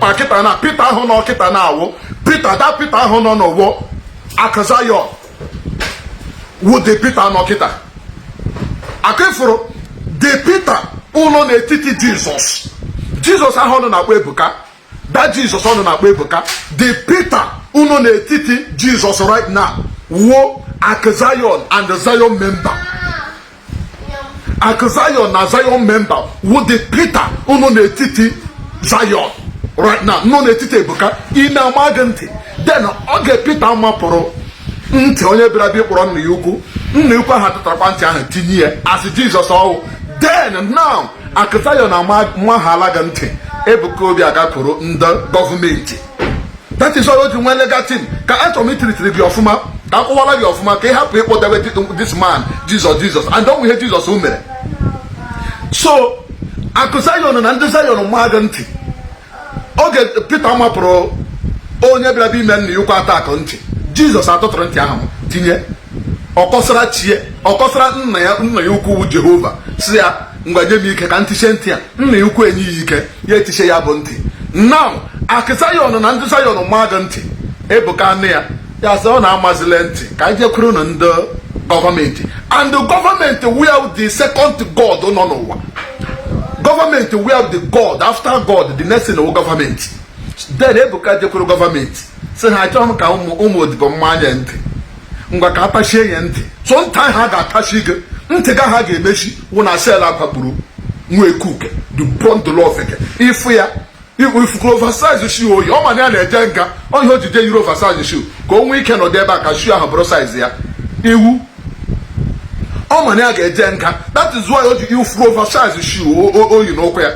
Ma kịta na Peter ahụ nọ kịta na-awụ Peter, that Peter ahụ nọ n'ụwọ Akụ Zion wụ the Peter nọ kịta. Akịfụrụ the Peter ụlọ n'etiti Jizọs, Jizọs ahụ ọ nọ na-akpọ Ebuka, that Jizọs ọ nọ na-akpọ Ebuka, the Peter ụnọ n'etiti Jizọs right now wụ Akụ Zion and the Zion member. Akụ Zion na Zion member wụ the Peter ụnọ n'etiti Zion right now, nọ n'etiti Ebuka. Ị na-ama gị ntị. Then oge Peter mapụrụ ntị onye bịara bịa kpọrọ nna ya ukwu, nna ya ukwu ahụ atụtarakwa ntị ahụ tinye ya asị Jizọs ọwụ. Then now Akụ Zion amaghala gị ntị. Ebuka Obi agakwuru ndị gọọmenti. That is why o ji nwee legal team. Ka achọrọ m itiritiri gị ọfụma, ka akọwara gị ọfụma, ka ị hapụ ịkpọdewe this man Jesus, Jesus, and ọnwụ ihe Jizọs mere. So Akụ Zion na ndị Zion maa gị ntị. Oge Peter mapụrụ onye bịara bịa ime nna ya ukwu atakụ ntị, Jizọs atụtụrụ ntị ahụ tinye. Ọkọsara chie, ọkọsara nna ya, nna ya ukwu Jehova, si ya, "Ngwa, nye m ike ka ntiche ntị a." Nna ya ukwu enye ya ike, ya etiche ya bụ ntị. Now Akụ Zion na ndị Zion maa gị ntị. Ebuka nne ya, ya sị ọ na-amazile ntị ka anyị jekwuru na ndị gọọmenti, and the gọọmenti where the second god nọ n'ụwa, gọọmenti where the god after God, the next thing wụ gọọmenti. Then Ebuka jekwuru gọọmenti, sị ha, "Achọghị m ka ụmụ ụmụ odibo mmanya ntị, ngwa, ka atachie ya ntị." So ntị ahụ a ga-atachi gị ntị ga ha ga-emechi wụ na cell agbakpuru nwa ekuke, the bundle of eke. Ịfụ ya, ifukuru oversize shoe oyi. Ọ ma na ya na-eje nga ọhịa, o jije yiri oversize shoe ka o nwee ike nọdụ ebe a, ka shoe ahụ bụrụ size ya. Iwu ọ ma na ya ga-eje nga, that is why o ji ifuru oversize shoe oyi n'ụkwụ ya.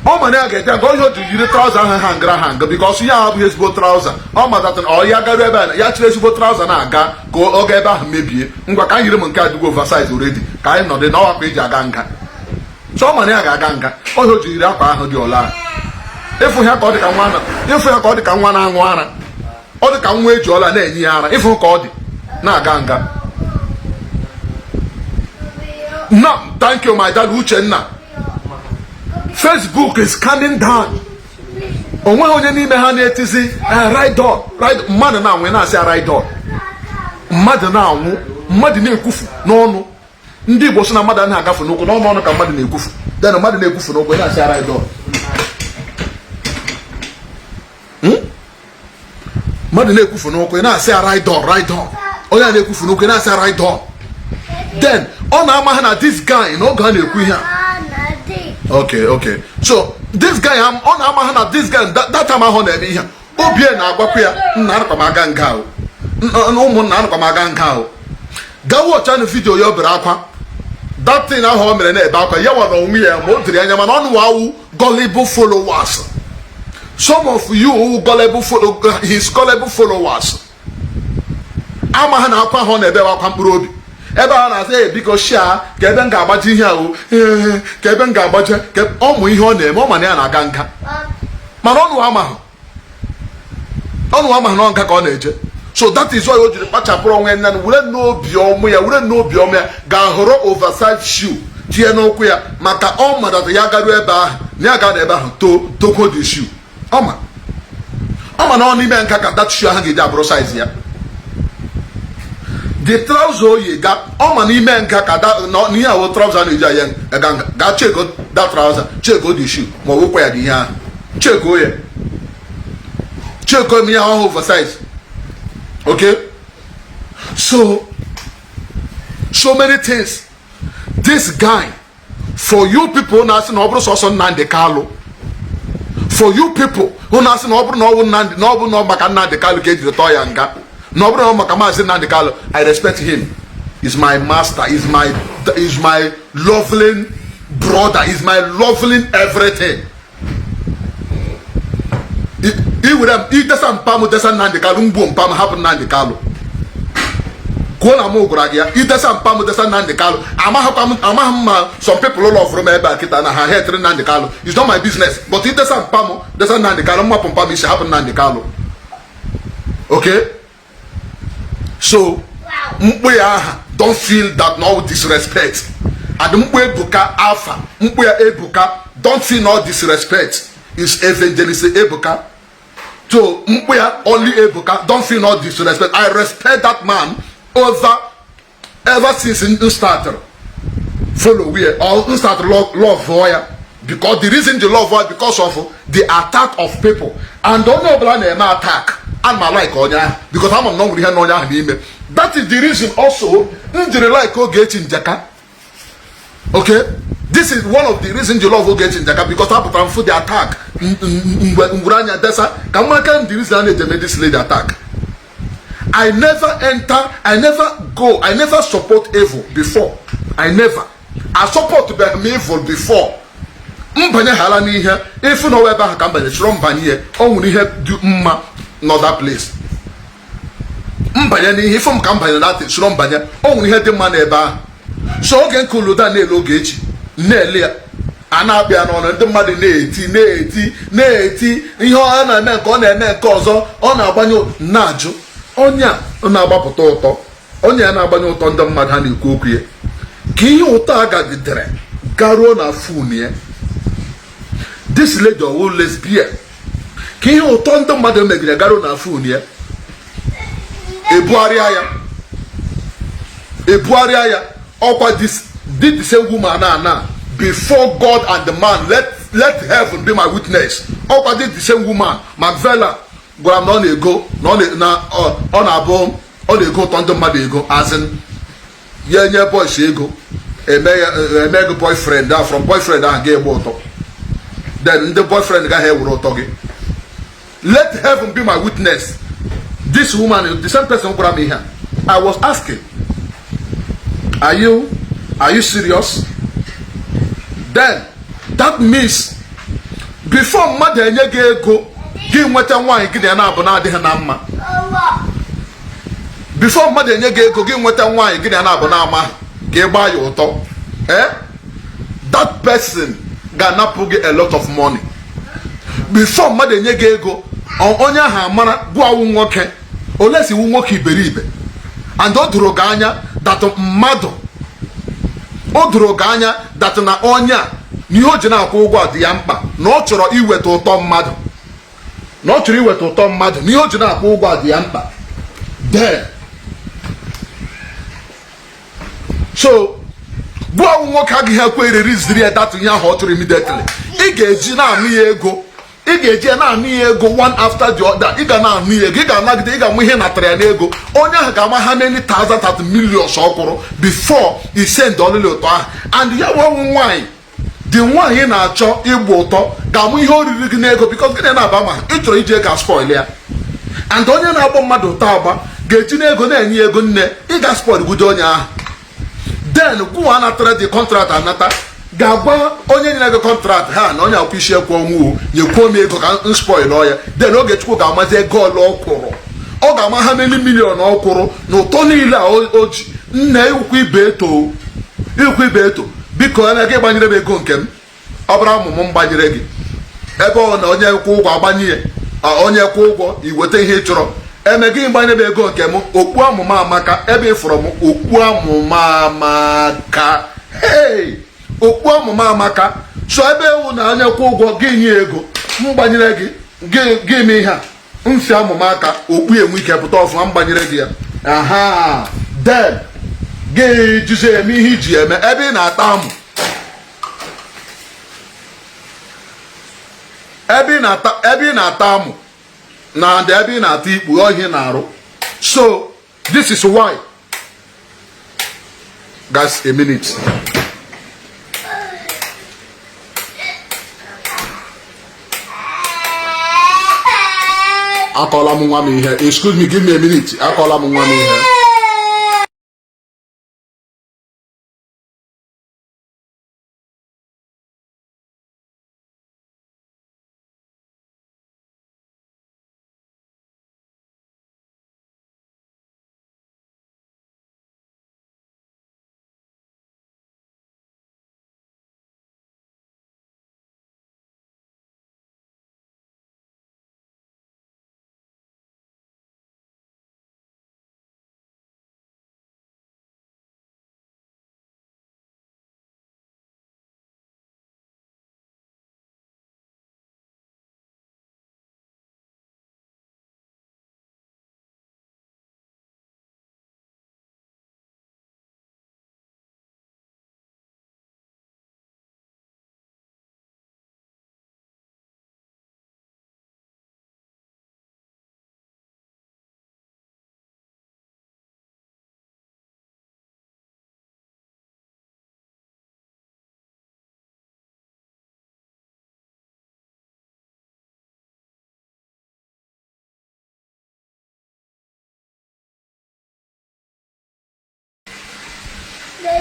Ọ ma na ya ga-eje nga ọhịa, o ji yiri trouser ahụ hangara hang, because ya abụghị ezigbo trouser. Ọ matatụ na ọ ya garuo ebe a, ya chịrị ezigbo trouser na-aga ka ọ ga ebe ahụ mebie. "Ngwa, ka anyị yiri m nke adịgo oversize already, ka anyị nọdụ na ọwakwa eji aga nga." So ọ ma na ya ga-aga nga ọhịa, o ji yiri akwa ahụ dị ọla ahụ. Ịfụ ya ka ọ dị ka nwa na ịfụ ya ka ọ dị ka nwa na-aṅụ ara, ọ dị ka nwa eji ọla na-enye ya ara. Ịfụ ka ọ dị na-aga nga. No, thank you, my dad Uchenna. Facebook is coming down. Onweghị onye n'ime ha na-etizi "Ride on, ride." Mmadụ na-anwụ, na-asị "Ride on." Mmadụ na-anwụ, mmadụ na-ekwufu n'ọnụ. Ndị Igbo sị na mmadụ anaghị agafe n'ụkwụ n'ọnụ ọnụ ka mmadụ na-ekwufu. Then mmadụ na-ekwufu n'ụkwụ, na-asị "Ride on." Mmadụ na-ekwufu n'ụkwụ, na-asị "Ride on, ride on." Onye a na-ekwufu n'ụkwụ, na-asị "Ride on." Then ọ na-ama ha na this guy n'oge a na-ekwu ihe a. Okay, so this guy, ọ na-ama ha na this guy, that time ahụ na-eme ihe a, obie na-agwakwa ya, "Nna, anakwa m aga nga ahụ. Ụmụnna, anakwa m aga nga ahụ." Gaa watchanụ video ya, o bere akwa. That thing ahụ o mere na-ebe akwa ya, nwa na onwe ya ma o diri anya, mana ọnụ awụ gullible followers. Some of you who gullible follow his gullible followers ama ha na akwa ahụ ọ na-ebe akwa mkpụrụ obi. Ebe a na-asị ya, "Biko shia ka ebe m ga-agbaji ihe ahụ, ee, ka ebe m ga-agbaje," ka ọ mụ ihe ọ na-eme. Ọ ma na ya na-aga nga, mana ọnụ amaghị, ọnụ amaghị na ọ nga ka ọ na-eje. So that is why o jiri kpachapụrụ onwe ya nna, were n'obi ọmụ ya, were n'obi ọmụ ya ga-ahọrọ oversize shoe tinye n'ụkwụ ya, maka ọ madata ya garuo ebe ahụ na ya ga ebe ahụ too tokwo the shoe. Ọ ma na ọ n'ime nka ka that shoe ahụ ga-eji abụrụ size ya, the trouser oyi ga. Ọ ma n'ime nka ka n'ihe awụ trouser a na-eji aya ga nga. Gaa checko that trouser, checko the shoe, ma ọ wụkwa ya dị ihe ahụ. Checko ya, checko m ihe ahụ oversize. Okay, so many things this guy, for you people na-asị na ọ bụrụ sọsọ Nnamdi Kanu, for you people who na-asị na ọ bụrụ na ọ bụ Nnamdi, na ọ bụ na ọ maka Nnamdi Kanu ka ejiri tọọ ya nga, na ọ bụrụ na ọ maka Maazị Nnamdi Kanu, I respect him. Is my master, is my lovely brother, is my lovely everything. I were m idesa mpa m desa Nnamdi Kanu, mgbuo mpa m, hapụ Nnamdi Kanu. Kwuo na m gwara gị ya. Idesa mpa m desa Nnamdi Kanu, amaghịkwa m, amaghị m ma some people ụlọ ọfụrụ m ebe a kịta na ha hetịrị Nnamdi Kanu, it's not my business. But idesa mpa m desa Nnamdi Kanu, mmapụ mpa m isi, hapụ Nnamdi Kanu. Okay, so mkpu ya aha, don't feel that no disrespect. And mkpu Ebuka afa, mkpu ya Ebuka, don't feel no disrespect. Is Evangelist Ebuka. So mkpu ya only Ebuka. Don't feel no disrespect. I respect that man over ever since m started follow where or m started love ya, because the reason the love ya because of the attack of people, and onye ọbụla na-eme attack, ana m like onye ahụ because ama m na ọ nwere ihe na onye ahụ n'ime. That is the reason also m jiri like Ogechi Njaka. Okay, this is one of the reasons you love Ogechi Njaka, because apụtara m fụ the attack ngwuru anya desa ka m maka the reason a na-eji eme this lady attack. I never enter, I never go, I never support evil before. I never. I support m evil before. Mbanye hala n'ihe ịfụ na ọwa ebe ahụ ka mbanye chọrọ mbanye ya, ọ nwere ihe dị mma n'other place. Mbanye n'ihe ịfụ m ka mbanye na chọrọ mbanye, ọ nwere ihe dị mma n'ebe ahụ. So oge nke uluda na-ele Ogechi na-ele ya, a na-akpị ya n'ọnụ, ndị mmadụ na-eti na-eti na-eti ihe ọ na-eme nke ọ na-eme nke ọzọ, ọ na-agbanye na-ajụ onye a na-agbapụta ụtọ, onye a na-agbanye ụtọ ndị mmadụ ha na-ekwu okwu ya, ka ihe ụtọ a gagidere garuo na phone ya. This lady ọwụ lesbian, ka ihe ụtọ ndị mmadụ megide garuo na phone ya, ebugharịa ya, ebugharịa ya. Ọkwa this did the same woman na na before God and the man, let heaven be my witness. Ọkwa did the same woman Macvela gwara m na ọ na-ego na ọ na-abụ ọ na-ego ụtọ ndị mmadụ ego, as in ya enye boys ego eme gị boyfriend ahụ, from boyfriend ahụ ga-egbe ụtọ, then ndị boyfriend gaghị ewere ụtọ gị. Let heaven be my witness. This woman, the same person gwara m ihe a. I was asking, are you serious? Then that means before mmadụ enye gị ego gị nweta nwaanyị gị na ya na-abụ na-adịghị na mma, before mmadụ enye gị ego gị nweta nwaanyị gị na ya na-abụ na-ama ka ị gbaa ya ụtọ, that person ga-anapụ gị a lot of money. Before mmadụ enye gị ego, onye ahụ amara gụawụ nwoke ole si wu nwoke iberibe, and o doro gị anya that mmadụ, o doro gị anya that na onye a na ihe o ji na-akwụ ụgwọ dị ya mkpa, na ọ chọrọ iweta ụtọ mmadụ, na ọ chọrọ iweta ụtọ mmadụ, na ihe o ji na-akwụ ụgwọ dị ya mkpa. Then so gbuo nwoke agaghị ekwe eriri ya that ihe ahụ ọ chọrọ immediately. Ị ga-eji na-anụ ya ego, ị ga-eji ya na-anụ ya ego one after the other. Ị ga na-anụ ya ego, ị ga-anagide, ị ga-amụ ihe natara ya n'ego. Onye ahụ ga-ama ha many thousand at millions ọ kwụrụ before i send ọlụlụ ụtọ ahụ. And ya nwanwụ nwaanyị dị, nwaanyị na-achọ ịgba ụtọ ga-amụ ihe oriri gị n'ego, because gịnị na-aba ma ị chọrọ iji ego spoil ya. And onye na-agbọ mmadụ ụtọ agba ga-eji n'ego na-enye ego nne, ị ga spoil gudo onye ahụ. Then gwụwa anatara dị contract anata ga-agwa onye nyere gị contract ha na onye akwụ isi ekwe ọnwụ nyekwuo m ego ka m spoil ya. Then Ogechukwu ga-amazi ego ole ọ kwụrụ, ọ ga-ama ha many million ọ kwụrụ na ụtọ niile a o ji nna ikwu ibe eto, ikwu ibe eto. Biko eme gị gbanyere m ego nke m, ọ bụrụ amụmụ m gbanyere gị ebe ọ na onye kwụ ụgwọ agbanye ya, onye kwụ ụgwọ iweta ihe ị chọrọ, eme gị gbanyere m ego nke m. Okpu amụma amaka, ebe ị fụrụ m okpu amụma amaka, hey, okpu amụma amaka. So ebe ewu na onye kwụ ụgwọ gị nye ego m gbanyere gị, gị eme ihe a mfi amụma aka okpu enwe ike pụta ọfụma, m gbanyere gị ya. Aha, then gị jizi eme ihe iji eme ebe ị na-ata amụ, ebe ị na-ata amụ na and ebe ị na-ata ikpu ọhịa na-arụ. So this is why, guys, a minute. Akọla m nwa m ihe. Excuse me, give me a minute. Akọla m nwa m ihe.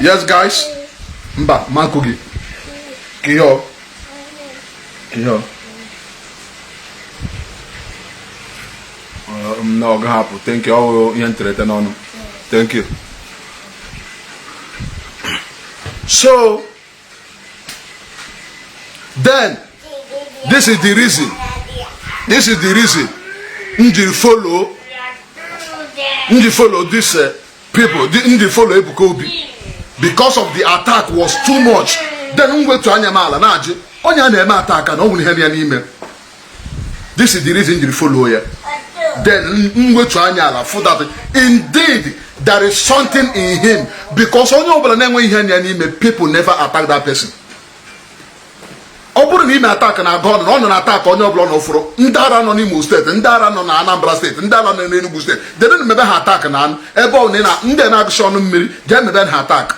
Yes, guys. Mba, makụ gị. Ka ihe ọ. Ka ihe ọ. Na ọ gaghị apụ. Thank you. Ọ wụ ihe nterete n'ọnụ. Thank you. So, then, this is the reason. This is the reason. M jiri follow. M ji follow this people. M ji follow Ebuka Obi. Because of the attack was too much. Then m wetu anya m ala na-ajụ onye a na-eme attack na ọ nwere ihe dị ya n'ime. This is the reason m jiri follow ya. Then m wetu anya ala for that indeed there is something in him, because onye ọbụla na-enwe ihe ya n'ime, people never attack that person. Ọ bụrụ na ime attack na aga ọnụ na ọ nọ na attack onye ọbụla na ụfụrụ ndị ara nọ n'Imo steeti, ndị ara nọ na Anambra steeti, ndị ara nọ n'Enugu steeti, dede mebe ha attack na ebe ọ na ndị na-agụsi ọnụ mmiri jee mebe ha attack,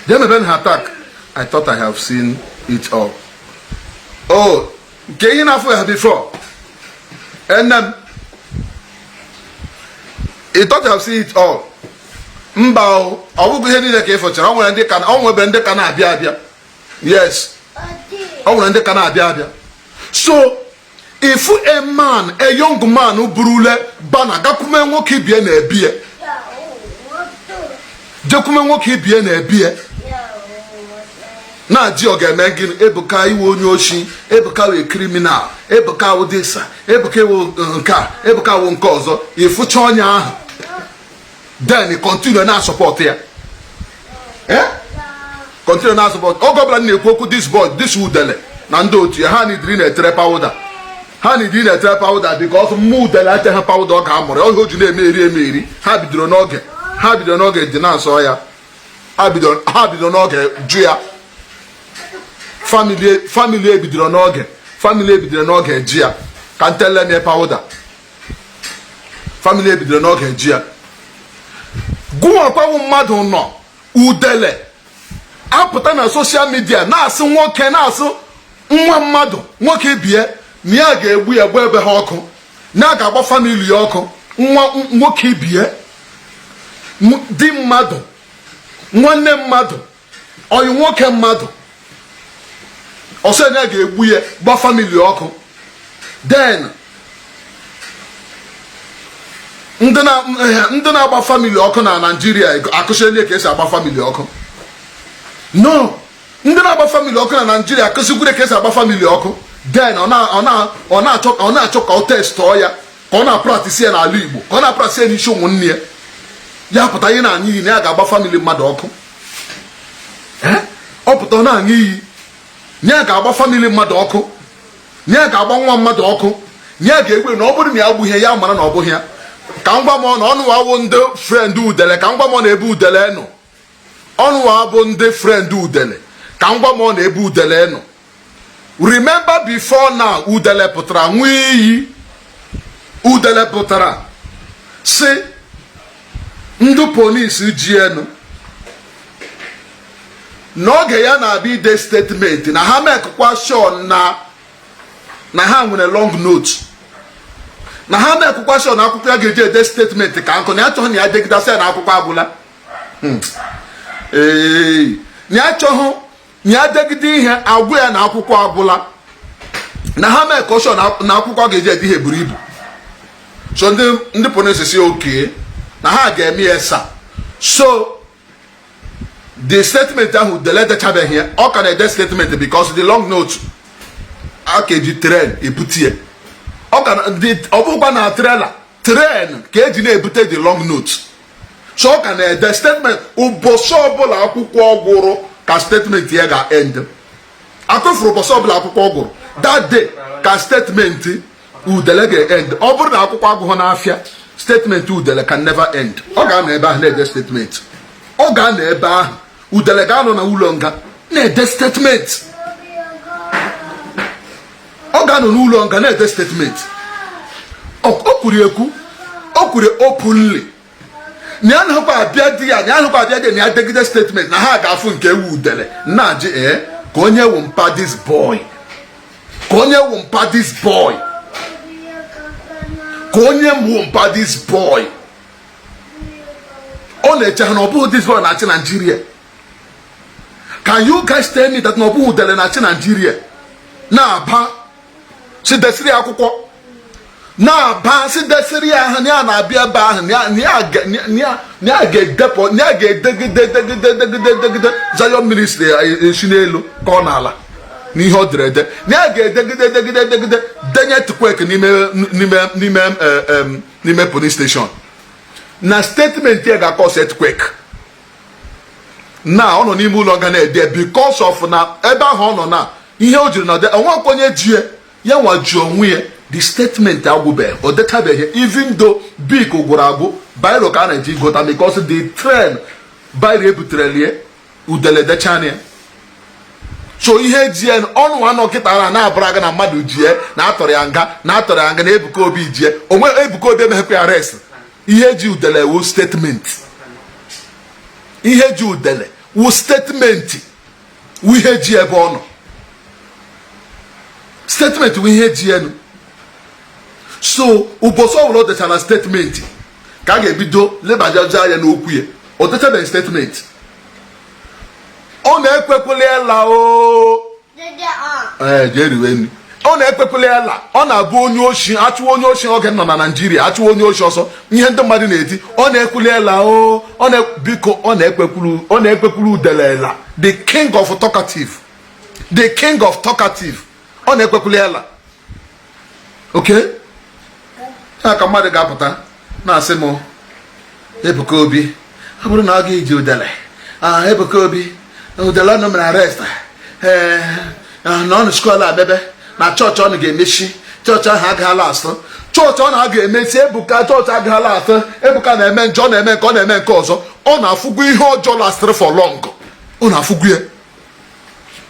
jee mebe ha attack. I thought I have seen it all. Oh, nke ihe na-afụ ya before nne m, you thought you have seen it all. Mba o, ọ bụghị ihe niile ka ị fụchara. Ọ nwere ndị ka ọ nwebe ndị ka na-abịa abịa. Yes, ọ nwere ndị ka na-abịa abịa. So if a man, a young man burule banner gakwume nwoke ibie na-ebie, jekwume nwoke ibie na-ebie na-ajị ọ ga-eme gịnị? Ebuka iwe onye oshi, Ebuka wee criminal, Ebuka wụ dịsa, Ebuka iwu nke a, Ebuka wụ nke ọzọ. Ịfụcha onye ahụ, then continue na support ya, continue na support. Oge ọbụla m na-ekwu okwu this boy, this udele na ndị otu ya, ha nidiri na-etere powder, ha nidiri na-etere powder, because mmụọ udele ete ha powder ọ ga-amụrụ oge o ji na-eme eri eme eri. Ha bidoro n'oge, ha bidoro n'oge dị na-asọ ya, ha bidoro n'oge jụ ya. Family ebidoro n'oge, family ebidoro n'oge ji ya ka ntele mie powder. Family ebidoro n'oge ji ya. Gụwakwawu mmadụ nọ udele apụta na social media na-asị nwoke, na-asị nwa mmadụ nwoke bie na ya ga-egbu ya, gba ebe ha ọkụ, na ya ga-agba family ya ọkụ. Nwa nwoke bie, di mmadụ, nwanne mmadụ, ọyị nwoke mmadụ, ọsọ ya ga-egbu ya, gba family ọkụ. Then ndị na-agba family ọkụ na Naịjirịa akụsiele ka esi agba family ọkụ. No, ndị na-agba family ọkụ na Naịjirịa akụsikwure ka esi agba family ọkụ. Then ọ na-achọ ka ọ testụọ ya, ka ọ na-apractice ya n'ala Igbo, ka ọ na-apractice ya n'isi ụmụnne ya. Ya pụta ihe na-aṅụ iyi na ya ga-agba family mmadụ ọkụ. Ọ pụta ọ na-aṅụ iyi na ya ga-agba family mmadụ ọkụ, na ya ga-agba nwa mmadụ ọkụ, na ya ga-egbu, na ọ bụrụ na ya gbughị ya mara na ọ bụghị ya. Ka m gwa m na ọnụ awụ ndị friend udele, ka m gwa m na ebe udele nọ. Ọnụ abụ ndị friend udele, ka m gwa m na ebe udele nọ. Remember before now, udele pụtara ṅụọ iyi. Udele pụtara si ndị polisi ji enu n'oge ya na-abịa ide statement na ha mekwa sure na ha nwere long note, na ha mekwa sure na akwụkwọ ya ga-eji ede statement ka nkụ, na ya chọghị na ya degidasị ya na akwụkwọ agwụla. Ee, na ya chọghị na ya degide ihe agwụ ya na akwụkwọ agwụla, na ha mee sure na akwụkwọ ga-eji ede ihe buru ibu. So ndị polisi si oke na ha ga-eme ya sa. So the statement ahụ udele edechabeghị ya, ọ ka na-ede statement because the long note a ka eji train ebute ya. Ọ bụkwa na trailer train ka eji na-ebute the long note. So ọ ka na-ede statement. Ụbọchị ọbụla akwụkwọ gwụrụ ka statement ya ga-end. Akụfuru ụbọchị ọbụla akwụkwọ gwụrụ, that day ka statement udele ga-end. Ọ bụrụ na akwụkwọ agụghị n'afịa, statement udele can never end. Ọ ga-anọ ebe ahụ na-ede statement. Ọ ga-anọ ebe ahụ, udele ga-anọ na ụlọ nga na-ede statement. Ọ ga-anọ n'ụlọ nga na-ede statement. O kwuru ekwu, o kwuru openly na ya nahụkwa abịa di ya, na ya nahụkwa abịa di ya, na ya degide statement na ha ga-afụ nke ewu udele na-ajị. Ee, ka onye wụ mpa this boy, ka onye wụ mpa this boy, ka onye wụ mpa this boy. Ọ na-eche ha na ọ bụghị this boy na-achị Nigeria. Can you guys tell me that na ọ bụghị udele na-achị Nigeria? Na-aba si desịrị akwụkwọ, na-aba si desịrị ya ahụ na ya na-abịa ebe ahụ, na ya ga-edepụ, na ya ga-edegide, degide, degide, degide Zion Ministry esi n'elu ka ọ n'ala n'ihe ọ dere ede, na ya ga-edegide, degide, degide, denye earthquake n'ime police station, na statement ya ga-acause earthquake. Na ọ nọ n'ime ụlọ nga na-ede because of na ebe ahụ ọ nọ na ihe o jiri na onwekwa onye jie ya nwa ji onwe ya. The statement agwụbeghị, o dechabeghị, even though bik gwụrụ agwụ, biro ka a na-eji gota because the train biro ebutere udele dechana ya. So ihe jie ọnụ anọ kịta na na-abụra gị na mmadụ jie na atọrọ ya nga, na atọrọ ya nga, na Ebuka Obi jie onwe. Ebuka Obi emeghekwa ya arrest. Ihe ji udele wu statement. Ihe ji udele wu statement, wu ihe ji ebe ọ nọ. Statement wu ihe ji enu. So ụbọchị ọbụla o dechara statement ka a ga-ebido lebajaja anya n'okwu ya. O dechabeghị statement, ọ na-ekwekwele ya o. Ee, jee riwe nri. Ọ na-ekwekwele ya la. Ọ na-abụ onye oshi achụwa onye oshi oge nọ na Naijiria, achụwa onye oshi ọsọ, ihe ndị mmadụ na-eti, ọ na-ekwule ya la o. Ọ na biko, ọ na-ekwekwuru, ọ na-ekwekwuru udelela, the king of talkative, the king of talkative. Ọ na-ekwekwule ya la. Okay, ya ka mmadụ ga-apụta na-asị m, Ebuka Obi, ọ bụrụ na ọ ga-eji udele, Ebuka Obi, udele ọnụ mere arrest, ee, na ọnụ school abebe na chọọchị, ọnụ ga-emechi chọọchị ahụ agaala asụ chọọchị ọ na-aga emechi. Ebuka, chọọchị agaala asụ. Ebuka na-eme njọ, ọ na-eme nke, ọ na-eme nke ọzọ. Ọ na-afụgo ihe ọjọọ lastịrị for long. Ọ na-afụgo ya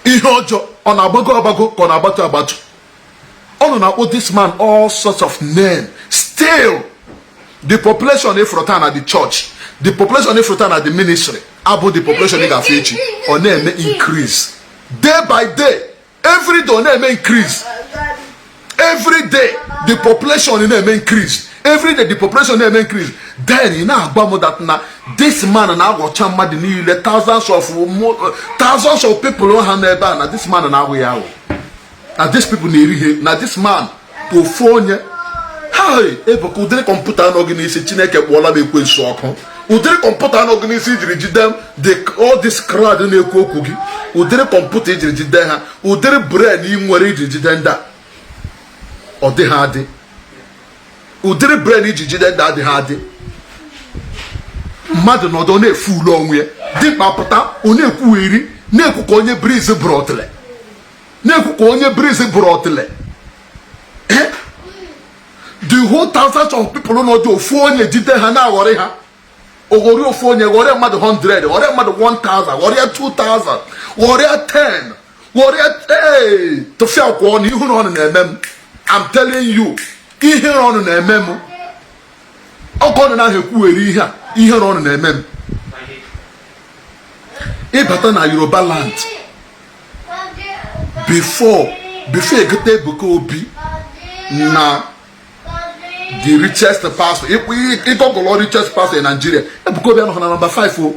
ihe ọjọọ, ọ na-agbago agbago ka ọ na-agbatu agbatu. Ọ nọ na-akpọ this man all sorts of name. Still the population ifụrụ na the church, the population ifụrụ na the ministry abụ the population ị ga-afụ echi. Ọ na-eme increase day by day, every day ọ na-eme increase. Every day the population na-eme increase, every day the population na-eme increase. Then ị na-agba m that na this man na-aghọcha mmadụ niile, thousands of people ha n'ebe a, na this man na-aghọ ya aghọ, na these people na-eri ihe na this man ofu onye. Hai, Ebuka, ụdịrị kọmputa anọ gị n'isi, Chineke kpụọla m ekwensu ọkụ. Ụdịrị kọmputa anọ gị n'isi ijiri jide the all this crowd na-ekwu okwu gị, ụdịrị kọmputa ijiri jide ha, ụdịrị brain ị nwere iji jide ndị a, ọ dịghị adị. Ụdịrị brain iji jide ndị adịghị adị. Mmadụ nọdụ na-efu ule onwe ya, dimkpa pụta, ọ na-ekwugheri, na-ekwu ka onye breeze bụrụ ọtịlị, na-ekwu ka onye breeze bụrụ ọtịlị. The whole thousands of people nọ dị, ofu onye jide ha na-aghọrị ha, oghori ofu onye ghọrịa mmadụ 100, ghọrịa mmadụ 1000, ghọrịa 2000, ghọrịa 10, ghọrịa. Ee, tụfịa kwụọ na ihu na ọnụ na-eme m. I'm telling you, ihe ọnụ na-eme m, ọkụ ọnụ na-ahụ ekwugheri ihe a, ihe ọnụ na-eme m. Ịbata na Yoruba land, before egote Ebuka Obi na the richest pastor, ịgọgụlọ richest pastor in Nigeria, Ebuka Obi anọghị na number 5 o.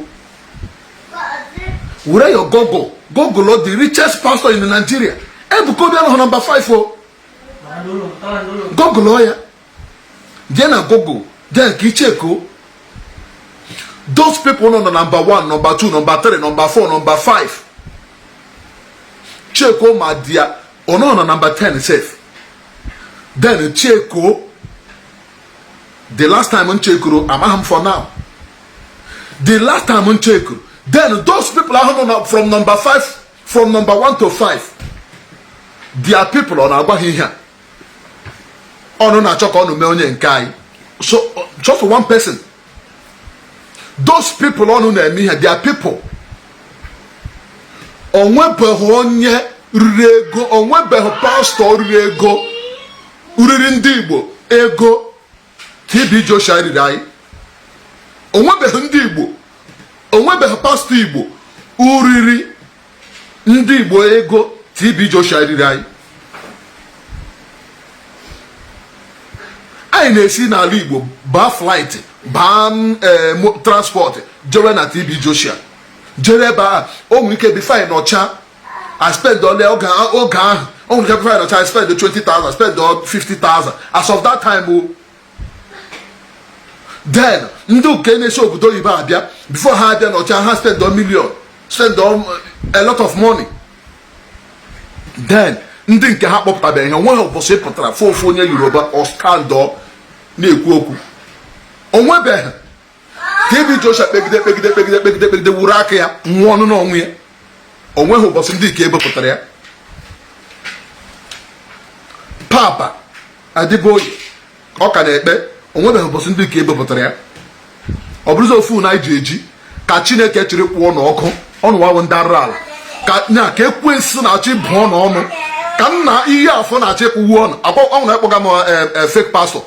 Were your Google, google the richest pastor in Nigeria. Ebuka Obi anọghị number 5 o. Google ya, jee na Google, jee ka icheko those people nọ na number 1, number 2, number 3, number 4, number 5. Cheko ma dia ọ nọ na number 10 sef. Then cheko the last time m chekuru, amaghị m for now, the last time m chekuru. Then those people ahụ nọ from number 5, from number 1 to 5, their people, ọ na-agwa ha ihe a ọnụ na-achọ ka ọnụ mee onye nke anyị. So just one person, those people ọnụ na-eme ihe, their people, onwebeghị onye riri ego, onwebeghị pastọ riri ego, riri ndị Igbo ego TB Joshua riri anyị. Onwebeghị ndị Igbo, onwebeghị pastọ Igbo uriri ndị Igbo ego TB Joshua riri anyị. Anyị na-esi n'ala Igbo baa flight, baa transport, Jewe na TB Joshua, jere ebe ahụ, o nwere ike before anyị nọcha, I spend ole oge oge ahụ, o nwere ike before anyị nọcha, I spend 20,000, spend 50,000 as of that time o. Then ndị nke na-esi obodo oyibo abịa, before ha abịa nọcha, ha spend million, spend a lot of money. Then ndị nke ha kpọpụtabeghị ihe, onweghị ụbọchị pụtara fụ ofu onye Yoruba ọ stand na-ekwu okwu, onwebeghị. TB Joshua kpegide, kpegide, kpegide, kpegide, kpegide, wuru aka ya nwụọ ọnụ n'ọnwụ ya, onweghị ụbọchị ndị nke ebepụtara ya. Papa Adeboye ọ ka na-ekpe, onwebeghị ụbọchị ndị nke ebepụtara ya. Ọ bụrụzi ofu na anyị ji eji ka Chineke chịrị kwụọ n'ọkụ ọnụ wawụ ndị arụrụ ala ka nya ka ekwensu na-achọ ịbụ ọnụ ọnụ ka nna ihe afọ na-achọ ịkwụwu ọnụ akwa ọ nwere akpọga m fake pastor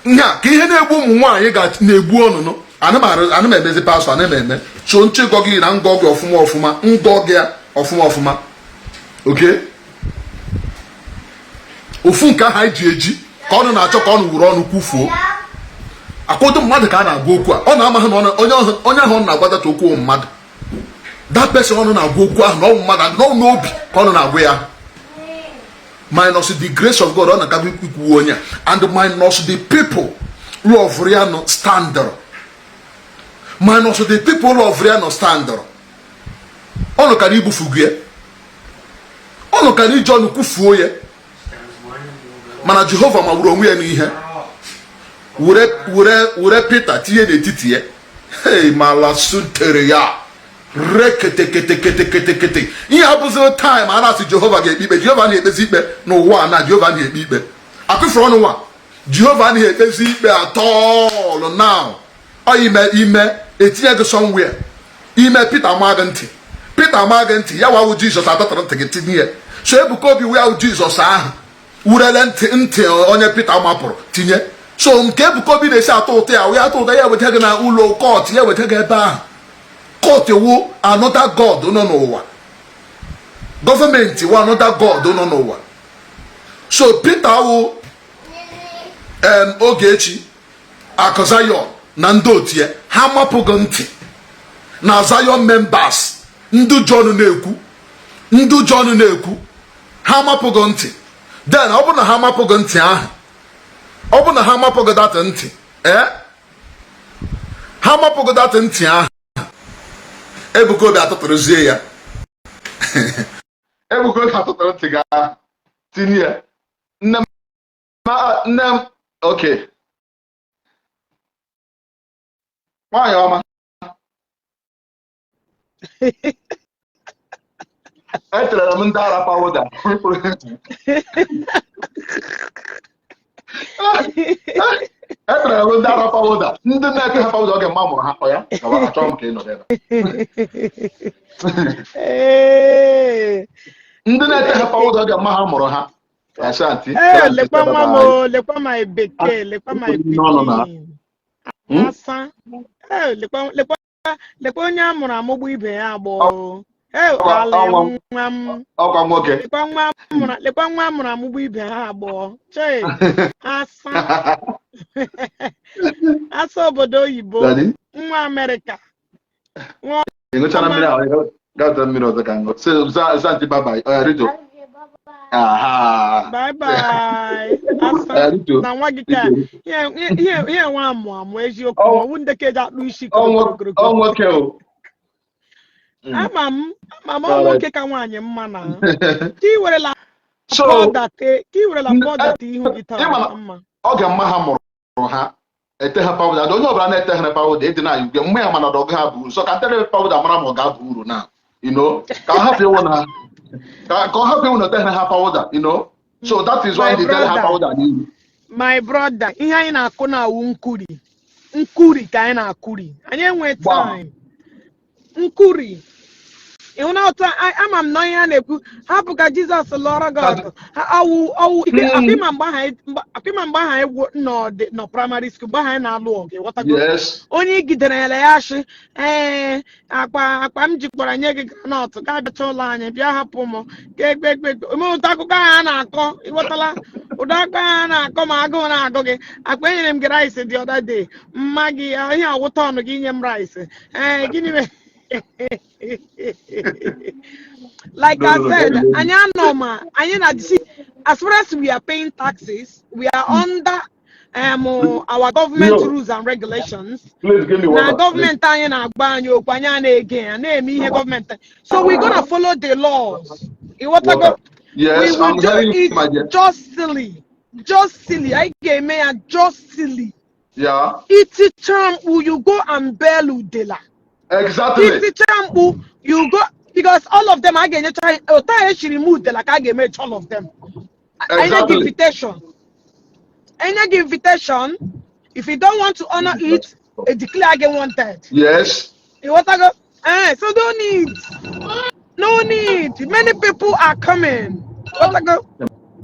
nya ka ihe na-egbu ụmụ nwaanyị ga na-egbu ọnụnụ. Ana m emezi pastor, ana m eme so nchịgọ gị na ngọ gị ọfụma ọfụma, ngọ gị ọfụma ọfụma. Oke ofu nke ahụ anyị ji eji ka ọnụ na-achọ ka ọnụ wuru ọnụ kwufuo akwado mmadụ ka a na-agwa okwu a, ọ na-amaghị na onye ahụ ọ na-agwadata okwu mmadụ, that person ọnụ na-agwa okwu ahụ na ọnwụ mmadụ na n'obi ka ọnụ na-agwa ya, minus the grace of God ọ na-akagwa ikwu onye, and minus the people love ya no stand, minus the people love ya no stand. Ọnụ kara igbufugu ya, ọnụ kara iji ọnụ kwufuo ya, mana Jehova magburu onwe ya n'ihe were were were Peter tinye n'etiti ya. Hey, mala sutere ya reketeketeketekete. Ihe abụziri time a na-asị Jehova ga-ekpe ikpe. Jehova na-ekpezi ikpe n'ụwa na Jehova na-ekpe ikpe akụfere ọnụ nwa. Jehova anaghị ekpezi ikpe at all now. Ọ ime ime etinye gị somewhere, ime Peter maa gị ntị, Peter maa gị ntị, ya wawụ Jizọs atatara ntị gị tinye ya. So Ebuka Obi wee Jizọs ahụ wurele ntị ntị onye Peter mapụrụ tinye. So nke Ebuka Obi na-esi atọ ụtọ ya wee atọ ụtọ ya, weta gị na ụlọ court, ya weta gị ebe ahụ. Court wụ another god nọ n'ụwa, gọọmenti wụ another god nọ n'ụwa. So Peter wụ Ogechi Akụ Zion na ndị otu ya, ha mapụghị ntị na Zion members, ndị John na-ekwu, ndị John na-ekwu, ha mapụghị ntị. Then ọ bụrụ na ha mapụghị ntị ahụ, ọ bụrụ na ha mapụghị that ntị, ee, ha mapụghị that ntị ahụ, Ebuka Obi atụtụrụzie ya. Ebuka Obi atụtụrụ ntị ga tinye ya. Nne m, nne m, okay, nwaanyị ọma, etere m ndị ara powder, etere m ndị ara powder, ndị na-ete ha powder oge mma mụrụ ha ya achọrọ m ka ị nọrọ ebe ndị na-ete ha powder oge mma ha mụrụ ha. Ee, lekwa nwa m, lekwa my bekee, lekwa my pikin asa. Ee, lekwa lekwa lekwa onye a mụrụ amụgbu ibe ya agbọ. Ee, ala nwa m. Ọkwa nwoke. Lekwa nwa mụrụ, lekwa nwa mụrụ amụgbu ibe ha agbọ. Chee, asa asa obodo oyibo, nwa Amerịka. Ị ṅụchara mmiri ahụ? Gaa mmiri ọzọ ka ṅụọ. Za aunty bye bye. Oya rito. Aha. Bye bye. Asa na nwa gị ka ihe nwa amụ amụ eziokwu, ma ọwụ ndị ka eji akpụ isi korokoro. Ọ nwoke o. Ama m, ama m, ọ nwoke ka nwaanyị mma na ka ị werela powder ka ị werela powder te ihu gị taa mma. Oge mma ha mụrụ ha ete ha powder, onye ọbụla na-ete ha powder ịdị na igwe mma ya, mana ọgụ ha bụ uru so ka tere powder mara ma ọ ga-aba uru na ka ọ hapụ ịwụ na ka ọ hapụ ịwụ na ete ha powder, so that is why they tere ha powder n'ihu. My brother, ihe anyị na-akụ na-awụ nkuri nkuri ka anyị na-akuri, anyị enwe time nkuri. Ịhụ na otu ama m na onye a na-ekwu, hapụ ka Jizọs lụọrọ gị ọgụ. Ọwụ ọwụ ike. Akịma mgbe ahụ anyị nọ primary school, mgbe ahụ anyị na-alụ ọgụ, ịghọtago? Yes. Onye igidere ya ashị, ee, akpa m jikwara nye gị groundnut, ga bịacha ụlọ anyị, bịa hapụ m ka egbe egbe egbe ome. Ụdị akụkọ ahụ a na-akọ, ịghọtala? Ụdị akụkọ ahụ a na-akọ ma agụụ na-agụ gị, akpa enyere m gị rice the other day, mma gị ihe ọwụta ọnụ gị inye m rice. Ee, gịnị mere? Like No, I no, no, said, very good. anyị anọ ma anyị na, see, as far as we are paying taxes, we are under our government No. rules and regulations. Please give me Na water, please. Gọọmenti anyị na-agba anyị okwu, anyị a na-ege ya na-eme ihe gọọmenti, so we gonna follow the laws, ịghọtago? Water. Yes, We will I'm do hearing you, it my dear. just silly, just silly. Anyị ga-eme ya just silly. Iticha mkpu, you go and bail udela. Iticha mkpu, you go, because all of them, a ga-enyecha otu a echiri m udela ka a ga-emecha all of them. Enye gị invitation, enye gị invitation. If you don't want to honor it, a declare gị wanted. Ịghọtago? Eh, so no need, no need. Many people are coming, ịghọtago?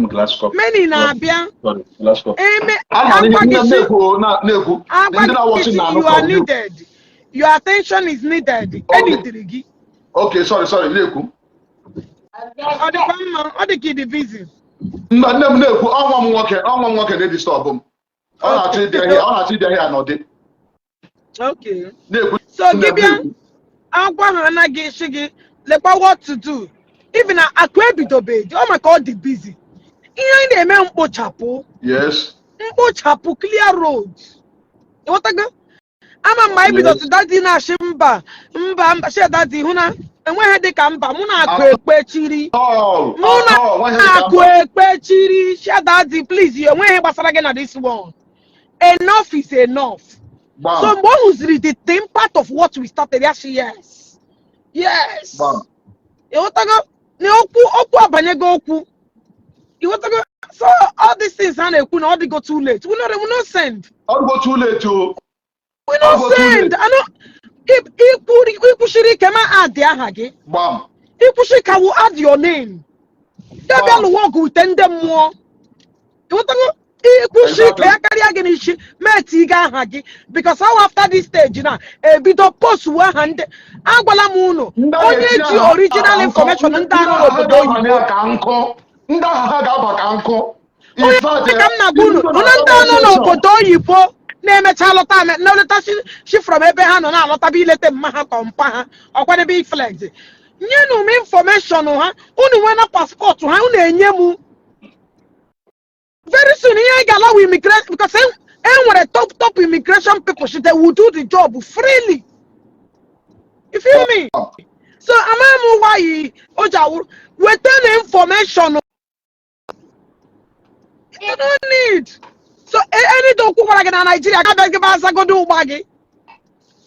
Glass cup. Many na-abịa. Sorry, glass cup. Eme Ama ihe agwa nne gị m si na-ekwu na-ekwu. Agwa Ndị na-watching gị si na-anụ you are from you. needed, your attention is needed. Okay. Enidiri gị. Okay, sorry, sorry, na-ekwu. Ọ dịkwa mma, ọ dị ka ị dị busy. Mba, nne m, na-ekwu. Ọnwa m nwoke na-edisturb m. Ọ na-achọ ịbịa ihe, ọ na-achọ ịbịa ihe anọdị. Na-ekwu. So Nne gị m, bịa na-ekwu. agwa ha anaghị esi gị lekwa what to do. Even na akụ ebidobeghị, ọ maka ọ dị busy. Ihe anyị na-eme, mkpochapụ. Mkpochapụ, clear road, ịghọtago? Ama mgbe anyị bidoro, daddy na-achị mba, mba, mba. Shi daddy, hụ na enweghị dị ka mba mụ na akụ ekpechiri. All, Mụ na all, nwa ihe dị ka akụ mba. ekpechiri. Shi daddy, please, enweghị gbasara gị na this one. Enough is enough. Gbam. So mgbe ọ hụziri the impact of what we started, ya sị yes. Gbam. Ịghọtago na okwu abanyego okwu, ịghọtago? So all these things ha na-ekwu na ọ dịgo too late. We no send. Ọ go too late o. We Ọ no go too send. late. Ano ikwuchiri ike ma add aha gị. Gbam. Ikwuchi ka will add your name ya bịa Gbam. lụwa ọgụ ute ndị mmụọ, ịghọtago? Ikwuchi ike ya karịa gị n'isi meti ga aha gị, because how after this stage na ebido post aha ndị agwala m unu Ndị a onye ga-etinye ji aha original ka nkụ. information, ndị anọ Ndị agha n'obodo ga-abanye oyibo. ka nkụ. Ndị agha ha ga-aba ka nkụ. In Onye fact, ka m na-agwa unu ndị unu ndị anọ n'obodo oyibo na-emecha lọta na-eleta shi from ebe ha nọ na-alọtaba ileta mma ha ka mpa ha ọkwadebe iflex, nyenụ m information ha. Unu nwee na passport ha, unu enye m. Very soon ihe anyị ga-alawa immigration, because e nwere top top immigration people, shi they will do the job freely, you feel me? So amaghị m why o ji awụrụ weta na information. You don't need so any okwu gwara gị na Nigeria ga-abịa gị azagodo ụgba gị.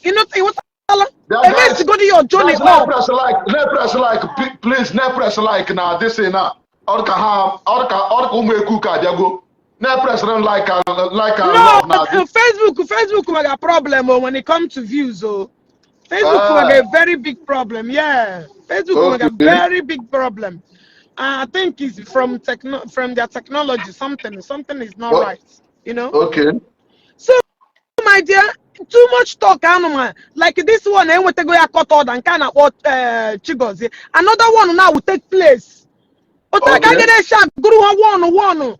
Ịghọtala? Emesigodi your journey Guys, up. na press like, na press like, please, na press like na this thing na. Ọ ka ha, ọ ka ụmụ eku ka abịago. Na press like and like and No, love na this. Facebook nwere problem o when it comes to views o. Facebook nwere a very big problem. Yeah, Facebook nwere a very big problem. I think it's from their technology. Something is not Oh. right. So, my dear, too much talk anụmanụ like this one enwetago ya court order nke a na-akpọ Chigozie. Another one now will take place. Otu aka ga na-esi agụrụ ha one one.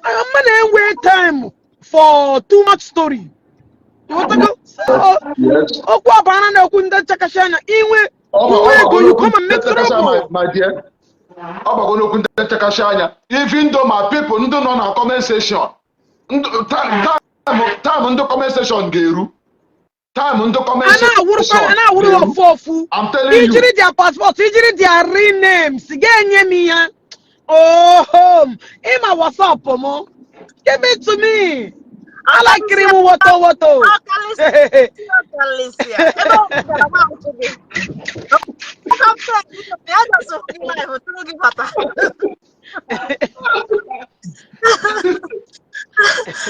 Mma na-enwe time for too much story. Ịghọtago? So, Yes. okwu abana na-ekwu ndị nchekasị anya inwe Ọ bụ inwe ọ ego, bụ you come and make trouble. My dear. Ọ bago n'okwu ndị nchekasị anya. Even though my people ndị nọ na comment section, time ndị comment section ga-eru. Time ndị comment A na-awụrụkwa section a na-awụrụ ga-eru. ofu ofu. I'm telling you. Ijiri their passport, ijiri their real names, ga-enye m ya. Oh, ịma WhatsApp m, give it to me. Alakiri m woto woto. Ọkalịsịa, ọkalịsịa. Ebe ọ bụla nwa nkwụ gị. Ọka mpe ya just gị live tụrụ gị bata.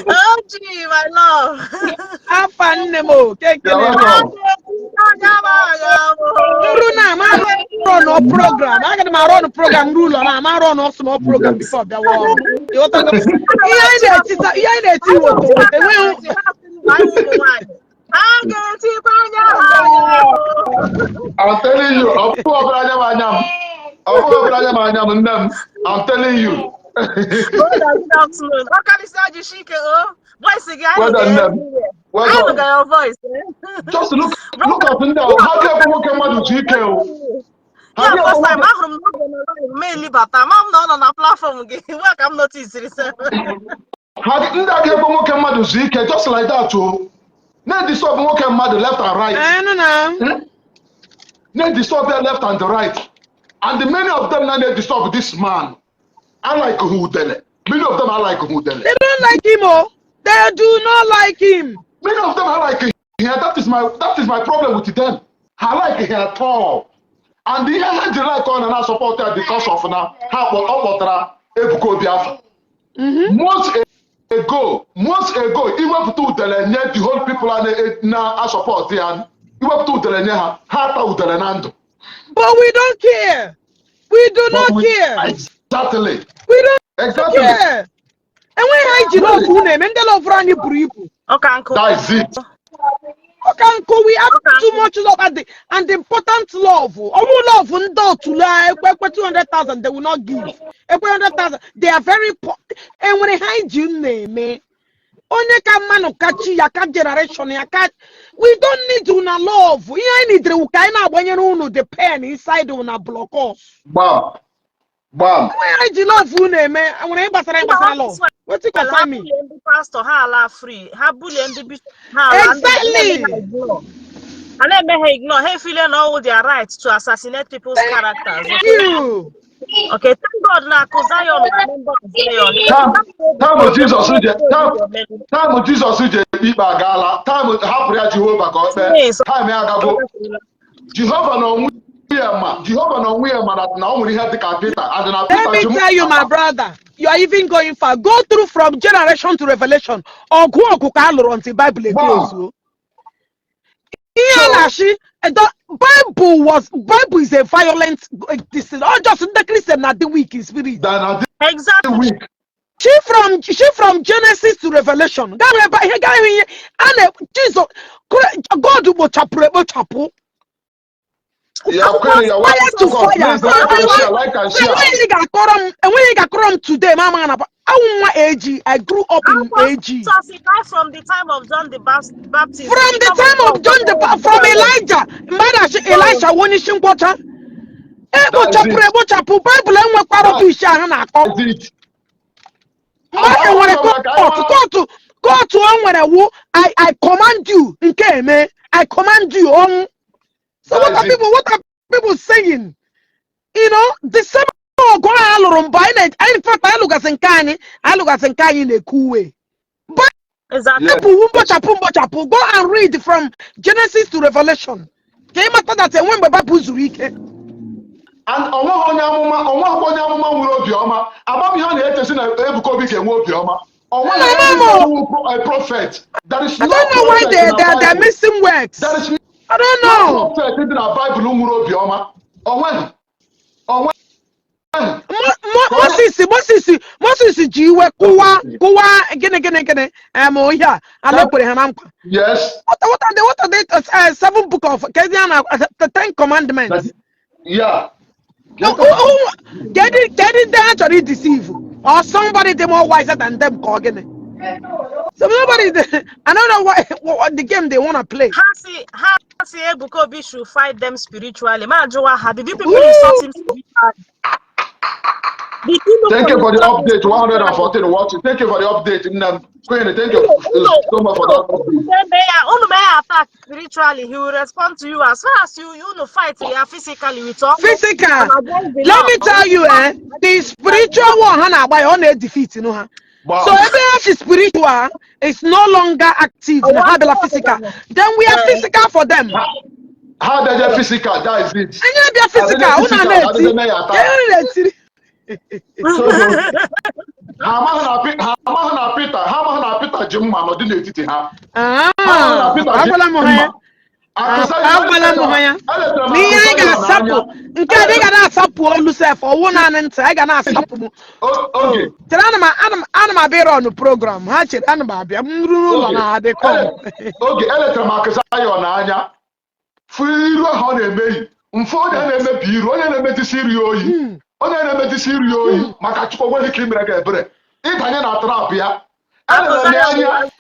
Oh, gee, my love. Afa nne m o keke You're na-eme. welcome. Nru na ama run program. Aga m arụ ọnụ program ruo ụlọ na ama arụ ọnụ small program before bịawa ọrụ. Ịghọtago? Ihe anyị na-etita, ihe anyị na-eti woto woto, enweghị. Ha ga-etikwa anya ha. I'm telling you, ọ bụghị ọbụla anya m anya m. Ọ bụghị ọbụla anya m anya m, nne m. I'm telling you. Brother, good afternoon. Ọkarịsịa, jisi ike o. Voice gị anyị Well done, nne m. Well anyị done. nụga your voice, eh? Just look at ndị a. Ha ga-ekwe nwoke mmadụ ji ike o. Ha Ya ga-ekwe first time nwoke. ahụrụ m n'oge na live ma elibata ma m na ọ nọ na platform gị ugbu a ka m noticiri sef. Ha ndị a ga-ekwe nwoke mmadụ zu ike just like that o. Na-edisturb nwoke mmadụ left and right. Anụ na. Na-edisturb ya left and right. And many of them now na-edisturb this man. I like Udele. Many of them I like Udele. They don't like him, oh. They do not like him. Many of them I like him. That is my problem with them. I like him at all. And ihe ha ji like ọ na support ya because of na ha ọ kpọtara Ebuka Obi afa. Months ago, iwepụta udele nye the whole people a na-asupport ya, iwepụta udele nye ha, ha ata udele na ndụ. But we don't care. We do But not care. Exactly. We don't care. Enweghị anyị ji love unu eme, ndị loverụ anyị buru ibu. Ọka nkụ. That is it. Ọka nkụ, we have too much love and important love. Ọmụ love ndị otulu ekwe ekwe 200,000 they will not give. Ekwe 100,000 they are very poor. Enwere ha anyị ji na-eme. Onye ka mmanụ ka chi ya ka generation ya ka we don't need una love. Ihe anyị nidere wụ ka anyị na-agbanyere unu the pen inside una block us. Gbam. Gbam. Enweghị anyị ji love unu eme, enwere ịgbasara love. Wetin Ha concern me? bulie ndị pastor ha ala free, ha bulie ndị bishop ha ala ndị ha na-eme ha ignore, ha efile na ọwụ their right to assassinate people's characters. Thank you. Okay, thank God na akụ Zion na member of Zion. Time Jizọs ji ekpe ikpe agaala. Time hapụrụ ya Jehova ka ọ kpee. Time ya agago. Jehova na onwe ya ma Jehova na onwe ya ma na o nwere ihe dịka Peter and na Let Peter me ji tell you, my brother, you are even going far. Go through from generation to Revelation. Ọgụ ọgụ ka a lụrụ until Bible close. Ihe a na-achị, the Bible is a violent this is all just ndị Christian na dị weak in spirit. Than na weak. She from Genesis to Revelation. Gaa hụ ebe ihe gaa hụ ihe a na Jesus God kpochapụrụ ekpochapụ. Ya kwere ya. Fire to welcome. fire. Please like and share, like and share. Enweghị ga-akọrọ m today ma amaghị na awụ nwa AG. I grew up in AG. Right from the time of John the Baptist. From the time of John the from Elijah, mgbe a na-achị Elisha wụ onye isi nkwọcha ekpochapụrụ ekpochapụ. Baịbụl enwekwa rubbish ahụ na-akọ. That's it. Mgbe ahụ nwere court o nwere wu I command you nke eme, I command you ọnwụ. So what are people what are people saying? The same ọgụ ahụ a lụrụ mbụ anyị na anyị, in fact, anyị lụgasị nke anyị, anyị lụgasị nke anyị na-ekwu uwe. Bible wu mkpochapụ mkpochapụ. Go and read from Genesis to Revelation ka ị mata that enwe mgbe Bible zuru ike. And onweghị onye amụma nwere obiọma. Amamihe a na-echesi na Ebuka Obi ga-enwe obiọma. Onweghị No, no, no. onye a prophet. There is I no don't know why prophet they in they the they're Bible. missing words. There is I don't no know. prophet dị na Bible nwere obiọma. Onweghị. Onweghị. Moses ji iwe kụwa kụwa gịnị gịnị gịnị em ihe a ala kwere ha na nkwa. What are the seven book of kedu ya na the Ten Commandments? Yeah. Kedu ndị ha chọrọ ideceive or somebody dị more wiser than them ka ọ gịnị? So nobody, I don't know what the game they wanna play. Ha si Ebuka Obi should fight them spiritually. Ma jụwa ha, did you people insult him spiritually? Did you look Thank you for the insult him update. spiritually? 114 watching. Thank you for the update. Nnem. Queen, thank you so much for that update. Unu mee ya attack spiritually, he will respond to you. As far as you fight ya physically with all Physical. and against the Let law. me tell you, the spiritual war ha na-agba ya, ọ na-edefeat nụ ha. So ebe ha si spiritual is no longer active na ha bịala physical, then we are physical for them. Ha abịaghị physical, that is it. Anyị abịa physical, unu a na-eti. Adịghị mee ya attack. Ka unu na-etiri. Ha amaghị na Peter ji mma nọdị n'etiti ha. Ah, Ha amaghị na Peter ji agwala m ha ya. mma. Agwala m ha ya na ihe anyị ga-asapụ nke a dị ga na-asapụ olu sef, ọwụ naanị ntị anyị ga na-asapụ m. Chere, ana m abịa ịrọnụ program ha. Chere, ana m abịa, m ruru ụlọ na adịkọ m. Oge eletara m Akụ Zion anya, fụ iru ahụ ọ na-emeghị mfe, onye na-emebi iru, onye na-emetisi iri oyi, onye na-emetisi iri oyi, maka Chukwu nwere ike imere gị ebere ịbanye na trap ya. Elere m ya anya,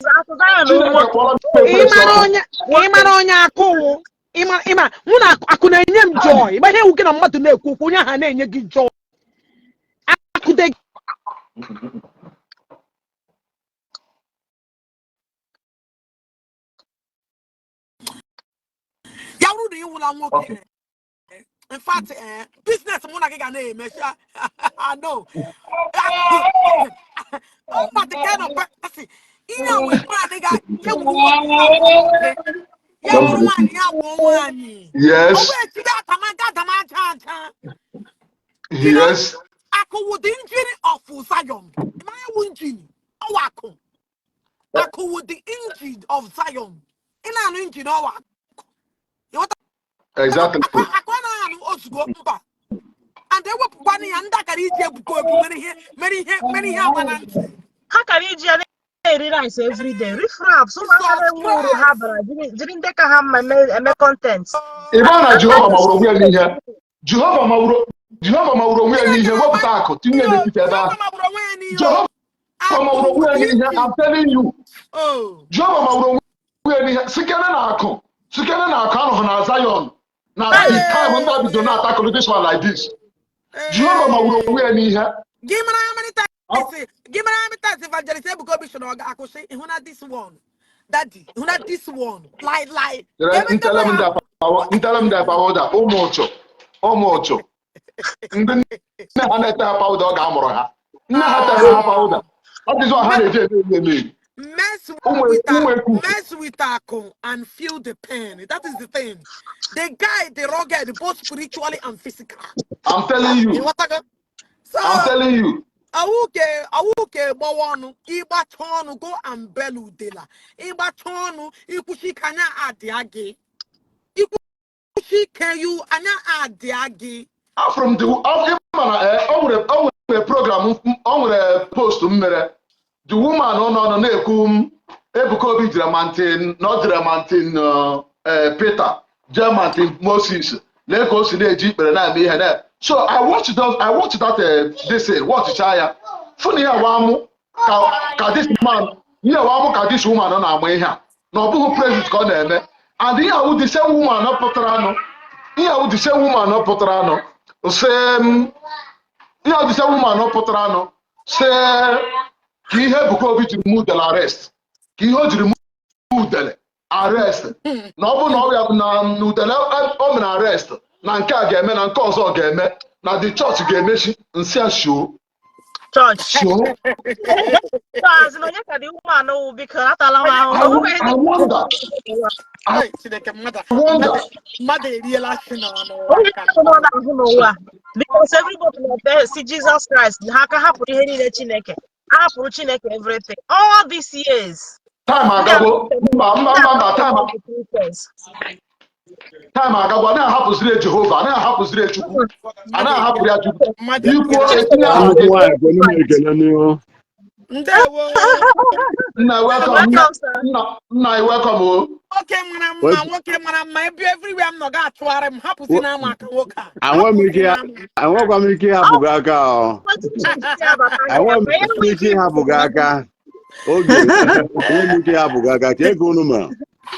Chineke kpọrọ m ekwentị ọkụ. Ịmara onye akụwụ, ịma mụ na akụ na-enye m joy. Ịgba ihe ewu gị na mmadụ na-ekwu okwu, onye ahụ na-enye gị joy. Akụde ya bụrụ na ị wụla nwoke, in fact, business mụ na gị ga na-eme sha. I know I'm not the kind of person ihe a wee brand ga ya wuru nwoke, ya wuru nwaanyị, ya wụọ nwaanyị. O wee jide atamaga adama aja aja. Akụ wụ the engine of Zion. Ịmara wụ engine ọwa akụ. Akụ wụ the engine of Zion. Ị na-anụ engine ọwa akụ. Ịghọta? Exactly. Akụ anaghị anụ ozugbo mba and ewepụkwana ya ndị akara iji Ebuka Obi mere ihe, mere ihe, mere ihe agba na ntị. Ha kara iji ya na-eri rice everyday, riffraffs, ụmụaka na-enwe uru ha bara, jiri ndị ka ha mma eme content. Ịma na Jehova mawuru onwe ya n'ihe. Jehova mawuru onwe ya n'ihe, wepụta akụ tinye n'etiti ebe ahụ. Jehova magburu onwe ya n'ihe. Jehova mawuru onwe ya n'ihe, I'm telling you. Oh. Jehova mawuru onwe ya n'ihe sikere na akụ, sikere na akụ anọghị na Zion na the time ndị a bido na-atakụrụ this one like this. Jehova mawuru onwe ya n'ihe. Gị mara how many times, gị mara how many times Evangelist Ebuka Obi sị na ọ ga-akwụsị ịhụ na this one, daddy, ịhụ na this one, lie lie. Ebe ndị Ntele m ya ntele m ndị powder, ụmụ ụchụ, ụmụ ụchụ, ndị nne ha na-ete ha powder, ọ ga-amụrụ ha nne ha tere ha powder, ọ dịzị ha na-eji eme eme emeri. Mess ụmụ with a, ụmụ eku. Mess with Akụ and feel the pain. That is the thing. The guy, the rugged, both spiritually and physical. I'm telling you. Ịghọtago? So I'm telling you. Awuke awuke gbawa ọnụ, ịgbacha ọnụ, go and bel udela, ịgbacha ọnụ, ikwuchi ike anya adịa gị, ikwuchi ike you anya adịa gị. Afụrụ m the ịma na o nwere program, o nwere post m mere, the woman nọ nọ na-ekwu m Ebuka Obi jere mountain na ọ jere mountain Peter jee mountain Moses, lee ka o si na-eji ikpere na-eme ihe na. So I watched that this thing, watchcha ya, fụ na ihe wa amụ ka this man, ihe wa amụ ka this woman na-amụ ihe a, na ọ bụghị president ka ọ na-eme. And ihe awụ the same woman pụtara anụ, ihe awụ the same woman pụtara anụ sị m, ihe awụ the same woman pụtara anụ sị ka ihe Ebuka Obi jiri mụ udele arrest, ka ihe o jiri mụ udele arrest, na ọ bụ na ọ ya na udele o mere arrest, na nke a ga-eme, na nke ọzọ ga-eme, na the church ga-emechi nsị a shoo. Church. Shoo. So, onye ka dị woman wụ, biko atala m ahụhụ. I wonder. Ai, Chineke, mmadụ I wonder. Mmadụ eriela shi n'ọnụ. Onye ahụ nọ na-ahụ n'ụwa, because everybody na si Jesus Christ ha aka hapụrụ ihe niile Chineke, ha hapụrụ Chineke everything all these years. Time agago, mba mba mba mba, time agagwo, a na-ahapụziri Jehova, a na-ahapụziri Chukwu, a na-ahapụrụ ya Chukwu. Mmadụ Ikwu eriela. etinye aha Nnukwu gị. nwaanyị kwenu m ekele n'ihu. Ndewo. Nna, welcome. Welcome, sir. Nna, nna anyị, welcome o. Nwoke mara mma, nwoke mara mma, ebe everywhere m nọ ga-achụgharị m, hapụzi na ama aka nwoke a. Enwe m ike, enwekwa m ike ịhapụ gị aka ọ. Enwe m ike ịhapụ gị aka oge, enwe m ike ịhapụ gị aka ka ego unu mere.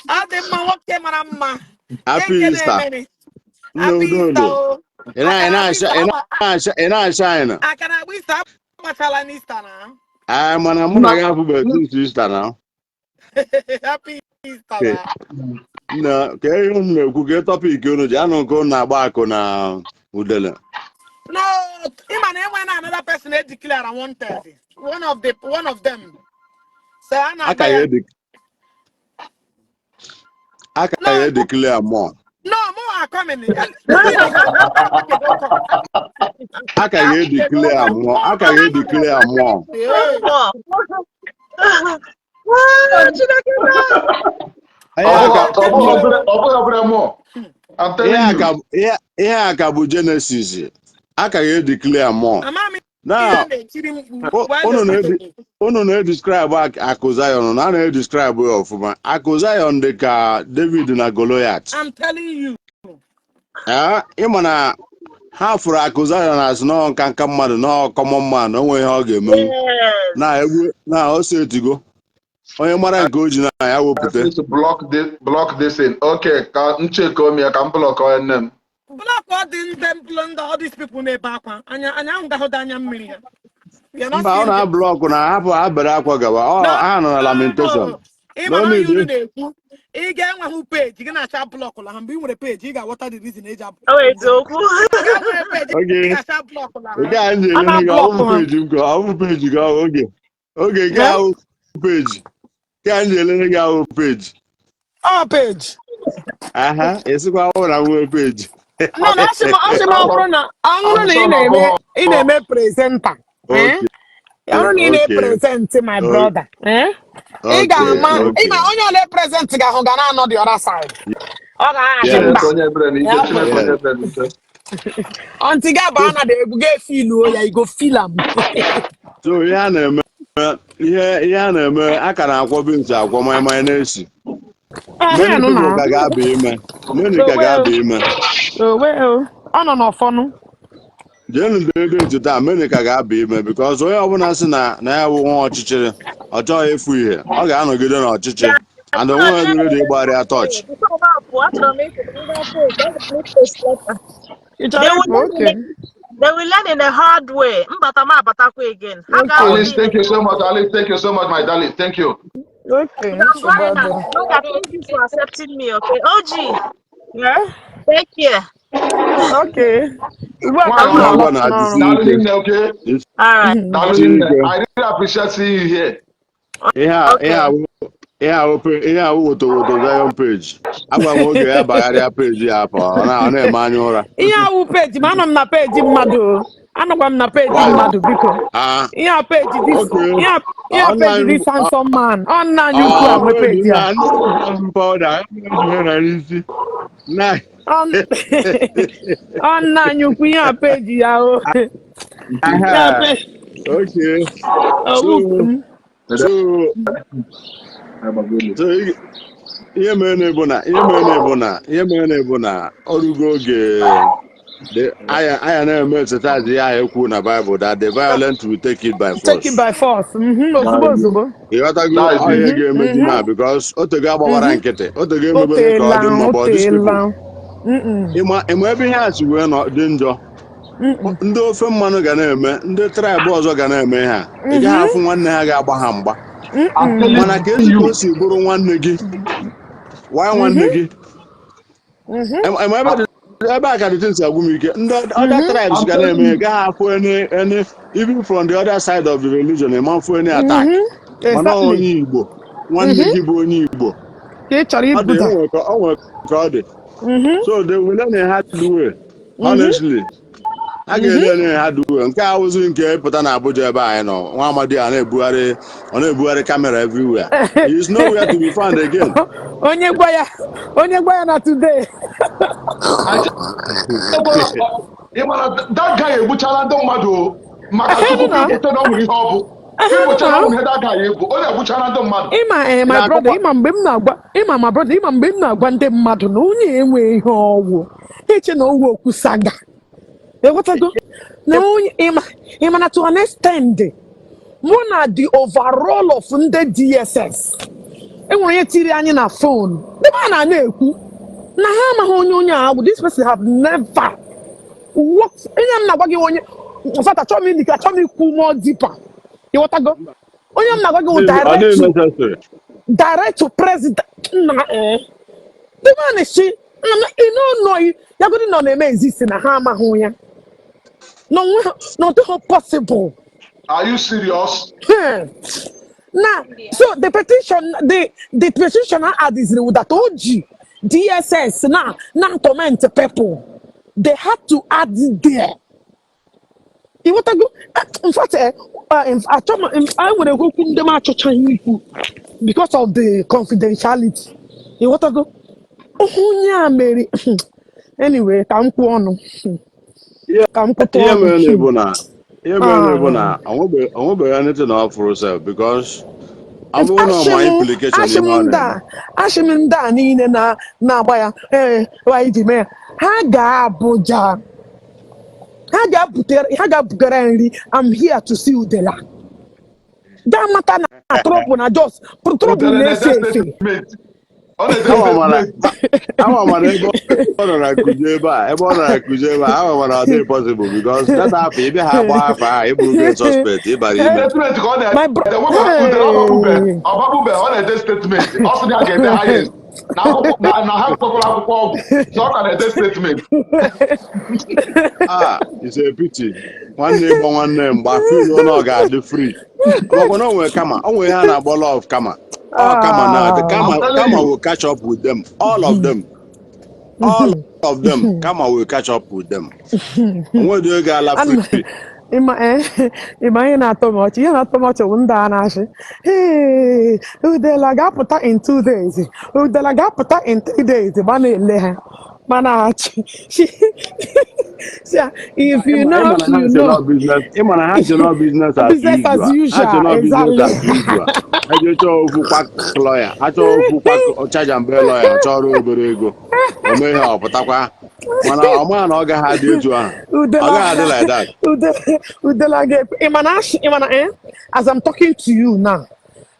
Ọ dị mma, nwoke mara mma. Happy Nke Easter. na-emeri. Nne, Happy udo. Easter Udo. o. Ị na-acha anyị na Aka na-agba Easter agbachala n'Easter na. Anyị mana mụ na gị afụbeghị since Easter na. Happy Easter Okay. na. Nna, ka ihe unu na-ekwu, ka topic unu ji anụ nke unu na-agba akụ na udele. No, ịma na enwe na another person e declare wanted. One of them. So a na-agba Aka ya ya. edi aka No, ya edeclare more. No, more are coming. Okay, don't come. Aka ya edeclare more, aka ya edeclare more. Hey. Ah, Chineke na. Ihe a ka Ọ bụghị ọ bụghị obere mmụọ. I'm ihe telling a you. ka ihe a ka bụ Genesis. A ka ga-edeclare more. Ama m ihe Now, na-etiri mkpu while unu the na-edi unu na-edescribe akụ Zion na a na-edescribe ya ọfụma. Akụ Zion dị ka David na Goliath. I'm telling you. Ee, ịma na ha fụrụ akụ Zion asị nọọ nka nka mmadụ, nọọ common man, o nwe ihe ọ ga-emenwu. Na egwu na ose etigo onye mara nke o ji na ya wepụta. I need to block this in. Okay, ka m checko m ya, ka m block onye nne m. Block all the ndị all these people na-ebe akwa anya anya ahụ gahụda anya mmiri ha. You're not Mba, ọ seeing them. na-ablock na hapụ ha bere akwa gawa ọ No, ha nọ na lamentation. Ị ma No na need. ihe unu na-ekwu, ị ga-enweghị page gị na-acha block la ha. Mgbe ị nwere page, ị ga-aghọta the reason eji ablock. Ọ wụ eziokwu. Ị ga-enwere page, Oge ị ga-acha block la ha. nke a m ji A elele gị na-ablock ọwụ ha. Peji m ka ọwụ peji gị ọwụ oge oge nke Eh? ahụ peji nke a m ji elele gị ahụ peji. Ọ page. Aha, esikwa awụ na nwee peji. No, na asị m ọ bụrụ na ị na-eme presenter, eh? Okay. Ọ bụrụ na ị na-epresent, my brother, eh? Ị ga-ama ịma onye ole present ga-ahụ ga na-anọ the other side. Ọ ga-aghachi mba. Chineke onye ebere na ike. Ya Chineke onye ebere na ike. Until ga baa na the egwu ga-efeeluo ya, you go feel am. So ihe a na-eme a ka na-akwọ beans, akwọ maịmaị na-esi. Many Ehe, nụ people na. ka ga-aba ime, many ka Owe ga-aba ime. Owe o. Ọ nọ n'ọfọnụ. Jenu dede etu taa, many ka ga-aba ime because onye ọbụla sị na ya bụ nwa ọchịchịrị, ọ chọghị ịfụ ihe, ọ ga-anọgide n'ọchịchị and onwe onye dị ready ịgbarịa torch. Before m apụ, achọrọ m ịpụ ndị post, aga m post letter. Ị chọrọ They ịpụ? will learn in Okay. a, they will learn in a hard way. Mbata m abatakwa again. Ha ga-amụta Alice, in a thank you so much. Alice, thank you so much, my darling. Thank you. Okay. I'm Nsogbu going now. adịrọ. Look, thank you for accepting me, okay? OG, Yeah? take care. Okay. Ugbu a ka m Nwaanyị Onye ọbụla na-alọta na-ajụsi n'ọrụ. Daalụ ike. nne, okay? All right. Daalụ Jisi nne. ike. I really appreciate seeing you here. Ihe a ihe a ihe a ihe a wụ woto woto Zion page. Agwa m oge ya bagharịa peji ya apụ, ọ na-eme anya ụra. Ihe awụ page ma anọ m na page mmadụ o. Anọkwa m na page mmadụ, biko. Ah. Ihe a page this ihe a Ọ page na this handsome man. Ọ nna anyị ukwu a Ah, nwe peji page a. na ndị powder na n'isi na. Ọ nna anyị ukwu, ihe a page ya o. Ihe a page So ọwụ m. So ihe mere na bụ na ọrụgo oge aya na-eme exercise ya ekwu na Bible that the violent will take it by Take it force. by force. Ozugbo ozugbo. Ịghọtago? That is Ọ ihe it. ga-emeju na because otego agbawara nkịtị, otego O emebere ka ọ teela, dị mma, o but these people teela. ịma ebe ihe a si wee nọ dị njọ, ndị ofe mmanụ ga na-eme, ndị tribe ọzọ ga na-eme ihe a, ị gaghị afụ nwanne ha ga-agba ha mgba. I'm telling Mana ka ezi ka you. o si bụrụ nwanne gị why nwanne gị. Ema ebe a ka the things agwụ m ike. Ndị other tribes I'm ga telling na-eme, you. gaghị afụ any, even from the other side of the religion, ịma mfụ any attack, mana ọ onye Igbo, nwanne gị bụ onye Igbo, Ka ị chọrọ ọ dị ibuda. o nwere ka ọ dị. So they will learn a hard way. Honestly, a ga-ele a hard way. Nke a wụzi nke pụta na Abuja ebe anyị nọ, nwa amadi a na-ebugharị, ọ na-ebugharị camera everywhere. He is nowhere to be found again. Onye gwa ya na today. Ị mara that guy egbuchala ndị mmadụ o maka Ehe, Chukwu nna. ikwute na ọ nwere ihe ọ bụ igbuchala nwere ihe that guy egbu, ọ na-egbuchala ndị mmadụ. Ịma eh, my Na-akọkwa brother, ịma mgbe m na-agwa, ịma, my brother, ịma mgbe m na-agwa ndị mmadụ na onye enwe ihe ọwụ eche na owu okwu saga, ịghọtago na onye ịma na to an extent mụ na the overall of ndị DSS enwere onye tiri anyị na phone ebe a na-ekwu na ha amaghị onye a bụ. This person have never worked. Onye m na-agwa gị, onye, in fact, achọghị m ilike, achọghị m ikwu more deeper, ịghọtago? Onye m na-agwa gị wụ ọ direct dịghị to necessary. Direct to president na the man si na ị no ya godi nọ na-eme exist na ha amaghị ya na onwe ha na ọ dịghị possible. Are you serious? Na so the petition adiziri with that OG DSS na torment people, they had to add it there, ịghọtago? In fact, achọ m, I nwere okwu ndị m achọchaghị ikwu because of the confidentiality. Ịghọtago onye a mere? Anyway, ka m kwuo ọnụ, ka m kwụta Ihe ọnụ. mere na bụ na ihe mere na bụ na onwebeghị anything ọ fụrụ sef, because ọ bụrụ na ọ ma implication Ashị m ihe ọ ndị na-eme. A, ashị m ndị a niile na-agba ya, ee, wanyị ji mee ya, ha gaa Abuja, ha ga-butere, ha ga-bugara ya nri. I'm here to see Udela. Gaa mata na trouble na just trouble Udele na-efe na-ede efe. Statement. Ọ na-ede Awa mana statement. Awa mana ebe ọ nọ na Kuje ebe a, ebe ọ nọ na Kuje ebe a, awa mana ọ dịghị possible, because that afọ ịbịa ha agba afọ ahụ ịbụrụ gị suspect, ịbara ime. Statement ka ọ My bro. na-ede. Wepụ Udele, ọgbakpube. Hey. Ọgbakpube, ọ na-ede statement. Ọ sị na ya ga-ede highest. Na akwụkwọ na ha kwekwara akwụkwọ ọgwụ. So ọ ka na-ede statement. Ah, it's a pity. Nwanne ịgba nwanne mgba feel na ọ ga-adị free. Makwa na o nwere kama, o nwere ihe a na-akpọ law of karma. All karma na the karma I'm telling karma you. will catch up with them. All of them. All of them. Karma will catch up with them. Onwedị oge ala Ana free. Ịma, ịma ihe na-atọ m ọchị, ihe na-atọ m ọchị bụ ndị a na-achị, "Hey, Udela ga-apụta in 2 days, Udela ga-apụta in 3 days," ma na-ele ha ma na-achị. Si ya, if you know, Ịma na ha you si know. nọ business, ịma na ha si nọ business as Business as usual. Ha si usual. nọ business as Exactly. usual. Ha je chọọ ofu quack lawyer, ha chọọ ofu quack charge and bail lawyer, chọrọ obere ego. O mee ihe ọ pụtakwa. Mana ọ maa na ọ gaghị adị etu ahụ. Ọ Udela gaghị adị like that. Udela ga-ekwe. Ịma na ashị, ịma na, as I'm talking to you now,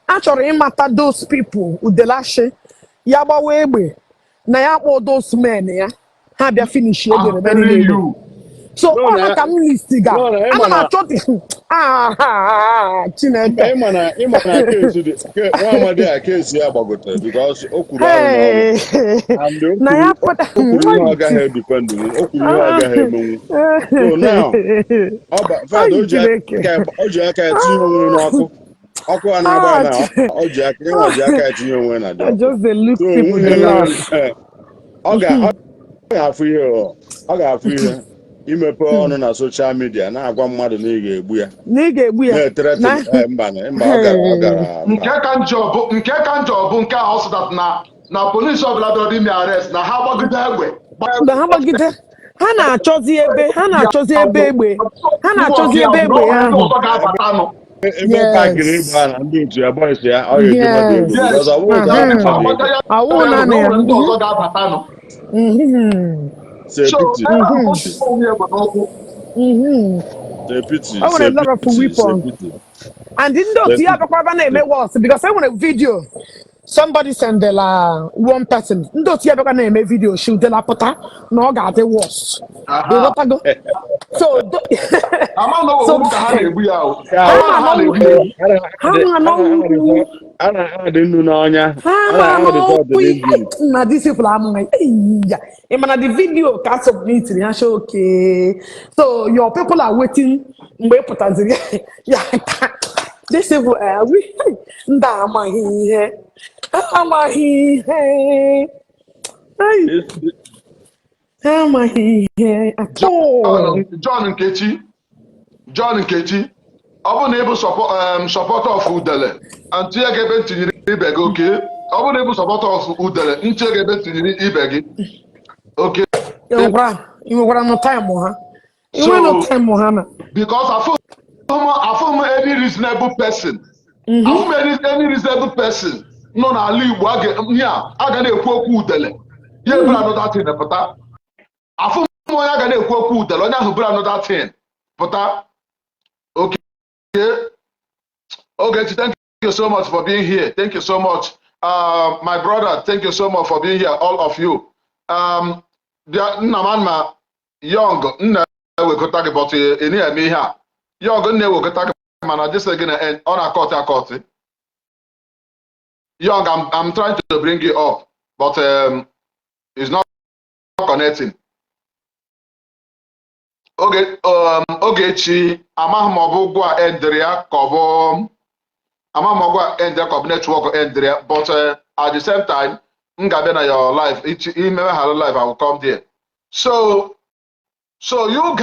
a chọrọ ịmata those people Udela shi ya gbawa egbe na ya kpọọ those men ya ha bịa finish egbe I'm na telling niile. you. So No, ọ ha na ka m list ga no, na ana ịma m na achọ dị. Ah, Chineke. Ịma na case dị nwa amadi a, case ya gbagotere because o kwuru arụ n'ọnụ Hey, and o na ya kwuru pụta. O kwuru ihe ọ gaghị edefend, o kwuru ihe ọ gaghị emenwu. So now ọ ba fact Ay, o ji Chineke. aka, o ji aka ya tinye onwe ya n'ọkụ, ọkụ a na-agba ya Ah, na o ji aka ịnwa ji aka ya tinye onwe ya na dị I ọkụ. just dey look So people nwunye dey laugh. ọ ga-afụ ihe, ọ ga-afụ ihe imepe ọnụ na social media na-agwa mmadụ na ị ga-egbu ya, Na ị ga-egbu ya. na-ethreaten. Na Mba na mba, ọ gara Nke mba. ka njọ bụ, nke ka njọ bụ nke a ọ sị that na polisi ọbụla bịara ime arrest na ha gbagide egbe. Mgbe ha gbagide, ha na-achọzi ebe ha na-achọzi ebe egbe ha na-achọzi ebe egbe ya ndị ahụ. Ọzọ ga-abatanụ. Ebe pakịrị Yes. egbe a na ndị otu ya, boys ya, ọ ga-eji mmadụ egbe because ọ bụghị ka Mhm. mmadụ egbe. Awụ naanị ya. Ndị ọzọ ga-abatanụ. It's a So pity. ebe ahụ o ji onwe egbe n'ụkwụ. It's a pity. O It's nwere a a lot of pity. It's a weapon. pity. And ndị otu ya bịakwa ebe na-eme worse, because e nwere video somebody sendela one person, ndị otu ya bịakwa na-eme video shi Udela pụta na ọ ga-adị worse. Ịghọtago? So Ama na so ogbugbu ka ha na-egbu ya o. Ya, ha Ama na ma ha na na-egbu ya. ha ma na ọwụ a na-adị nnu n'ọnya. Ha A ma na na-adị salt ọwụ n'injin. Na these people amaghị ya. Ị ma na the video ka a submitiri ha sị, okay, so your people are waiting mgbe ị pụtaziri ya ka these people, we ndị a amaghị ihe, ha amaghị ihe. Ai, ha amaghị ihe at all. John Nkechi, John Nkechi, ọ bụrụ na ị bụ supporter of Udele, ntinye gị ebe ntinyere ibe gị, oke. Ọ bụrụ na ị bụ supporter of Udele, ntinye gị ebe ntinyere ibe gị, oke. Ị nwekwara nụ time ha, ị nwere nụ So time ha na because afụ m any reasonable person, afụ m any reasonable person nọ n'ala Igbo a ihe a a ga na-ekwu okwu Udele, ya eburu another thing pụta. Afụ m onye a ga na-ekwu okwu Udele, onye ahụ buru another thing pụta. Okay. Ogechi, thank you so much for being here. Thank you so much. My brother, thank you so much for being here, all of you. Bịa nna m ama Young nna ewekọta gị, but ị na-eme ihe a. Young nna ewekọta gị, mana this gị na ọ na-akọtị akọtị. Young, I'm trying to bring you up, but it's not connecting. Oge Ogechi, amaghị m ọ bụ ụgwọ a endịrị ya ka ọ bụ amaghị m ọgwụ a endịrị ya ka ọ bụ network endịrị ya, but at the same time m ga-abịa na your live imewe ha live, I will come there. So you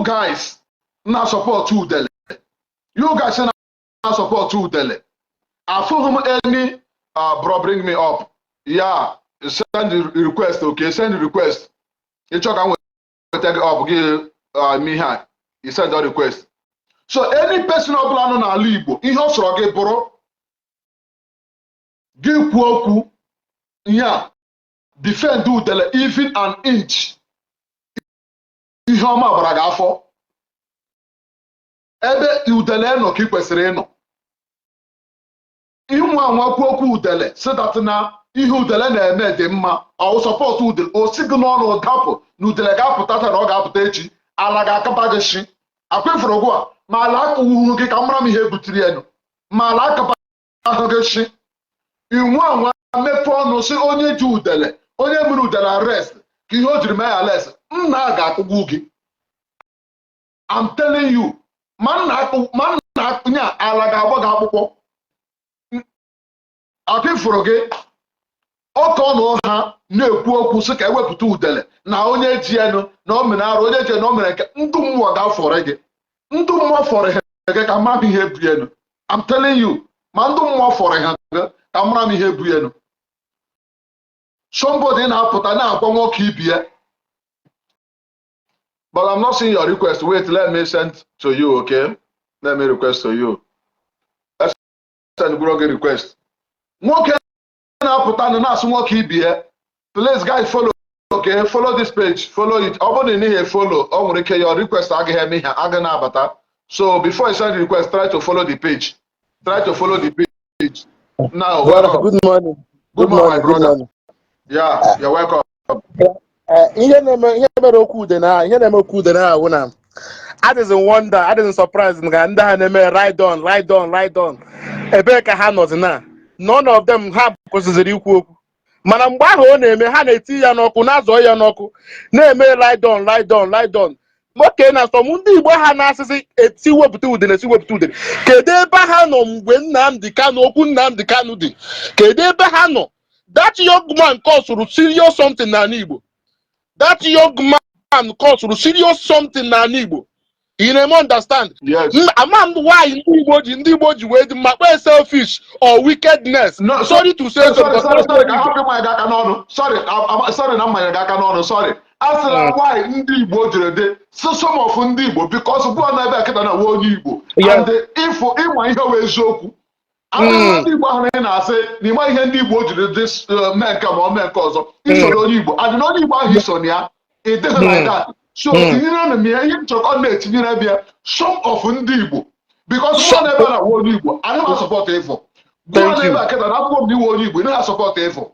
guys na support Udele, you guys na support Udele, afụghị m any Bro, bring me up. Yeah, send the request, okay? Send the request. Ịchọ ka m weta gị up gị, me ihe, you send the request. So any person ọbụla nọ n'ala Igbo, ihe ọ sọrọ gị bụrụ, gị kwuo okwu ihe a, defend udele even an inch, ihe ọma gbara gị afọ. Ebe udele nọ ka ị kwesịrị ịnọ. Ịnwe anwa kwuo okwu udele, si that na ihe udele na-eme dị mma, ọ support udele, o si gị n'ọnụ dapụ na udele ga-apụta taa na ọ ga-apụta echi, ala ga-akaba gị shi akwa ifuru gụ a, ma ala akụwuhu gị ka mara m ihe butere enu, ma ala akaba ahụ gị shi. Inwe anwa mepee ọnụ si onye ji udele, onye mere udele arrest, ka ihe o jiri mee ya arrest, nna a ga-akụgbu gị. I'm telling you, ma nna akụ ma nna nya ala ga-agba gị akpụkpọ akwa ifuru gị. Ọka ọnụ ha na-ekwu okwu sị ka ewepụta udele na onye ji enu na o mere arụ, onye ji na o mere nke ndụ mmụọ ga-afọrọ gị, ndụ mmụọ fọrọ ha gị ka mara m ihe bu enu. I'm telling you, ma ndụ mmụọ fọrọ ha gị ka mara m ihe bu enu. Somebody na-apụta na-agwa nwoke ibi ya. But I'm not seeing your request. Wait, let me send to you, okay? Let me request to you. Let's send gị request. Nwoke na-apụta na na-asụ nwoke ibi ya. Please, guys, follow, okay? Follow this page, follow it. Ọ bụrụ na ị naghị follow, ọ nwere ike your request agaghị eme ihe, agaghị na-abata. So before you send the request, try to follow the page. Try to follow the page. Now, Brother, welcome. good morning. Good Good morning, my morning. Good brother. morning. Yeah, you're welcome. Ihe na-eme, ihe mere okwu ude na ihe na-eme okwu ude na awụ na adịghị wonder, adịghị surprise ka ndị ha na-eme ride on, ride on, ride on. Ebee ka ha nọzi na none of them ha kwụsịzịrị ikwu okwu, mana mgbe ahụ ọ na-eme, ha na-eti ya n'ọkụ, na-azọ ya n'ọkụ, na-eme ride on, ride on, ride on. Nwoke na sọm ndị Igbo ha na-asịsị eti wepụta udene, esi wepụta udene, kedu ebe ha nọ mgbe Nnamdi Kanu, okwu Nnamdi Kanu dị? Kedu ebe ha nọ? That young man caused serious something n'ala Igbo. That young man caused serious something n'ala Igbo. You na-eme understand? Yes. Ama m why ndị Igbo ji wee dị mma kpee selfish or wickedness. No, sorry to say so, sorry, but sorry, sorry, ka hapụ ịmanye gị aka n'ọnụ. Sorry, sorry na mmanye gị aka n'ọnụ. Sorry. Asịla why ndị Igbo jiri dị so some of ndị Igbo, because ugbu a na ebe a kịta na nwe onye Igbo and ịfụ ịma ihe wee eziokwu. Abụrụ ndị Igbo ahụ ị na-asị na ịma ihe ndị Igbo jiri dị mee nke ma ọ mee nke ọzọ, isoro onye Igbo and na onye Igbo ahụ iso na ya, ị dịghị like that. So tinyere m ya ihe m chọrọ ka ọ na-etinyere bịa some of ndị Igbo, because mụ na ebe a na nwe onye Igbo anyị ma support ịfụ gụọ Thank na you. ebe a kịta na akwụkwọ m na iwe onye Igbo, ị naghị support ịfụ.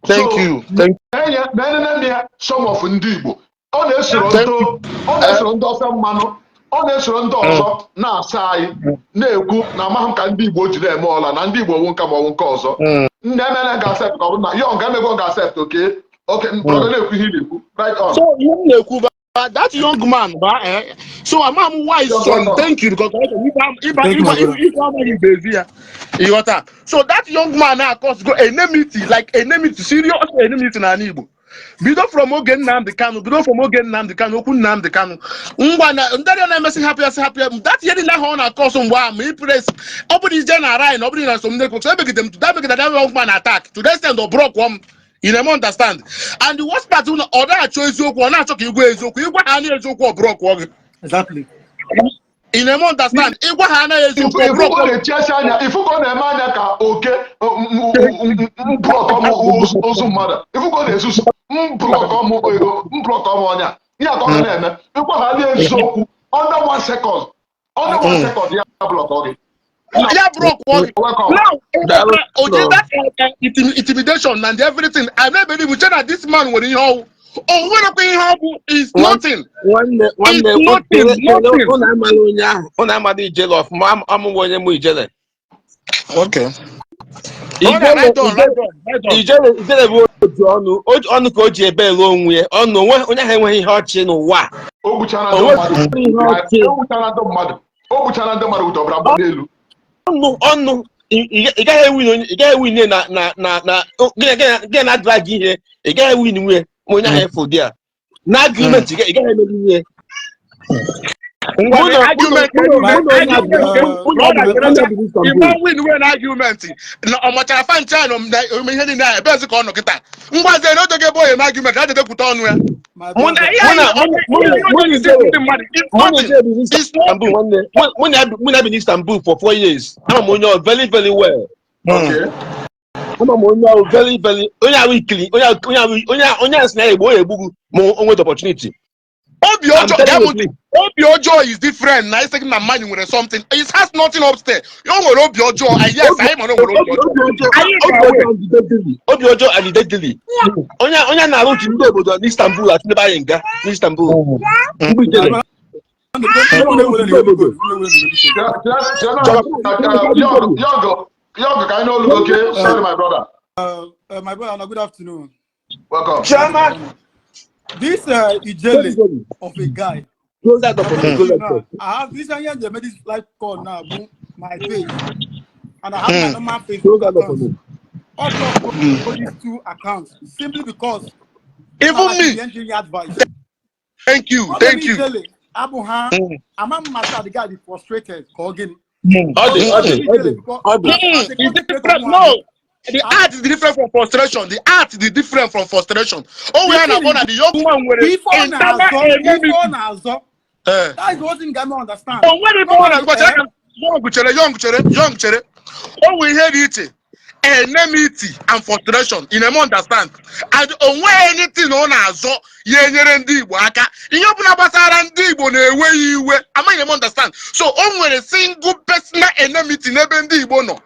Thank So you, thank enye na enene ya some of ndị Igbo, ọ na-esoro Thank ndị you. ọ na-esoro ndị ofe mmanụ, ọ na-esoro ndị ọzọ na-asa anyị na-ekwu na amaghị m ka ndị Igbo ji na-eme ọla na ndị Igbo wụ nka ma ọ wụ nke ọzọ. Ndị emere ga accept ka ọ bụ na yọ nga emego ga accept. Okay, brother, na-ekwu ihe ị na-ekwu, right on. So ihe m na-ekwu ba that young man ba, so ama m why Young son man. Thank you, because ịba Thank you, ịba my brother. ife amaghị bụ ezi ya, ịghọta? So that young man na cause go enmity, like enmity, serious enmity n'ala Igbo, bido from oge Nnamdi Kanu, bido from oge Nnamdi Kanu, okwu Nnamdi Kanu. Ngwa na ndị ọrịa na-emesị hapụ ya, sị hapụ ya. That ihe niile ahụ ọ na-akọsụ mgbe ahụ, ma ị press, ọ bụrụ ije na line, ọ bụrụ na som network, so emegide m that megide that young man attack to the extent ọ block m. You na understand? And the worst part bụ na ọ na-achọ eziokwu, ọ na-achọ ka ịgwa eziokwu. Ịgwa ha anaghị eziokwu, ọ block gị. You na understand? Ịgwa ha anaghị eziokwu, ọ ifu block ka ọ na-echiasi anya, ifu ka ọ na-eme anya ka oke mblọk ozu mmadụ, ifu ka ọ na-esusu mblọk ọmụ ego, mblọk ọmụ ọnya ihe a ka ọ ga na-eme. Ịgwa ha eziokwu, under one second, under one second, ya block gị. Ya block gị. Welcome. Now, Daalụ. oji that intimidation and everything, I no believe che na this man nwere ihe ọwụ. O nwerekwa ihe ọ bụ, is nothing. Nwanne, nwanne. It's nothing, nothing. Ụnụ amala onye ahụ, ụnụ amala Ijele ọfụma. Amụghị onye mụ Ijele. Okay. Ọ na Ijele right on, right on, right on. Ijele, Ijele bụ oji ọnụ, o ji ọnụ ka o ji ebe elu onwe ya ọnụ onwe. Onye ahụ enweghị ihe ọchị n'ụwa a. O gbuchara ndị O mmadụ. nweghị ihe ọchị. O gbuchara ndị mmadụ, o gbuchara ndị mmadụ with ọbara mgbali elu. Ọnụ ọnụ, ị gaghị ewin onye, ị gaghị ewin na gị na drag ihe, ị gaghị ewin nwunye ma onye ahụ efu dị a na agreement, ị gaghị emeri ihe. Mụ Ngwa na argument mụ na onye argument mụ na brother onye chere bi ịgba n'Istanbul. Win win argument na ọ machara fa nche na ome ihe niile a ebezi ka ọ nọ kịta ngwazie na oge ebe onye eme argument na ajedekwute ọnụ ya. My Mụ na brother. Ihe mụ na anyị mụ ihe na anyị mụ na ọjọọ Ijele ndị mmadụ, it's mụ na nothing, Ijele bi it's n'Istanbul nothing. Nwanne mụ na bi n'Istanbul for 4 years. Ama m onye ọ very very well. Okay. Ama m onye ahụ very very, onye ahụ ikili onye ahụ onye ahụ onye ahụ onye ahụ sị na ya egbu onye egbughu ma o nweta opportunity. Obi I'm ọjọọ telling gee you m ntị. please. Obi ọjọọ is different na isi gị na mmadụ nwere something. It has nothing upstairs. O nwere obi ọjọọ and yes, Obi anyị ma na o nwere obi obi ọjọọ. Obi ọjọọ Anyị obi ga-awe ọjọọ and deadly, obi ọjọọ and deadly. Onye na-arụ uche ndị obodo n'Istanbul atụnebe anyị nga n'Istanbul mgbe My Ijele brother, ndị obodo Young, Young, Young, ka anyị n'olu gị, okay? Sorry, my brother. My brother, good afternoon. Welcome. Chioma. This Ijele of a guy. Close that door for me. Close that Now, door. I have this one here, they made this live call now, boom, my page. And I have my normal Close Facebook that door for account. me. All block these two accounts simply because Even me. The engineer advice. Thank you. Ọ Thank you. Ijele, abụ ha, ama m masa the guy dị frustrated ka ọ gịnị. Ọ dị ọ dị ọ dị ọ dị. It's different. No, the art is different from frustration. The art is different from frustration. Oh, we are not gonna the young man with Ife ọ internal na-azọ, ife enemy. ọ na-azọ, Eh. that is one thing I don't understand. O nwere ife ọ na-azọ. Chere ka young chere, young chere, young chere. O nwere ihe dị iche. Enmity and frustration. You never understand. And o nweghị anything ọ na-azọ ya enyere ndị Igbo aka. Ihe ọbụla gbasara ndị Igbo na-ewe ya iwe. Amaghị m understand. So o nwere single personal enmity n'ebe ndị Igbo nọ.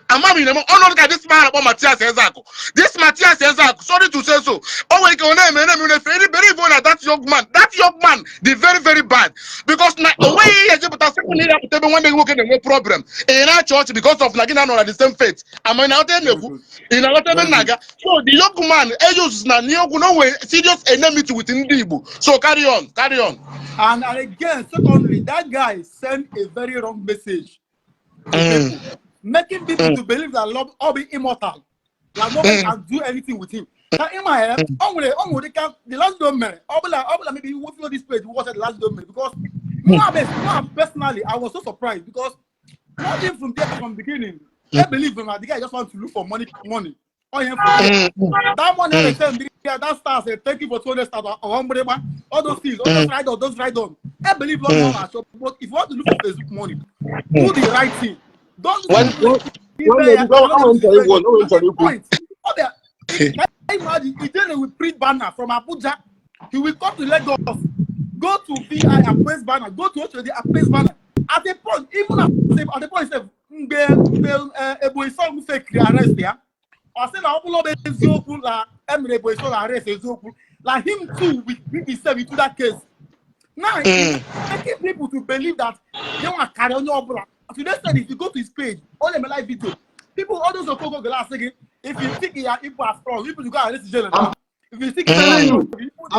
Amaghị m ọnọdụ ka this man akpọ Matias Ezeaku. This Matias Ezeaku, sorry to say so, o nwere ike ọ na-eme na-eme na-efe eri believe na that young man dị very very bad because na o nweghị ihe ejepụta sị na ya pụta ebe nwanne gị nwoke na-enwe problem, ị na-achị ọchị because of na gị na-anọ na the same faith. Ama ị na-aghọta ebe m na-ekwu? Ị na-aghọta ebe m na-aga? So the young man eyuses na n'ihe okwu na o nwere serious enmity with ndị Igbo. So carry on, carry on. And again, secondly, that guy sent a very wrong message to people, making people to believe that love all be immortal. Like nobody can do anything with him. Now, in my head, the last video mere, ọ bụla maybe you follow this page, you watch the last video mere, because me, personally, I was so surprised because nothing from there from beginning. I believe him, the guy just want to look for money, money. All him for that money they send there, that star say thank you for 200 stars or one all those things, all those ride on, those ride on. I believe Lord mm. But if you want to look for Facebook money, do the right thing. Don't One one one chọrọ ikwu, one chọrọ ikwu. Point. Can you imagine? Ijele will print banner from Abuja. He will come to Lagos, go to VI and place banner, go to Oshodi and place banner. At a point, even at the point, sef, mgbe Ebonyi Son fake arrest ya, ọ sị na ọ bụla bụ eziokwu na emere Ebonyi Son arrest eziokwu, na him too will bring himself into that case. Now, he's making people to believe that they want carry onye ọbụla. Today said if you go to his page, all them live video, people, all those Okoko glass saying, if you think you are people are strong, people you go arrest Ijele. I'm If you think telling you.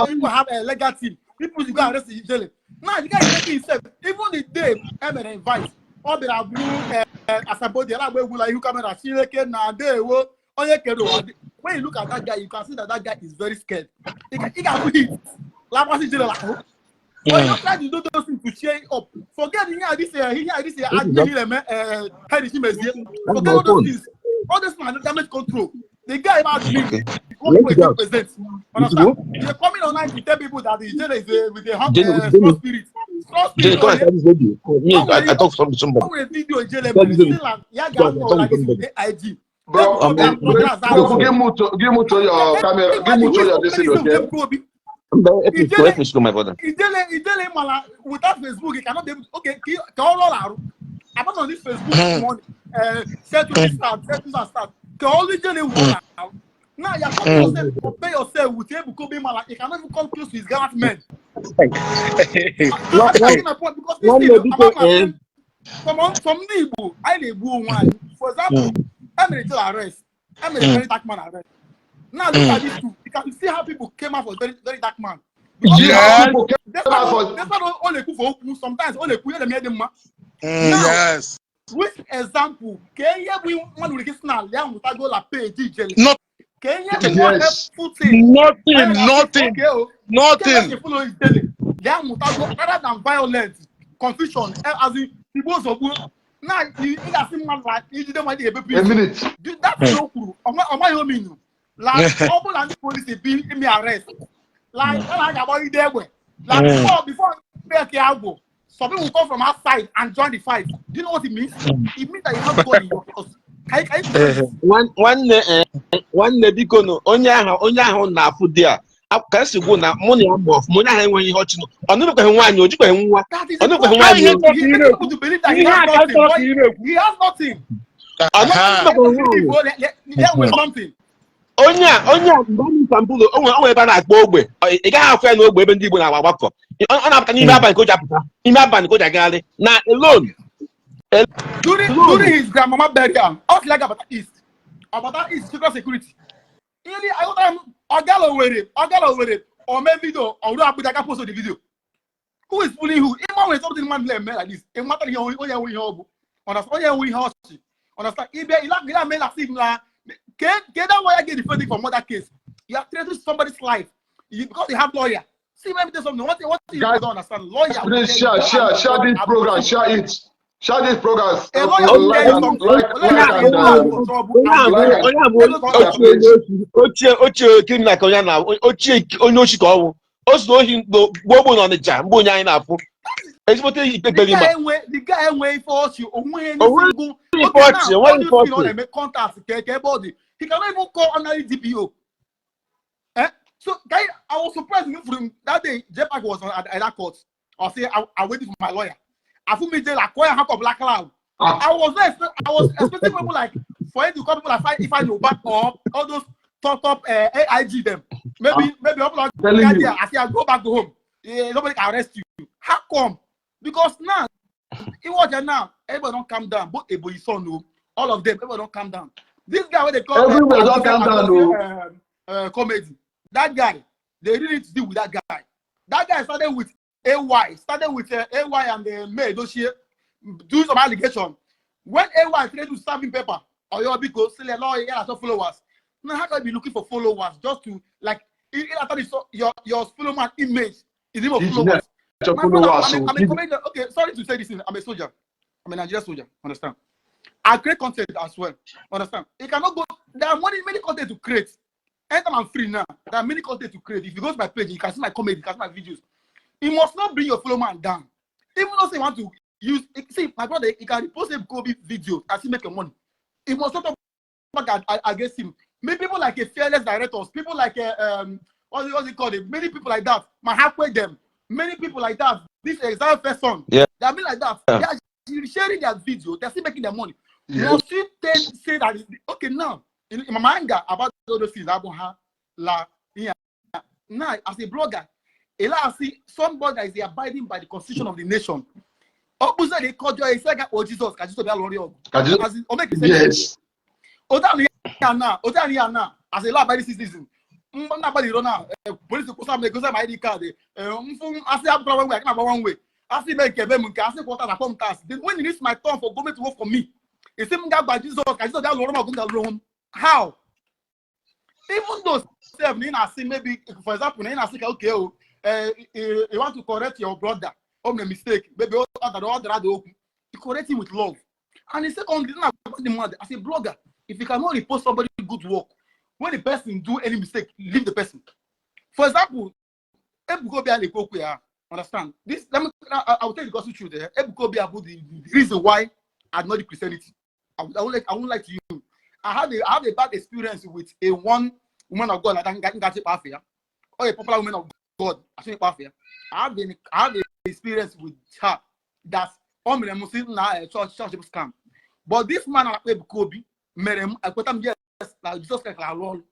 people have a legal team, people you go arrest Ijele. Now the guy is making himself, even the day Emere invite, ọ bịara bụrụ asambodo ya na-agba egwu la ihu camera Chineke na ndewo onye kere ụwa. When you look at that guy, you can see that that guy is very scared. He ga-abụ hit. Lagbasi Ijele ahụ. But you try to do those things to cheer it up. Forget here this here this Henry Chimezie. That's Forget my all those phone. things. All those things are damage control. The guy about me, Okay. what Let it out. present. You Understand? go. They're coming online to tell people that the Ijele is with a Jenny, strong Jenny, spirit. Strong Jenny, spirit. come and Onye start this radio. Me, o I nwere talk to somebody. o nwere video Ijele Start mere this radio. si na ya Go and ga-anọ talk like with this somebody. with AIG. Bro, Ebuka Obi give mute, give mute your camera, give mute your this thing, okay? Help me, Ijele help me, my brother. Ijele mala without Facebook, he cannot be able okay ka ọ lọọ arụ. Apart from this Facebook money, sell to this start, sell to that start. Ka ọlụ Ijele wụ arụ. Now you are coming yourself, compare yourself with Ebuka Obi mala, he cannot even come close to his gallant men. One, I'm one, making my point because this one thing, lady, ama m eh, some ndị Igbo, anyị na-egbu onwe anyị. For example, emere Ijele arrest, emere Very Dark Man arrest. Now look at these two. You can see how people came out for Very Very Dark Man. Because Yes. People came despite out for despite ọ na-ekwu for okwu, sometimes ọ na-ekwu ihe na-eme dị mma. Now, which example ka ihe bụ mmadụ nwere ike isi na ya nwụtago la page Ijele? Nothing. Ka ihe bụ one helpful thing Nothing. onye ga-asị Nothing. okay o, Nothing. follow Ijele ya nwụtago rather than violence. Confusion, as in igbo ozugbo na ị ga-asị mmadụ na ijide mmadụ ga-ebepụ A isi. minute. That thing o kwuru, ọ maghị ominu like ọ bụla ndị polisi bi ime arrest, like ọ na ga-agbagide egbe, like before break ya agwụ, some people come from outside and join the fight. Do you know what it means? It means that you have God in your house. Can you tell this? Nwanne, biko nụ, onye ahụ na-afụ di a ka esi gwụ na mụ na ya ma ọfụma, onye ahụ enweghị ihe ọchị nụ, ọ nụbekwaghị nwaanyị, o jikwaghị nwa. That is Ọ the nụbekwaghị problem. nwaanyị. Ihe O chọrọ ka He's ị making na-ekwu. people to believe that he Ihe has a ka nothing, chọrọ but ka ị na-ekwu. he has nothing. Ọ nụbekwaghị nwaanyị. Ya nwere something. Onye a mgbe ọ Istanbul, o nwere ebe a na-akpọ ogbe. Ị gaghị afụ ya n'ogbe ebe ndị Igbo na-agba agbakọ. Ọ na-apụta n'ime abalị ka o ji apụta, n'ime abalị ka o ji agagharị na alone. During Alone. During his grandmama burial, ọ sị ya ga-abata east, ọbata east, secret security ili aghọtara m. Ọgala Owerri o mee video ọrụ Abuja ga post the video. Who is fooling who? Ịma nwere something mmadụ na-eme like this, ịmatara ihe onye nwe ihe ọ bụ. Understand? Onye nwe ihe ọchị. Understand? Ịbịa ịla mee na sim na ke ke that lawyer get defending for murder case. You are threatening somebody's life because you have lawyer. See, let me tell you something. What you Guys, don't understand, lawyer will please tell you share, go share, and share this report program. Share it. Share this program. A lawyer will Like tell you and something. like, A lawyer like will and go and for trouble Onye a and bụ like and onye a bụ tell us share, ochie please. onye ochi, ochie criminal ka onye a na ochie onye ochi ka ọ bụ. O so ohi gboo gboo n'Ọnịcha mgbe onye anyị na-afụ ezigbote ikpe The kpere guy ma enwe, the guy enwe ife ọchị onwe O nweghị single ife okay ọchị, now o nweghị all ife these things ọ ọchị. na-eme contact ke ebe ọ dị, he cannot even call ordinary DPO, eh. So guy, I was surprised from that day JPAC was on at that court. I say I waiting for my lawyer. Afumi jail akọ ya handcuff black cloud. Ah. I was not expect, I was expecting people like for him to call people like Ifeanyi Ubah or all those top top AIG them. Maybe people Telling like you. there. I say I go back to home. Nobody can arrest you. How come? Because now, in what now, everybody don't calm down. Both Ebonyi son, no, all of them, everybody don't calm down. This guy what they call Everywhere don calm down, oh. Comedy. That guy, they really need to deal with that guy. That guy started with AY, started with AY and May Doshie, do some allegation. When AY tried to serve him paper, or your because still a lawyer, yeah, followers. Now how can you be looking for followers just to like it, it actually saw your follow man image is even His followers. your My brother, followers. I'm a, So I'm a comedian. Okay, sorry to say this thing. I'm a soldier. I'm a Nigerian soldier. Understand? I create content as well. Understand? You cannot go. There are many, many content to create. Anytime I'm free now, there are many content to create. If you go to my page, you can see my comedy, you can see my videos. You must not bring your follow man down. Even though say you want to use, see, my brother, you can repost a Kobe video and still make your money. You must not talk back against him. Many people like a fearless directors, people like a, what's it called? Many people like that. My halfway them. Many people like that. This exact first son. They are being like that. They are sharing their video. They're still making their money. Must you then say that okay now in my anger about all those things about her la yeah. Now as a blogger, I see somebody that is abiding by the constitution of the nation. Ọ they call you say oh Jesus, ka Jesus bịa lụrụ ya ọgụ. Ka Jesus- As in, o make sense. Otu ahụ ya na as a law abiding citizen, m na-agbalị iro na polisi kwụsa m, egosi m ID card, mfụ asị abụkwara one way, aka na-agba one way, asị ime nke ebe m nke asị kwụta na pọm tax. Then when it is my turn for government to work for me, esi m ga-agba Jizọs ka Jizọs bịa lụrụ m ọgụ m ga-alụrụ onwe m. How? Even though sef na ị na-asị maybe for example na ị na-asị ka okay o you want to correct your brother, o mere mistake, maybe ọ dara ada okwu, you correct him with love. And the second na the mmadụ as a blogger, if you cannot repost somebody good work, when the person do any mistake, leave the person. For example, Ebuka Obi a na-ekwu okwu ya, understand this, let me I will tell you the gospel truth, eh? Ebuka Obi abụ the reason why I not the Christianity. I won't lie to you. I have a bad experience with a one woman of God like that Ngachi Kpafia, or a popular woman of God Achị Kpafia. I have an experience with her that o mere m sị na church bụ scam, but this man na-akpọ Ebuka Obi mere m ekweta m yes na Jesus Christ na-arụ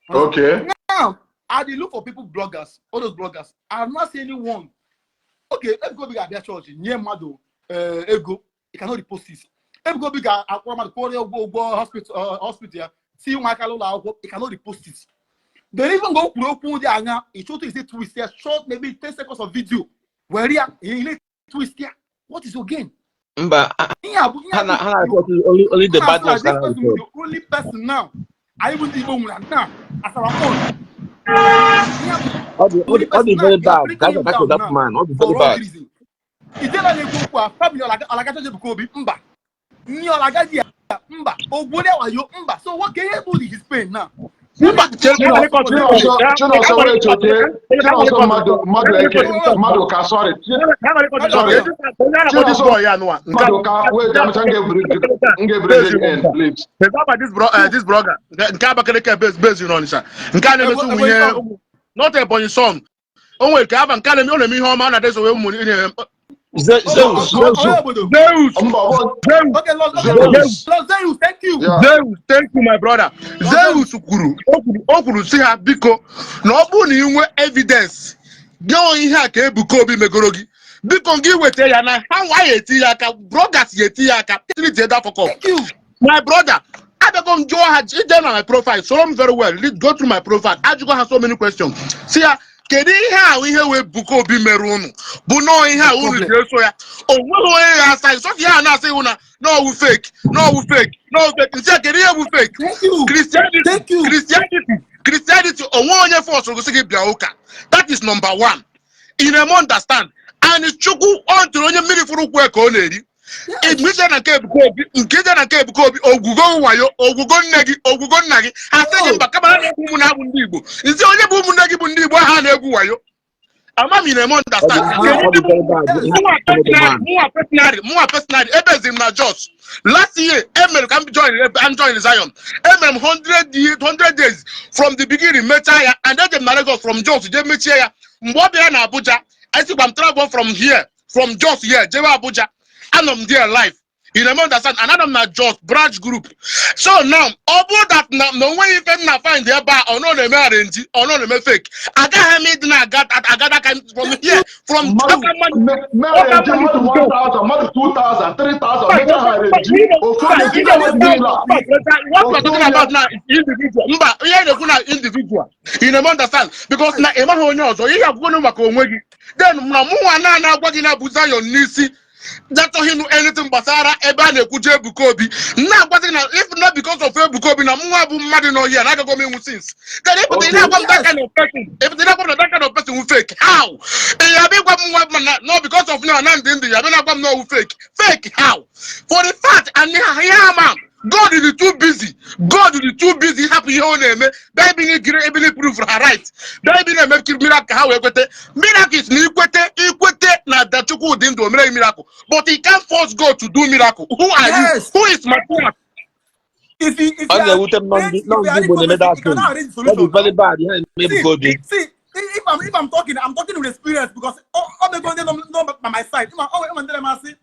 ọrụ. Now, I dey look for people, bloggers, all those bloggers. I have not seen anyone. Okay, Ebuka Obi ga-abịa chọọchị nye mmadụ ego, you cannot repost it. Ebuka Obi ga-akwụrụ mmadụ kwụọrọ ya ụgwọ hospital ya si ụmụaka n'ụlọ akwụkwọ, you cannot repost it. Then even go kwuru okwu dị anya, ịchọtụ isi twist ya short, maybe 10 seconds of video were ya ihe twist ya. What is your gain? Mba. Ihe a bụ ihe Ha a na bụ ha na only the bad ones this can person record. the only person now anyị bụ ndị Igbo nwere now as our own. Ihe a bụ All the only all the person now very you are bad. bringing That's him back to down that now man. All the for very wrong bad. reason. Ijele na-ekwu okwu a, family ọlagacha Ebuka Obi mba, nni ọlagaji ya mba, ogwuole wayo mba. So what can you do his pain now? Mba, chere ka abalị kọtụ. Chinonso, wait, okay. Chinonso, mmadụ eke mmadụ ka, sorry. Sorry. This boy ya nụwa nke Maduka, wait, I'm trying to get bring it in, please. About this bro, this brother nke Abakaliki, base n'Ọnịsha, nke a na-emetụ ụmụ ihe, not Ebonyi son. O nwere ka aba nke a na-eme, ọ na-eme ihe ọma, ọ na-adesowe ụmụ ihe. Zeus. Zeus. Mba, what? Zeus. Okay, Lord, okay, Zeus. Lord Zeus, thank you. Yeah. Zeus, thank you, my brother. Zeus kwuru, o kwuru si ha biko, na ọ bụrụ na ị nwee evidence nye ihe a ka Ebuka Obi megoro gị, biko gị weta ya na ha nwa ya eti ya aka, brothers ya eti ya aka, treat that fuck up. Thank you. My brother, abịago m jụọ ha, ije na my profile, soro m very well, go through my profile, ajụgo ha so many questions, si ya kedu ihe ahụ ihe wee Ebuka Obi mere unu, bụ nọọ ihe a unu ji eso ya? O nweghị onye ya asa sọsọ ya na-asị iwu na n'ọwụ fake, n'ọwụ fake, n'ọwụ fake. Nsị ya kedu ihe bụ fake? Thank you. Christianity. Thank you. Christianity, onwe onye force gosi gị bịa ụka. That is number one. Ị na-eme understand? And Chukwu ọ ntụrụ onye mmiri fụrụ ụkwụ ya ka ọ na-eri. Ije na nke Ebuka Obi, nke ije na nke Ebuka Obi, ogwugo wayo, ogwugo nne gị, ogwugo nna gị, ha sị gị mba, kama ha na-egwu ụmụ na-abụ ndị Igbo. Nzi onye bụ ụmụnne gị bụ ndị Igbo, ha na-egwu wayo. Ama m ị na-eme understand. Ọ dị very bad. Mụnwa personally, ebezi m na Jos last year. Emere ka m join, I'm join Zion. Emere m 100 year, 100 days from the beginning, mechaa ya, and ejem na Lagos from Jos jee mechie ya. Mgbe ọ bịara na Abuja, esikwa m travel from here, from Jos here jebe Abuja. Anọ m there live. You know understand? And anọ m na Jos branch group. So now, ọ bụrụ that na onweghị ife m na find ebe a, ọ nọ na-eme arrange, ọ nọ na-eme fake, agaghị m ịdị na-aga agada ka from here, from Mere nje mmadụ 1000, mmadụ 2000, 3000, mecha ha arrange ofu onye site mmadụ niile a. What we're talking about now is individual. Mba, ihe na-ekwu na individual. You know understand? Because na ị maghị onye ọzọ, ihe akwụkwọ maka onwe gị. Then na mụnwa na-agwa gị na bụ Zion n'isi, achọghị ịnụ anything gbasara ebe a na-ekwuje Ebuka Obi. Na-agwazi gị na if not because of Ebuka Obi, na mụnwa bụ mmadụ nọ here na agago m enwu since. Then ịpụta ị na-agwa m that kind of person, ịpụta ị na-agwa m na that kind of person wụ fake. How? Ị ya bịa gwa m nwa na no because of na ndị ndụ ya bịa na-agwa m na ọ wụ fake. Fake how? For the fact and ihe ama God is too busy. God is too busy hapụ ihe ọ na-eme bịa ebili giri ebili prove her right, bịa ebili na-eme miracle ka ha wee kwete. Miracle is na ikwete na Dachukwu dị ndụ, o mere miracle, but he can't force God to do miracle. Who are you? Yes. Who is Matthias? If Ọ you are na-ewute m nọ ndị Igbo na-eme that you thing. cannot arrange Ọ dị solution. very bad ihe na-eme See, Ebuka Obi. see, if I'm talking, I'm talking with experience because all the going no by my side. All ndị na-amasị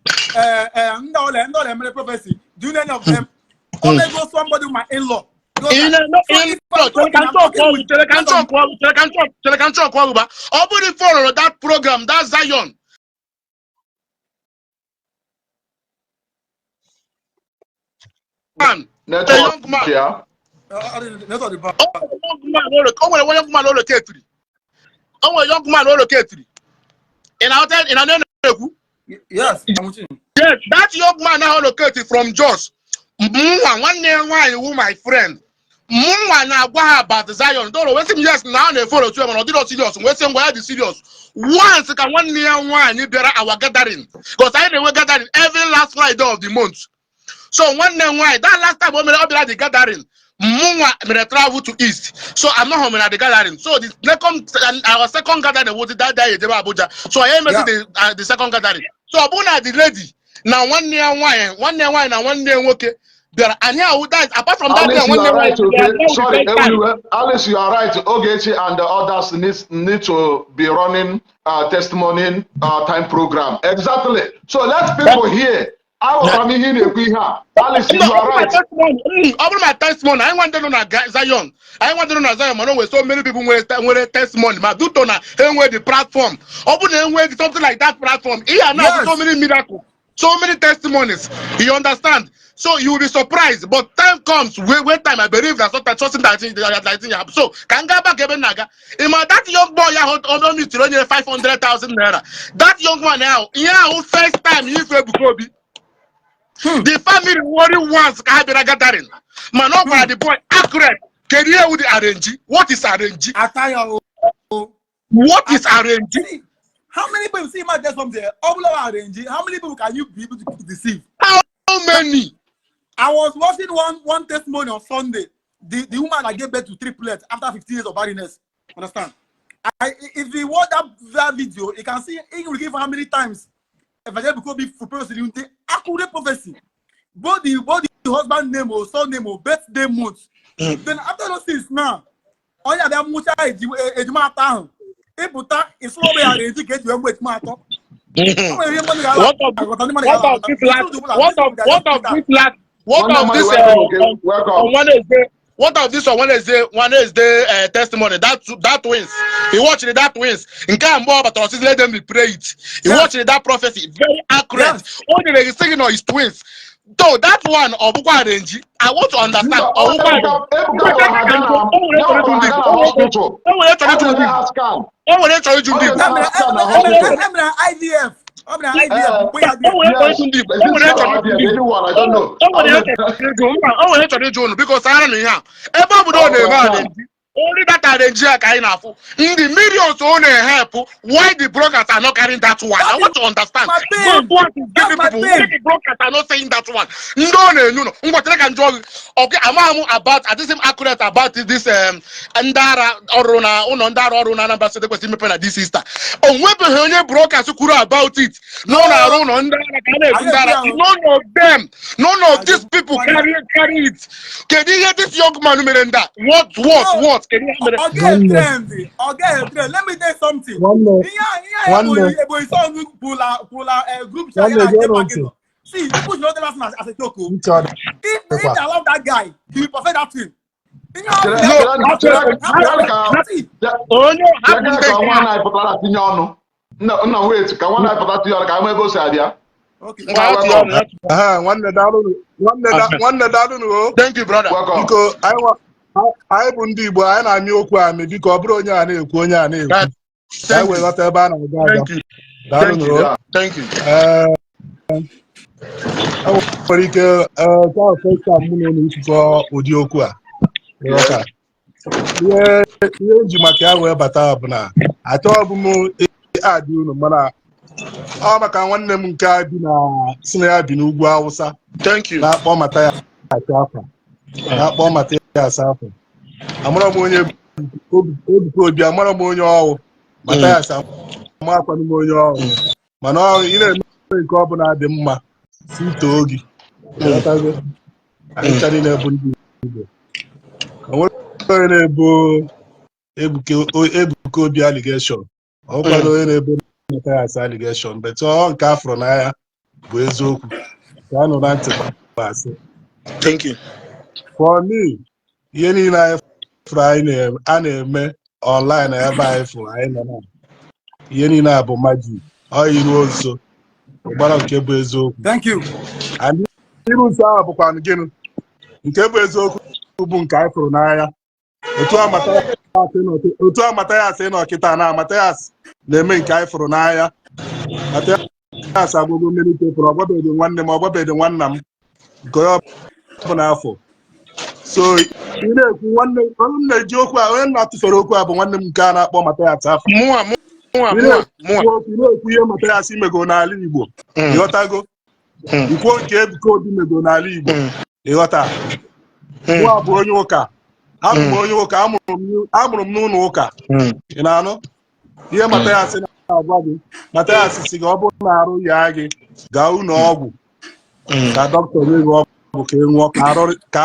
ndị ọla emere prophecy. Do you know any of them? All they go somebody my in-law. Ị na-eme chere ka nchọ ọgwụ, chere ka nchọ ọgwụ, chere ka nchọ, chere ka nchọ ọgwụ ba. Ọ bụrụ follow that program, that Zion man, a Network young man. ya. Network dị bad. O nwere young man o loketiri, o nwere young man o loketiri. Ị na-aghọta? Ị na na-ekwu? Yes, I'm watching. Yes, that young man ahụ locate from Jos, mụnwa nwanne ya nwaanyị wụ my friend. Mụnwa na-agwa ha about Zion doro wee sị m yes, na ha na-efollow tu ya, mana ọ dịrọ serious. Wee sị ngwa, ya dị serious once ka nwanne ya nwaanyị bịara our gathering, because anyị na-enwe gathering every last Friday of the month. So nwanne m nwaanyị, that last time o mere ọ bịara the gathering, mụnwa mere travel to east, so anọghị m na the gathering. So the second, our second gathering was that day ejebe Abuja. So anyị emezi the second gathering. So ọ bụrụ na the lady na nwanne ya nwaanyị, nwanne ya nwaanyị na nwanne ya nwoke bịara anyị ahụ that apart from that day, Alice, you nwanne are right. nwaanyị Okay. bịara Sorry, the first time. everywhere. Alice, you are right. Ogechi and the others need to be running testimony time program. Exactly. So let people hear. Aghọtara m ihe ị na-ekwu ihe a. Alice, you No, are right. ọ bụrụ my testimony, anyị nwa ndị nọ na Zion, anyị nwa ndị nọ na Zion, mana o nwere so many people nwere testimony, ma due to na enwe the platform. Ọ bụrụ na enwe something like that platform, ihe a na so many miracles, so many testimonies, you understand? So you will be surprised, but time comes when time, I believe that something that thing happen. So ka m gaa back ebe m na-aga. Ịma that young boy ahụ o mitiri onye 500,000 naira, that young man ahụ, ihe ahụ first time ife Ebuka Obi, the family worry once ka ha bịara gathering, mana ọ gwara the boy accurate kedu ihe wu the arrange. What is arrange? Ataya o. What is arrange? See, How many people see man get something? All arrange. How many people can you be able to deceive? How many? I was watching one testimony on Sunday. The woman that gave birth to triplets after 15 years of barrenness. Understand? If you watch that video, you can see it will give how many times Evangelist Ebuka Obi proposed the accurate prophecy. Both the husband name or son name or birthday month. Then after those things now, onye abịa mụcha ejima atọ ahụ ịpụta ịsụlọbe ya arrange ka eji wee mụ ejima atọ. O nwere ihe mmadụ ga-ala What of aghọta ndị mmadụ what ga-ala of this last aghọta. what of this last what Nwanne of mmadụ, this welcome, okay? on Welcome. Wednesday, what of this on Wednesday testimony, that twins he watched, that twins nke a mgbe ọ batara ọsịsị, let them replay it. He watched that prophecy, very accurate. O nyere gị sị gị na his twins though, that one, ọ bụkwa arrange? I want to understand. Mba, Ọ bụkwa Ebuka Ebuka gwara ha gaa na o nwere ya chọrọ ịjụ gwara ndị ha Igbo gaa na hospital. o nwere chọrọ Ọ ịjụ ndị na-eme Igbo ha scan. O nwere chọrọ ịjụ Ọ ndị Igbo na-eme Emere ha scan na emere hospital. emere IVF. Ọ mere IVF Eh, mgbe ya dị. O nwere chọrọ yes. ịjụ ndị Igbo. Is O it nwere scan chọrọ or ịjụ ndị IVF? Igbo. Anyone, I don't know. O nwere chọrọ ịjụ, mba, o nwere chọrọ ịjụ unu, biko sara na ihe a ebe obodo ọ Ọ na-eme scan. arrange, only that arrange a ka anyị na-afụ ndị millions ọ na-ehepụ. Why the brokers are not carrying that one? I That is want to understand. my Those pain. ones is That's giving my people, why pain. the brokers are not saying that one? Ndị ọ na-enye unu ngwa chere ka njụọ gị. Okay, amaghị m about, adịghị m accurate about this ndị ara ọrụ na ụlọ ndị ara ọrụ na Anambra State kwesịrị imepe na this sister. O nwebeghị onye brokers kwuru about it na ọ na-arụ ụlọ ndị ara ka a na-ebu ndị ara. None of them, none of these people carry it. Kedu ihe this young man mere ndị a? What No. what kedu ihe mere? Ọ ga trend. Ọ ga trend. Let me tell you something. Nwanne, Ihe a nwanne, Ebonyi Ebonyi son kwula group chat ya nwanne, na gee J m Park ntị. nọ. See, people should not tell us as a joke o. Ntị ọ If dịkwa. they allow that guy, he will perfect that thing. Ihe ọ Chere No, chere chere chere ka See, onye hapụ chere ndị ka nke nwa a. anyị pụtara tinye ọnụ. Nna nna, wait, ka nwa anyị pụtara tinye ọnụ ka anyị ebe o si abịa. Okay. Ngwa, Nna, ya tinye welcome. ọnụ ya tinye. Aha, nwanne, daalụ, nwanne, nwanne, daalụnụ o. Thank you, brother. Welcome. Biko, anyị bụ ndị Igbo, anyị na-amị okwu amị. Biko, ọ bụrụ onye a na-ekwu, onye a na-ekwu, ka anyị Thank wee you. ghọta ebe a na-aga aga. Thank you. Daalụnụ Thank you. o. Thank you. Ee, e nwere ike, ee, nke ahụ first time mụ na unu ikwukọ ụdị okwu a. Ịghọta? Ihe nji maka ya wee bata bụ na achọghị m adị unu, mana ọ maka nwanne m nke a bi na si na ya bi n'ugwu Awụsa Thank you. na-akpọ Mathias afa, na-akpọ Mathias afa. Amara m onye Ebuka Obi, amara m onye ọwụ Mathias, amakwanụ m onye ọwụ, mana ọ ị na-eme nke ọ bụla dị mma si too gị. Ịghọtago? Anyị ncha niile bụ ndị Igbo. O nwere onye na-ebo Ebuka Obi allegation, ọ nwekwara onye na-ebo Mathias allegation, but ọ nke afọrọ n'anya bụ eziokwu ka a nụ na ntị bụ asị. Thank you. For me, ihe niile anyị fụrụ anyị a na-eme online ebe anyị fụrụ anyị nọ na ihe niile a bụ magic. Ọ iru nso gbara nke bụ eziokwu. Thank you. And iru nso ahụ bụkwa gịnị? Nke bụ eziokwu bụ nke anyị fụrụ n'anya. Otu a Mathias nọ kịta na Mathias na-eme nke anyị fụrụ n'anya. Mathias agwụgo mmiri pepụrụ, ọgwabeghị nwanne m, ọgwabeghị nwanna m nke onye ọbụla afọ. So ị na-ekwu, nwanne, onye m na-eji okwu a, onye m na-atụfere okwu a bụ nwanne m nke a na-akpọ Mathias afọ. Mụnwa, mụnwa, Ị mụnwa, mụnwa. na-ekwu okwu, ị na-ekwu ihe Mathias mego n'ala Igbo. Ịghọtago? Ikwuo nke Ebuka Obi mego n'ala Igbo. Ịghọta? Mụnwa bụ onye ụka, abụ m onye ụka, amụrụ m n'ụlọ ụka. Ị na-anụ ihe Mathias na-agwa gị? Mathias si gị, ọ bụrụ na arụ ya gị, gaa ụlọ ọgwụ ka dọkịta nye gị ọgwụ ka ị ṅụọ ka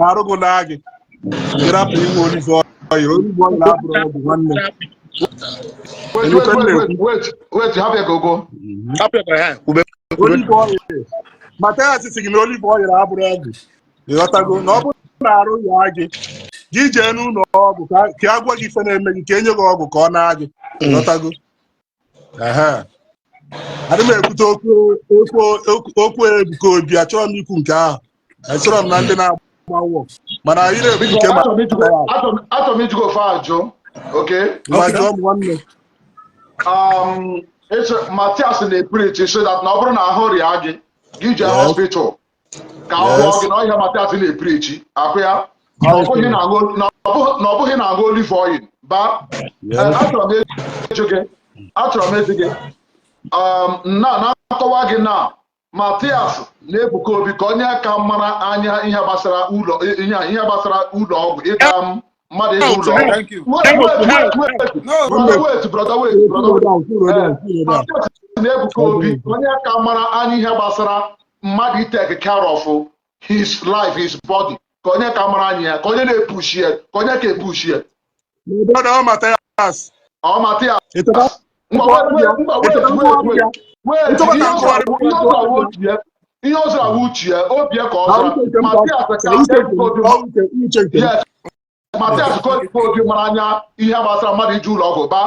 arụ gị laa gị. Ị rapụ inwe olive oil. Olive oil abụrụ ọgwụ, nwanne. Wait, Elu wait, ka m wait, na-ekwu. wait, wait, wait, hapụ ya ka o kwuo. Hapụ ya ka ha kwube, kwube. Olive oil, Mathias si gị na olive oil abụrụ ọgwụ. Ịghọtago? Na ọ bụrụ na arụ ya gị, gị jee n'ụlọ ọgwụ ka a gwa gị ife na-eme gị, ka enye gị ọgwụ ka ọ naa gị. Ịghọtago? Ehe. Adị m ekwute okwu Ebuka Obi, achọrọ m ikwu nke ahụ. Achọrọ m na ndị na-agba wọ, mana anyị na-ekwu Biko, nke achọrọ m Mathias. Achọrọ m ịjụ gị ofe ajụ. Okay? Ngwa, Okay. jụọ m, nwanne. Matias na-epreach so that na ọ bụrụ na ahụ rịa gị, gị jee hospital ka ọ gwọọ gị, na ọ ihe Matias na-epreach akụ ya na ọ bụghị na ọ bụghị na-aṅụ olive oil ba. Achọrọ m ịjụ gị Achọrọ m ịjụ gị na na-akọwa gị na Matias na Ebuka Obi, ka onye ka mara anya ihe gbasara ụlọ, ihe gbasara ụlọ ọgwụ, ịga mmadụ ịga ụlọ ọgwụ. Thank you. Wait, wait, wait, wait. No, Brother, wait, brother, wait, brother, wait. Matias na Ebuka Obi, onye ka mara anya ihe gbasara mmadụ take care of his life, his body, ka onye ka mara anya ya, ka onye na-epushi ya, ka onye ka epushi ya? Brother, ọ Matias. Ọ Matias. Ngwa, wait, wait, ngwa, wait, wait, wait, wait. Ihe ọ zụrụ awụ uche ya, obi ya ka ọ zụrụ. Matias ka Ebuka Obi, yes, Matias ka Ebuka Obi mara anya ihe gbasara mmadụ ije ụlọ ọgwụ ba.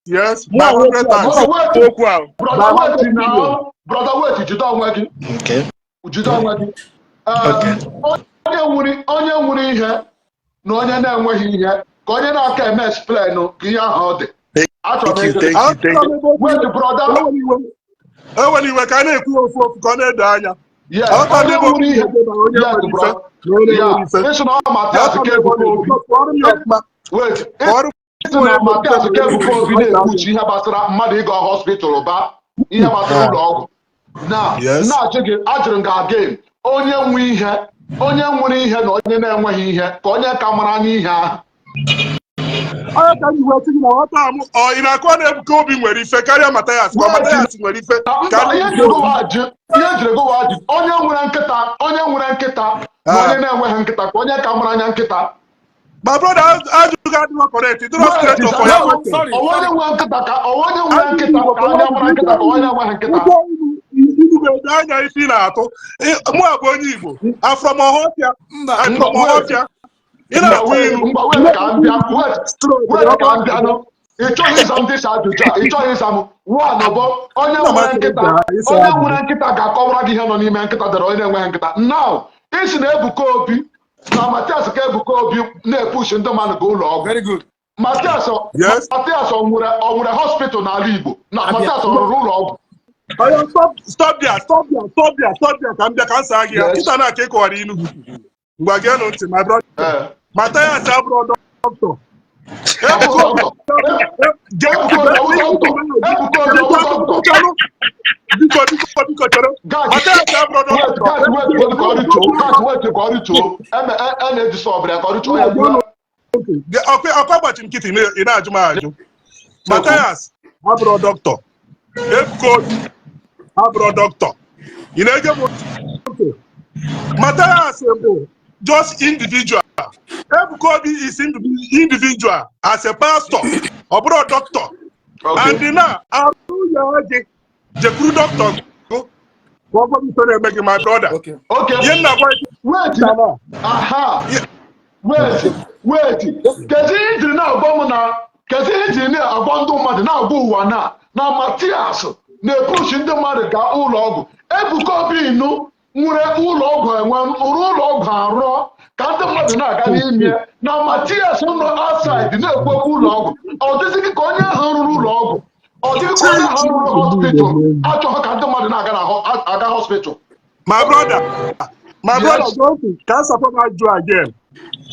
Yes, by 100 times. Okwu ahụ. Brother, wait na, brother, wait, jide onwe gị. Jide onwe gị. Onye nwere ihe na onye na-enweghị ihe, ka onye na-aka eme explain ka ihe ahụ ọ dị. Achọrọ m ịjụ. Thank you, thank you. Wait, brother. Ewere iwe ka a na-ekwu ya ofu ofu ka ọ na-edo anya. Yes, Aghọta onye ebe nwere ihe. onye Yes, nwere ife bro. na onye Ya nwere ife. ịsị na ọ Matias ka Ebuka Obi, wait, ịsị na Matias ka Ebuka Obi na-ekwuchi ihe gbasara mmadụ ịga hospital ba, ihe gbasara ụlọ ọgwụ na na-ajụ gị, ajụrụ m gị again, onye nwe ihe, onye nwere ihe na onye na-enweghị ihe, ka onye ka mara anya ihe ahụ? Onye ka m ji wee sị gị na ghọta m, ọ ị na-akọ na Ebuka Obi nwere ife karịa Mathias, ma Mathias nwere ife Mba, karịa ihe njiri gowa ajụ, ihe njiri gowa ajụ, onye nwere nkịta, onye nwere nkịta na onye na-enweghị nkịta, ka onye ka mara anya nkịta? My brother, ajụjụ adịghị correct. Ịdịrọ straight for ya. Sorry. Onye nwe nkịta ka onye nwere nkịta ka onye mara nkịta, ka onye enweghị nkịta? Ilu ga-edo anya ife ị na-atụ. Mụ a bụ onye Igbo, I'm from Ọhafịa. Mba. I'm from Ọhafịa. Ị na-atụ ilu. Mgbe wait, ka m bịa, wait, wait, ka m bịa nụ. Ị chọghị ịza m dịsa ajụjụ a, ị chọghị ịza m. One bụ, onye nwere nkịta, onye nwere nkịta ga-akọwara gị ihe nọ n'ime nkịta dara onye na-enweghị nkịta. Now, isi na Ebuka Obi na Matias ka Ebuka Obi na-epushi ndị mmadụ ga ụlọ ọgwụ. Very good. Matias. Yes. Matias ọ nwere hospital n'ala Igbo na Matias ọ rụrụ ụlọ ọgwụ? Oya, stop, stop there, stop there, stop there, stop there, ka m bịa ka m saa gị ya. Yes. Kịta na ka ị kọwara ilu. Ngwa, geenụ ntị, my brother. Mathias abụrụ dọkịta. Ebuka Obi, Ebuka Obi ọwụ dọkịta? Ebuka Obi ọwụ dọkịta? Biko, biko, biko, chere. Guys, Mathias abụrụ wait, dọkịta. guys, wait, wait, ka ọ rịtuo. Guys, wait, ka ọ rịtuo. Eme e na-eji sọbịrị ya ka ọ rịtuo ya. Ọkwa gbachi nkịtị, ị na-ajụ m ajụ. Mathias abụrụ dọkịta. Ebuka Obi abụrụ dọkịta. Ị na-ege m ntị? Mathias bụ just individual. Ebuka Obi is individual as a pastor. Ọ bụrụ dọkịta. And na arụ ya gị jekwuru dọkịta gụ ka ọ gwa gị ife na-eme gị, my brother. Okay. Okay. Ihe m na-agwa gị Wait, aha, wait, wait, kedu ihe ijiri na-agwa m na, kedu ihe ijiri na-agwa ndị mmadụ, na-agwa ụwa na Matias na-epushi ndị mmadụ gaa ụlọ ọgwụ? Ebuka Obi inu nwere ụlọ ọgwụ, enwe rụrụ ụlọ ọgwụ arụọ ka ndị mmadụ na-aga n'ime, na Matias nọ outside na-ekwu okwu ụlọ ọgwụ, ọ dịzị gị ka onye ahụ rụrụ ụlọ ọgwụ, ọ dịghị ka onye ahụ rụrụ hospital achọghị ka ndị mmadụ na-aga na aga hospital? My brother, my brother, ka nsapụ m ajụ again.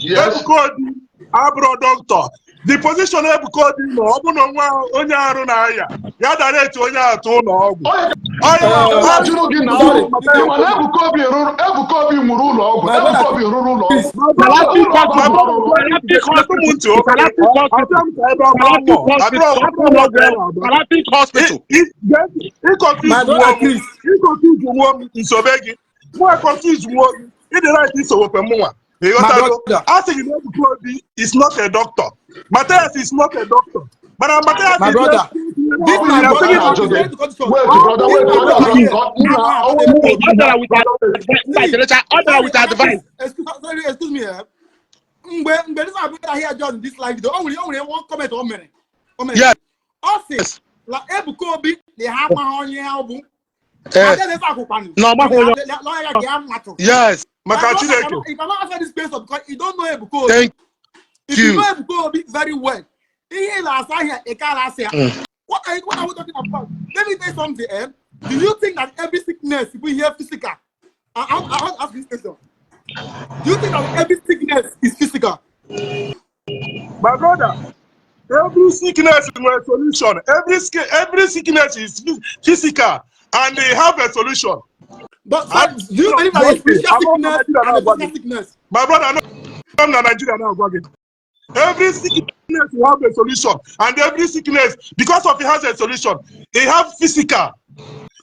Yes. Ebuka Obi abụrụ dọkịta. The position Ebuka Obi nọ, ọ bụ na onwe onye arụ na-aya ya dara etu onye atụ ụlọ ọgwụ. Onye Onye ajụrụ gị na ịma na Ebuka Obi rụrụ, Ebuka Obi nwụrụ ụlọ ọgwụ, My brother, Ebuka Obi rụrụ ụlọ ọgwụ. Galactic Ụlọ ọgwụ Hospital. rụrụ. Galactic Atụ m Hospital. ntị o. Galactic Abịa Hospital. m ka ebe ọma Galactic mmụọ. Hospital. Abịa ọgwụ agba. Galactic Hospital. Ị confuse My nwa brother m. Chris. Ị confuse nwa m, nsobe gị. Mụ confuse nwa gị. Ịdị right isowekwe mụnwa. My Ịghọtago? brother. A sị gị na Ebuka Obi is not a doctor. Matthias is not a doctor. Mana Matthias My is brother. This Ọ my bụ brother ihe now na-ajụ is gị. going to cut short. Wait, brother, This wait, my onye brother ọzọ here. nna Now, ọnwụ Ọ dara with advice. Mba, cherecha, ọ dara Sorry, with advice. Excuse, sorry, excuse me. Eh. Mgbe this my brother here just this live video, o nwere one comment o mere. O mere. Ọ sị, la Ebuka Obi na ha amaghị onye ha bụ. Eh, Ade na akwụkwanụ. na ọ maghị onye. Lawyer ga ya matụ. Maka My brother Chineke. cannot, you cannot answer this question because you don't know Ebuka Obi. Thank If you you. know Ebuka Obi very well, ihe na-asa ahịa ị ka na-asị ya. What are we talking about? Let me tell you something. Eh? Do you think that every sickness we hear physical? I want to ask this question. Do you think that every sickness is physical? My brother, Every sickness nwere solution. Every sickness is physical and they have a solution. But so, do you believe that there's spiritual sickness and a physical sickness? My brother, no, I'm na Nigeria now. Gwa gị. Every sickness will have a solution, and every sickness, because of it has a solution, it have physical.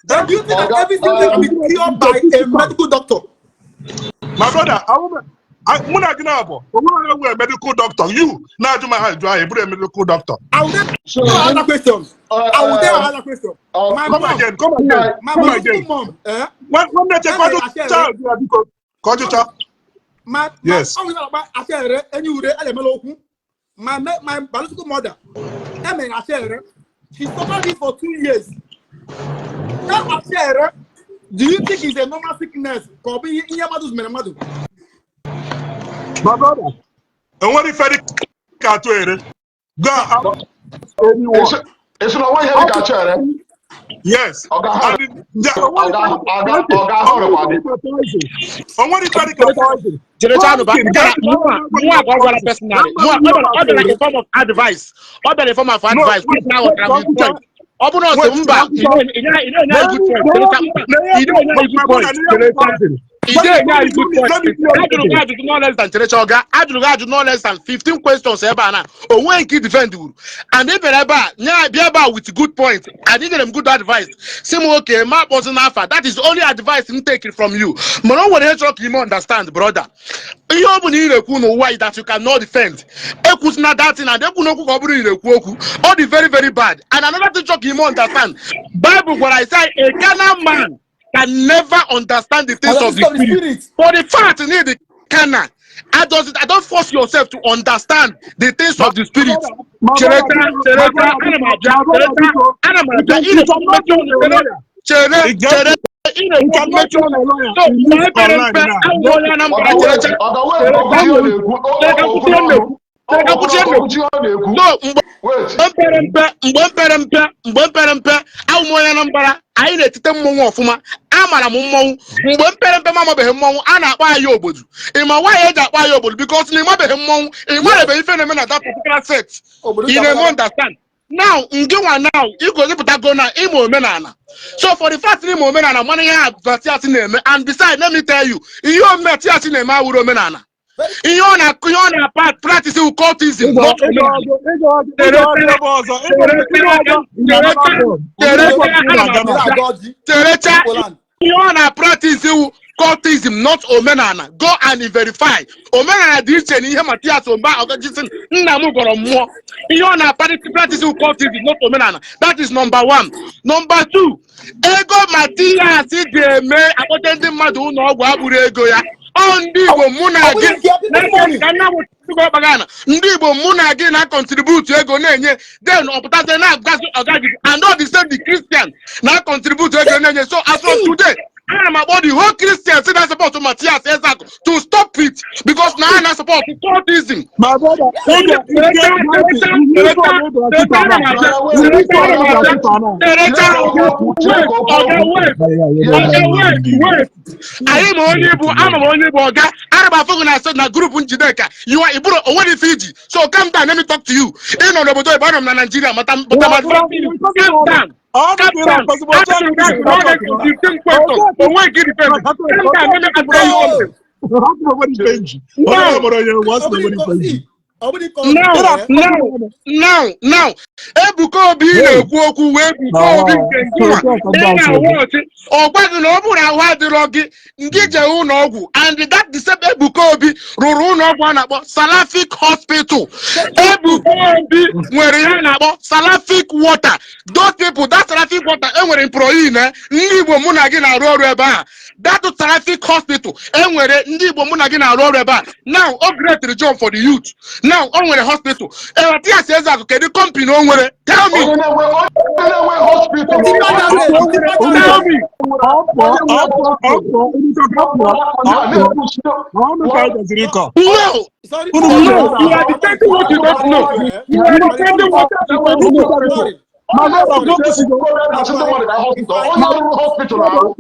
Then do you think that Oga, every sickness can be cured by a medical doctor? My brother, mụ na gị na-abụ, onwe onye wụ a medical doctor. You na-ajụ m ajụ ahụ, ị bụrụ a medical doctor. I will then So, ask that question. I will then ask that question. My Come mom, again, come again, my come biological again. mom, eh? Nwanne, chekwa Emere ashere. child ya, biko, ka ọ jụcha. My Yes. my ọ ashere enyi ure a na-emela okwu. My biological mother, emere ashere. She suffered it for 2 years. That ashere, do you think it's a normal sickness? Ka ọ bụ ihe mmadụ mere mmadụ? My brother, enwere ife dị ka atụ ere. Go and ask anyone. Esi na onwe ihe dị ka chere. Yes. Ọ ga-ahụ. And the- Ọ ga-ahụrụkwa gị. Onwere ife dị ka poison. Cherechanụ ba Poison, mụnwa ka ọ gwara personally, mụnwa ọ bịara in form of advice, ọ bịara in form of advice. Wait, Na aghọtara m his point. Ọ bụrụ na ọ sị Wait, mba, ị na-enye anyị good point. Cherecha, mba, ị na-enye anyị good point. Cherecha, ị na-enye anyị good point. Ajụrụ gị ajụjụ no less than, cherecha ọga, ajụrụ gị ajụjụ no less than 15 questions ebe a na onwe nke defend wuru, and ị bịara ebe a nye bịa ebe a with good point, and ị nyere m good advice, si m oke ma akpọzi n'afa. That is only advice m take from you. Mana o nwere ihe chọrọ ka ime understand, brother. Ihe ọ bụla ị na-ekwu n'ụwa that you cannot defend, ekwuzina that thing, and ekwu n'okwu ka ọ bụrụ ị na-ekwu okwu, ọ dị very very bad. And another thing chọrọ ka ime understand, Bible gwara anyị sị a carnal man can never understand the things of the Of the spirit. spirit. For the fact need the carnal, I don't force yourself to understand the things of the spirit. Cherecha, cherecha, ana m abịa. Cherecha, ana m abịa. Ị na-ekwu mmechi ọnụ. Chere, chere, chere, ị na-ekwu mmechi ọnụ. So mgbe e pere mpe, awụ onye Anambra. Cherecha, chere ka nkwụsị ihe m na-ekwu. Chere ka nkwụsị ihe m na-ekwu. So mgbe m pere mpe, mgbe m pere mpe, mgbe m pere mpe, awụ m onye Anambra. Anyị na-etite mmọnwụ ọfụma. Amara m mmọnwụ mgbe m pere mpe. M amabeghị mmọnwụ, a na-akpọ anyị obodo. Ịma nwaanyị eji akpọ anyị obodo? Because na ịmabeghị mmọnwụ, ị marebeghị ife na-eme na that particular set. Obodo Ị na-eme understand now? Ngị nwa now igozipụtago na ịma omenala. So for the fact na ịma omenala, mana ihe a Matias na-eme, and beside, let me tell you, ihe Matias na-eme awụrụ omenala. Ihe ọ na-akụ, ihe ọ na-apa practice wụ cultism, not omenala. Chere, cherecha, ihe ọ na-practice wụ cultism, not omenala. Go and verify. Omenala dị iche na ihe Matias Omba Ọgajisin nna m gọrọ mmụọ. Ihe ọ na-practice wụ cultism, not omenala. That is number one. Number two, ego Matias ga-eme akpọte ndị mmadụ ụlọ ọgwụ abụrụ ego ya. Ọ ndị Igbo mụ na gị ka nna m ọkpagana, ndị Igbo mụ na gị na contribute ego na-enye, then ọpụtazie na-agwazi ọga gị, and all the same, the Christian na contribute ego na-enye. So as of today, ana m akpọ the whole Christian si na support Matias Ezeaku to stop it, because na ha na support cultism. My brother, oge Oga, wait, wait. Anyị ma onye bụ, ama m onye bụ ọga. Ana m afụ gị na na group Njideka. You are iburu onwere ife iji. So calm down, let me talk to you. Ị nọ n'obodo ebe, anọ m na Nigeria. Mata mata, calm down. Calm down. Asịrị gị ajụjụ ọ na-esi 15 questions. Onwe gị defend. Calm down, let me ask you something. Now, now, now, now, Ebuka Obi na-ekwu okwu wee Ebuka Obi nke ngịnwa ị na-awụ ọchị. Ọ gwa gị na ọ bụrụ ahụ adịrọ gị, ngị jee ụlọ ọgwụ, and that the same Ebuka Obi rụrụ ụlọ ọgwụ a na-akpọ Salafic Hospital. Ebuka Obi nwere ihe a na-akpọ Salafic Water. Those people, that Salafic Water enwere employee na ndị Igbo mụ na gị na-arụ ọrụ ebe a. That Salafic Hospital enwere ndị Igbo mụ na gị na-arụ ọrụ ebe a. Now o create job for the youth. Now o nwere hospital. Matias Ezeaku, kedu company o nwere? Tell me. Onye na-enwe hospital. Tell me. No. No, you are defending what you don't know. You are defending what you don't know. Onye rụrụ hospital ahụ.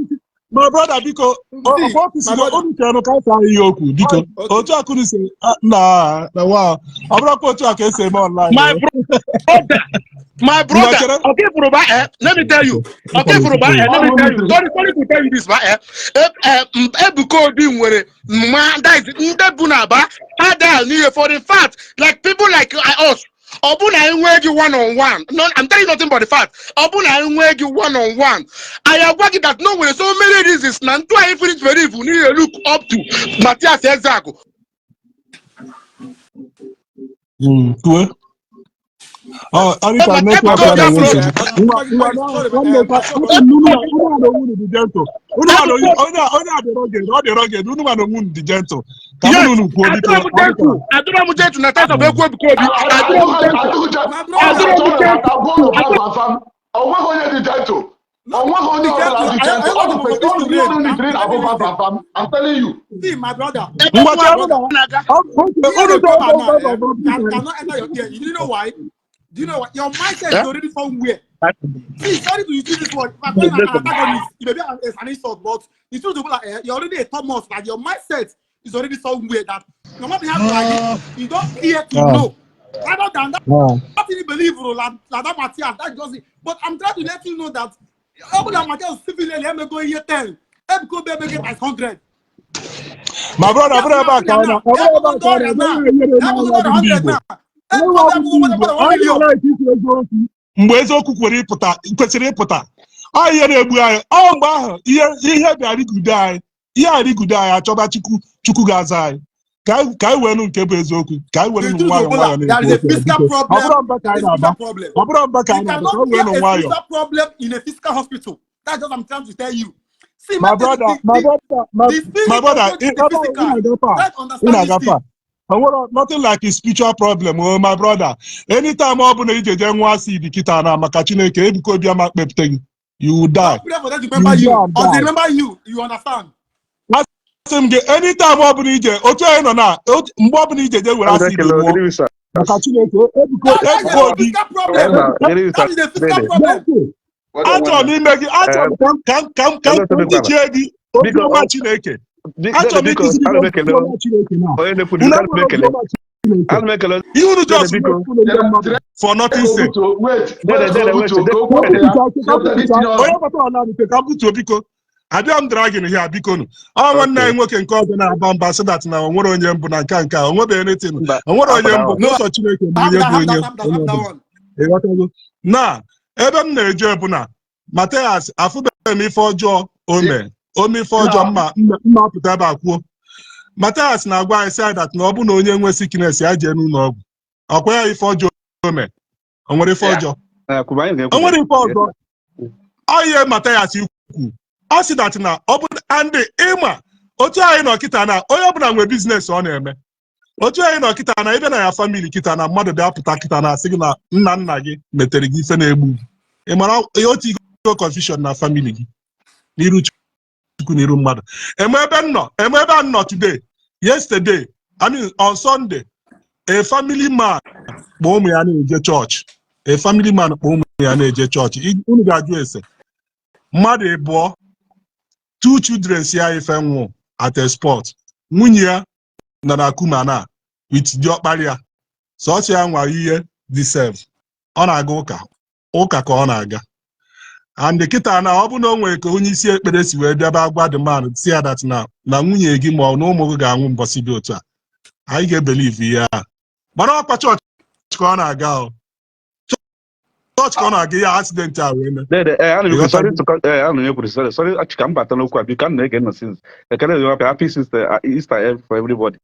My brother, biko, See, ọkwa my ofisi brother. unu chere ka asa ihe okwu, biko. Okay. Otu a kunu si na wa. Ọ bụrụkwa otu a ka esi eme online. My o. brother, my Ngwa brother, chere. okay, Furuba, let me tell you. Okay, Furuba, let me tell you. Sorry, sorry to tell you this, ba, Ebuka Obi nwere mma, that is, ndị bụ na aba, ha daa n'ihe for the fact, like people like us, ọ bụ na enwee gị one on one, no, I'm telling you nothing but the fact, ọ bụ na enwee gị one on one, I agwa gị that no nwere so many reasons na ntụ anyị finish believe n'ihe look up to Matias Ezeaku. Kwue. Ọ Anita, network Ebuka ya Obi na-enwe afro nsogbu. Ngwa ngwa na nwanne ka unu unu na onwe unu dị gentle. Unu ma na onye onye a dị rugged, ọ dị rugged. Unu ma na onwe unu dị gentle. Ka mụ Yes, na unu kwuo, biko. adịrọ m Anita. gentle, adịrọ m gentle na terms of ekwu Ebuka Obi, adịrọ m gentle, My brother, adịrọ m gentle. Onweghị onye dị gentle. No, Onweghị onye be ọbụla gentle. dị I gentle. I Ọ want dị to for this ọ to dị rain. unu I'm nidiri let na-abụ me listen. vam. I'm telling you. See, my brother, Ebe Ngwa mụ chere a na na-aga. okay, Here unu they chọrọ come vam now, vam vam can vam. cannot enter your ear. You know why? Do you know why? Your mindset Eh? is already somewhere. See, sorry to use this word. If I call you an antagonist, it may be an insult, but the truth is like, you're already a Thomas. Like your mindset is already somewhere that no matter how like this, you don't care to Ah, know. Rather than that, ah. not even believe like, like that Matthias, that just it. But I'm trying to let you know that all that Matthias civilly, let me go here 10. Let me go back make it 100. My brother, ọ Matthias bụrụ ebe a now, ka ọ nọ, now. ọ bụrụ Let ebe me a go ka ọ nọ, now. ebe a ihe Let na-eme me go anya bụ ndị 100 Igbo. now. Let Onye me go nwa bụ ndị more Igbo, than 1 anyị million. na-ala ikwu eziokwu mgbe eziokwu kwere ịpụta kwesịrị ịpụta. Ọ ihe na-egbu anyị, ọ mgbe ahụ ihe ihe bịa rigude anyị, ihe arigude anyị achọba Chukwu, Chukwu ga-aza anyị. Ka anyị wee nụ nke bụ eziokwu, ka anyị were The nụ truth nwayọọ Obola, nwayọọ there na-ekwu is a okwu a, physical biko. Ọ problem. bụrụ mba ka There anyị is a na-aba, physical problem. ọ bụrụ mba ka You anyị na-aba, ka cannot anyị wee cure nụ a nwayọọ. spiritual problem in a physical hospital. That's what I'm trying to tell you. See, My my, the, brother, the, my the, brother, my, the my spirit brother, does not ị the ebe ị physical. na-aga far, Try to ị understand this na-aga thing. far. Onwere nothing like a spiritual problem, oh my brother. Anytime ọ bụla ije jee nwa acid kịta na maka Chineke, Ebuka Obi ama kpepụta gị. You will die. Don't pray for them to You remember will you. go and Or they die. remember you, you understand. Asị m gị, anytime ọ bụla ije, otu anyị nọ na, mgbe ọ bụla ije jee were Ana m acid ekele nwụọ, good evening, sir. maka Chineke, Ebuka That is Ebuka a Obi, physical problem. Emma, good evening, sir. That is a physical Dede. problem. Achọrọ m ime gị, achọrọ m ka m ka m ka m Hello, ka m Tobe Kwala. tichie gị ozi Biko, ọma Chineke. Achọrọ Dede, m biko, ikụziri gị ana m ozi ekele ọma Chineke na. onye na-ekwu Unu biko, ana m enwere ozi ekele. ọma Chineke. Ana m ekele Ihe unu Dede, just biko. na-ekwu ndị mmadụ for nothing sake. Wait, Dede, wait, Dede, wait, ka Dede, o kwuo Dede. ya. Ka m Cheta gị kwupụta, tinye ọnụ. onye kpatara ọla nke ka m butuo, biko. Abịa m dragging here, biko nụ. Ọ nwanne Okay. anyị nwoke nke ọzọ na-aba mba sị that na o nwere onye mbụ na nke a nke a, o nwebeghị anything. Mba, O nwere onye hapụ mbụ, that No, sọsọ Chineke bụ have ihe that, bụ have onye that, have that, onye have that ọbụla. one. Ịghọtago? Na ebe m na-eje bụ na Mathias afụbeghị m ife ọjọọ o mee. O mee ife ọjọọ Na mma mma mma apụta ebe a kwuo. Mathias na-agwa anyị sị that na ọ bụ na onye nwe sickness ya jee n'ụlọ ọgwụ. Ọkwa ya ife ọjọọ o mee. O nwere ife ya. ọjọọ? Kwuba anyị O ga-ekwu. nwere ife ọzọ? Ọ ihe Mathias ikwu, ọ sị that na ọ bụ andị ịma otu anyị nọ kịta na onye ọbụla nwere business ọ na-eme. Otu anyị nọ kịta na ịbịa na ya family kịta na mmadụ bịa pụta kịta na asị gị na nna nna gị metere gị ife na-egbu gị. Ị mara ihe otu igo confusion na family gị n'iru Chukwu, n'iru mmadụ. Eme ebe m nọ, eme ebe a m nọ today, yesterday, I mean on Sunday, a family man kpọ ụmụ ya na-eje chọọchị. A family man kpọ ụmụ ya na-eje chọọchị. Unu ga-ajụ ese mmadụ ịbụọ, two children si ya ife nwụ at a spot. Nwunye ya nọ na coma na with diọkpara ya, sọsọ ya nwara ihe dị sef. Ọ na-aga ụka, ụka ka ọ na-aga. And kịta na ọ bụ na o nwere ka onye isi ekpere si wee bịaba gwa the man si ya that na nwunye gị ma ọ na ụmụ gị ga-anwụ mbọsị dị otu a, anyị ga-ebelieve ihe a. Mana ọkwa chọọchị ka ọ na-aga, o chọọchị ka ọ na-aga, ya accident a wee mee. Dede, ana m ekwu, sorry Ịghọtago? to ana m ekwu, sorry, sorry, achị ka m bata n'okwu a, biko, ana m ege nọ since. Ekele dị happy, happy sister, Easter for everybody.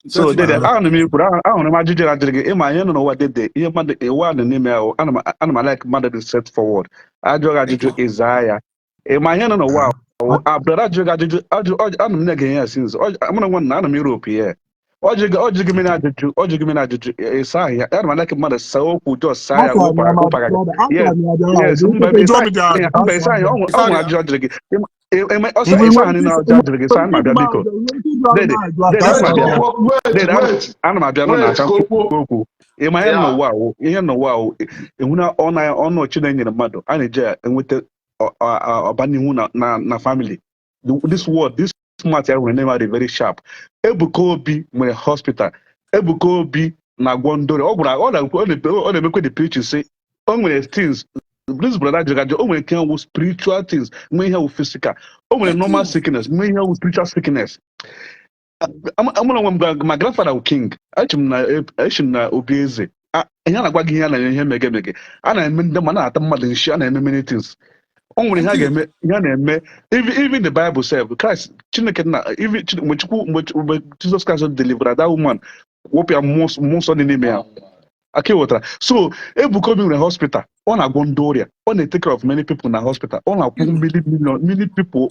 So, Dede, ana m ekwu, ahụrụ m ajụjụ na ajụrụ gị, ịma ihe nọ n'ụwa, Dede, ihe mmadụ, ụwa dị n'ime ahụ, ana m like mmadụ dị straight forward. Ajụọ gị ajụjụ, ịzaa ya. Ịma ihe nọ n'ụwa ahụ, a brother ajụrụ gị ajụjụ, ana m na-ege ya since, mụ na nwa na ana m Europe ya. Ọ jụ gị mmiri ajụjụ, ọ jụ gị mmiri ajụjụ, ịsa ahụ ya. Ana m like mmadụ saa okwu, just saa ya, Achọrọ m ya, my wụpụ aka gị. brother. Yes, Achọrọ m ya bịara yes, ọzọ. mba, Jụọ ịsa m dị ajụ, mba, ịsa asọ ya, m. ọ nwere ajụjụ ọ jụrụ gị. Ọsọ Mgbe ịsa nwere ahụ ike niile ọjọọ jụrụ gị, saa, ana m abịa, biko. Dede, Dede, ana m abịa. Wait, Dede, wait, ana m abịa nọ na wait, aka ka o kwuo. nkwuo okwu. Ịma ihe Ya. n'ụwa awụ, ihe n'ụwa awụ, ịhụ na ọnụ ọnụ Chineke nyere mmadụ, a na-eji ya enweta ọbanihu na family. This word, this smart ya nwere name dị very sharp. Ebuka Obi nwere hospital. Ebuka Obi na-agwọ ndị ọrịa. Ọ gwara ọ na-emekwe the preaching sị o nwere things this brother jụrụ ajụ. O nwere ihe wụ spiritual things, nwee ihe wụ physical. O nwere Thank normal you. sickness, nwee ihe wụ spiritual sickness. Amụrụ onwe m my grandfather wụ king. Echi m na obi eze. Ihe a na-agwa gị, ihe a na ihe mege mege a na-eme, ndị ma na-ata mmadụ nshi, a na-eme many things. O nwere ihe a Thank you. ga-eme, ihe a na-eme. Even the Bible sef, Christ, Chineke na even mgbe Chukwu, mgbe Jesus Christ delivered that woman, wụpụ ya mmụọ nsọ dị n'ime ya aka ịghọtara. So Ebuka Obi nwere hospital, ọ na-agwọ ndị ọrịa, ọ na-take care of many people na hospital, ọ na-akwụ many million, many people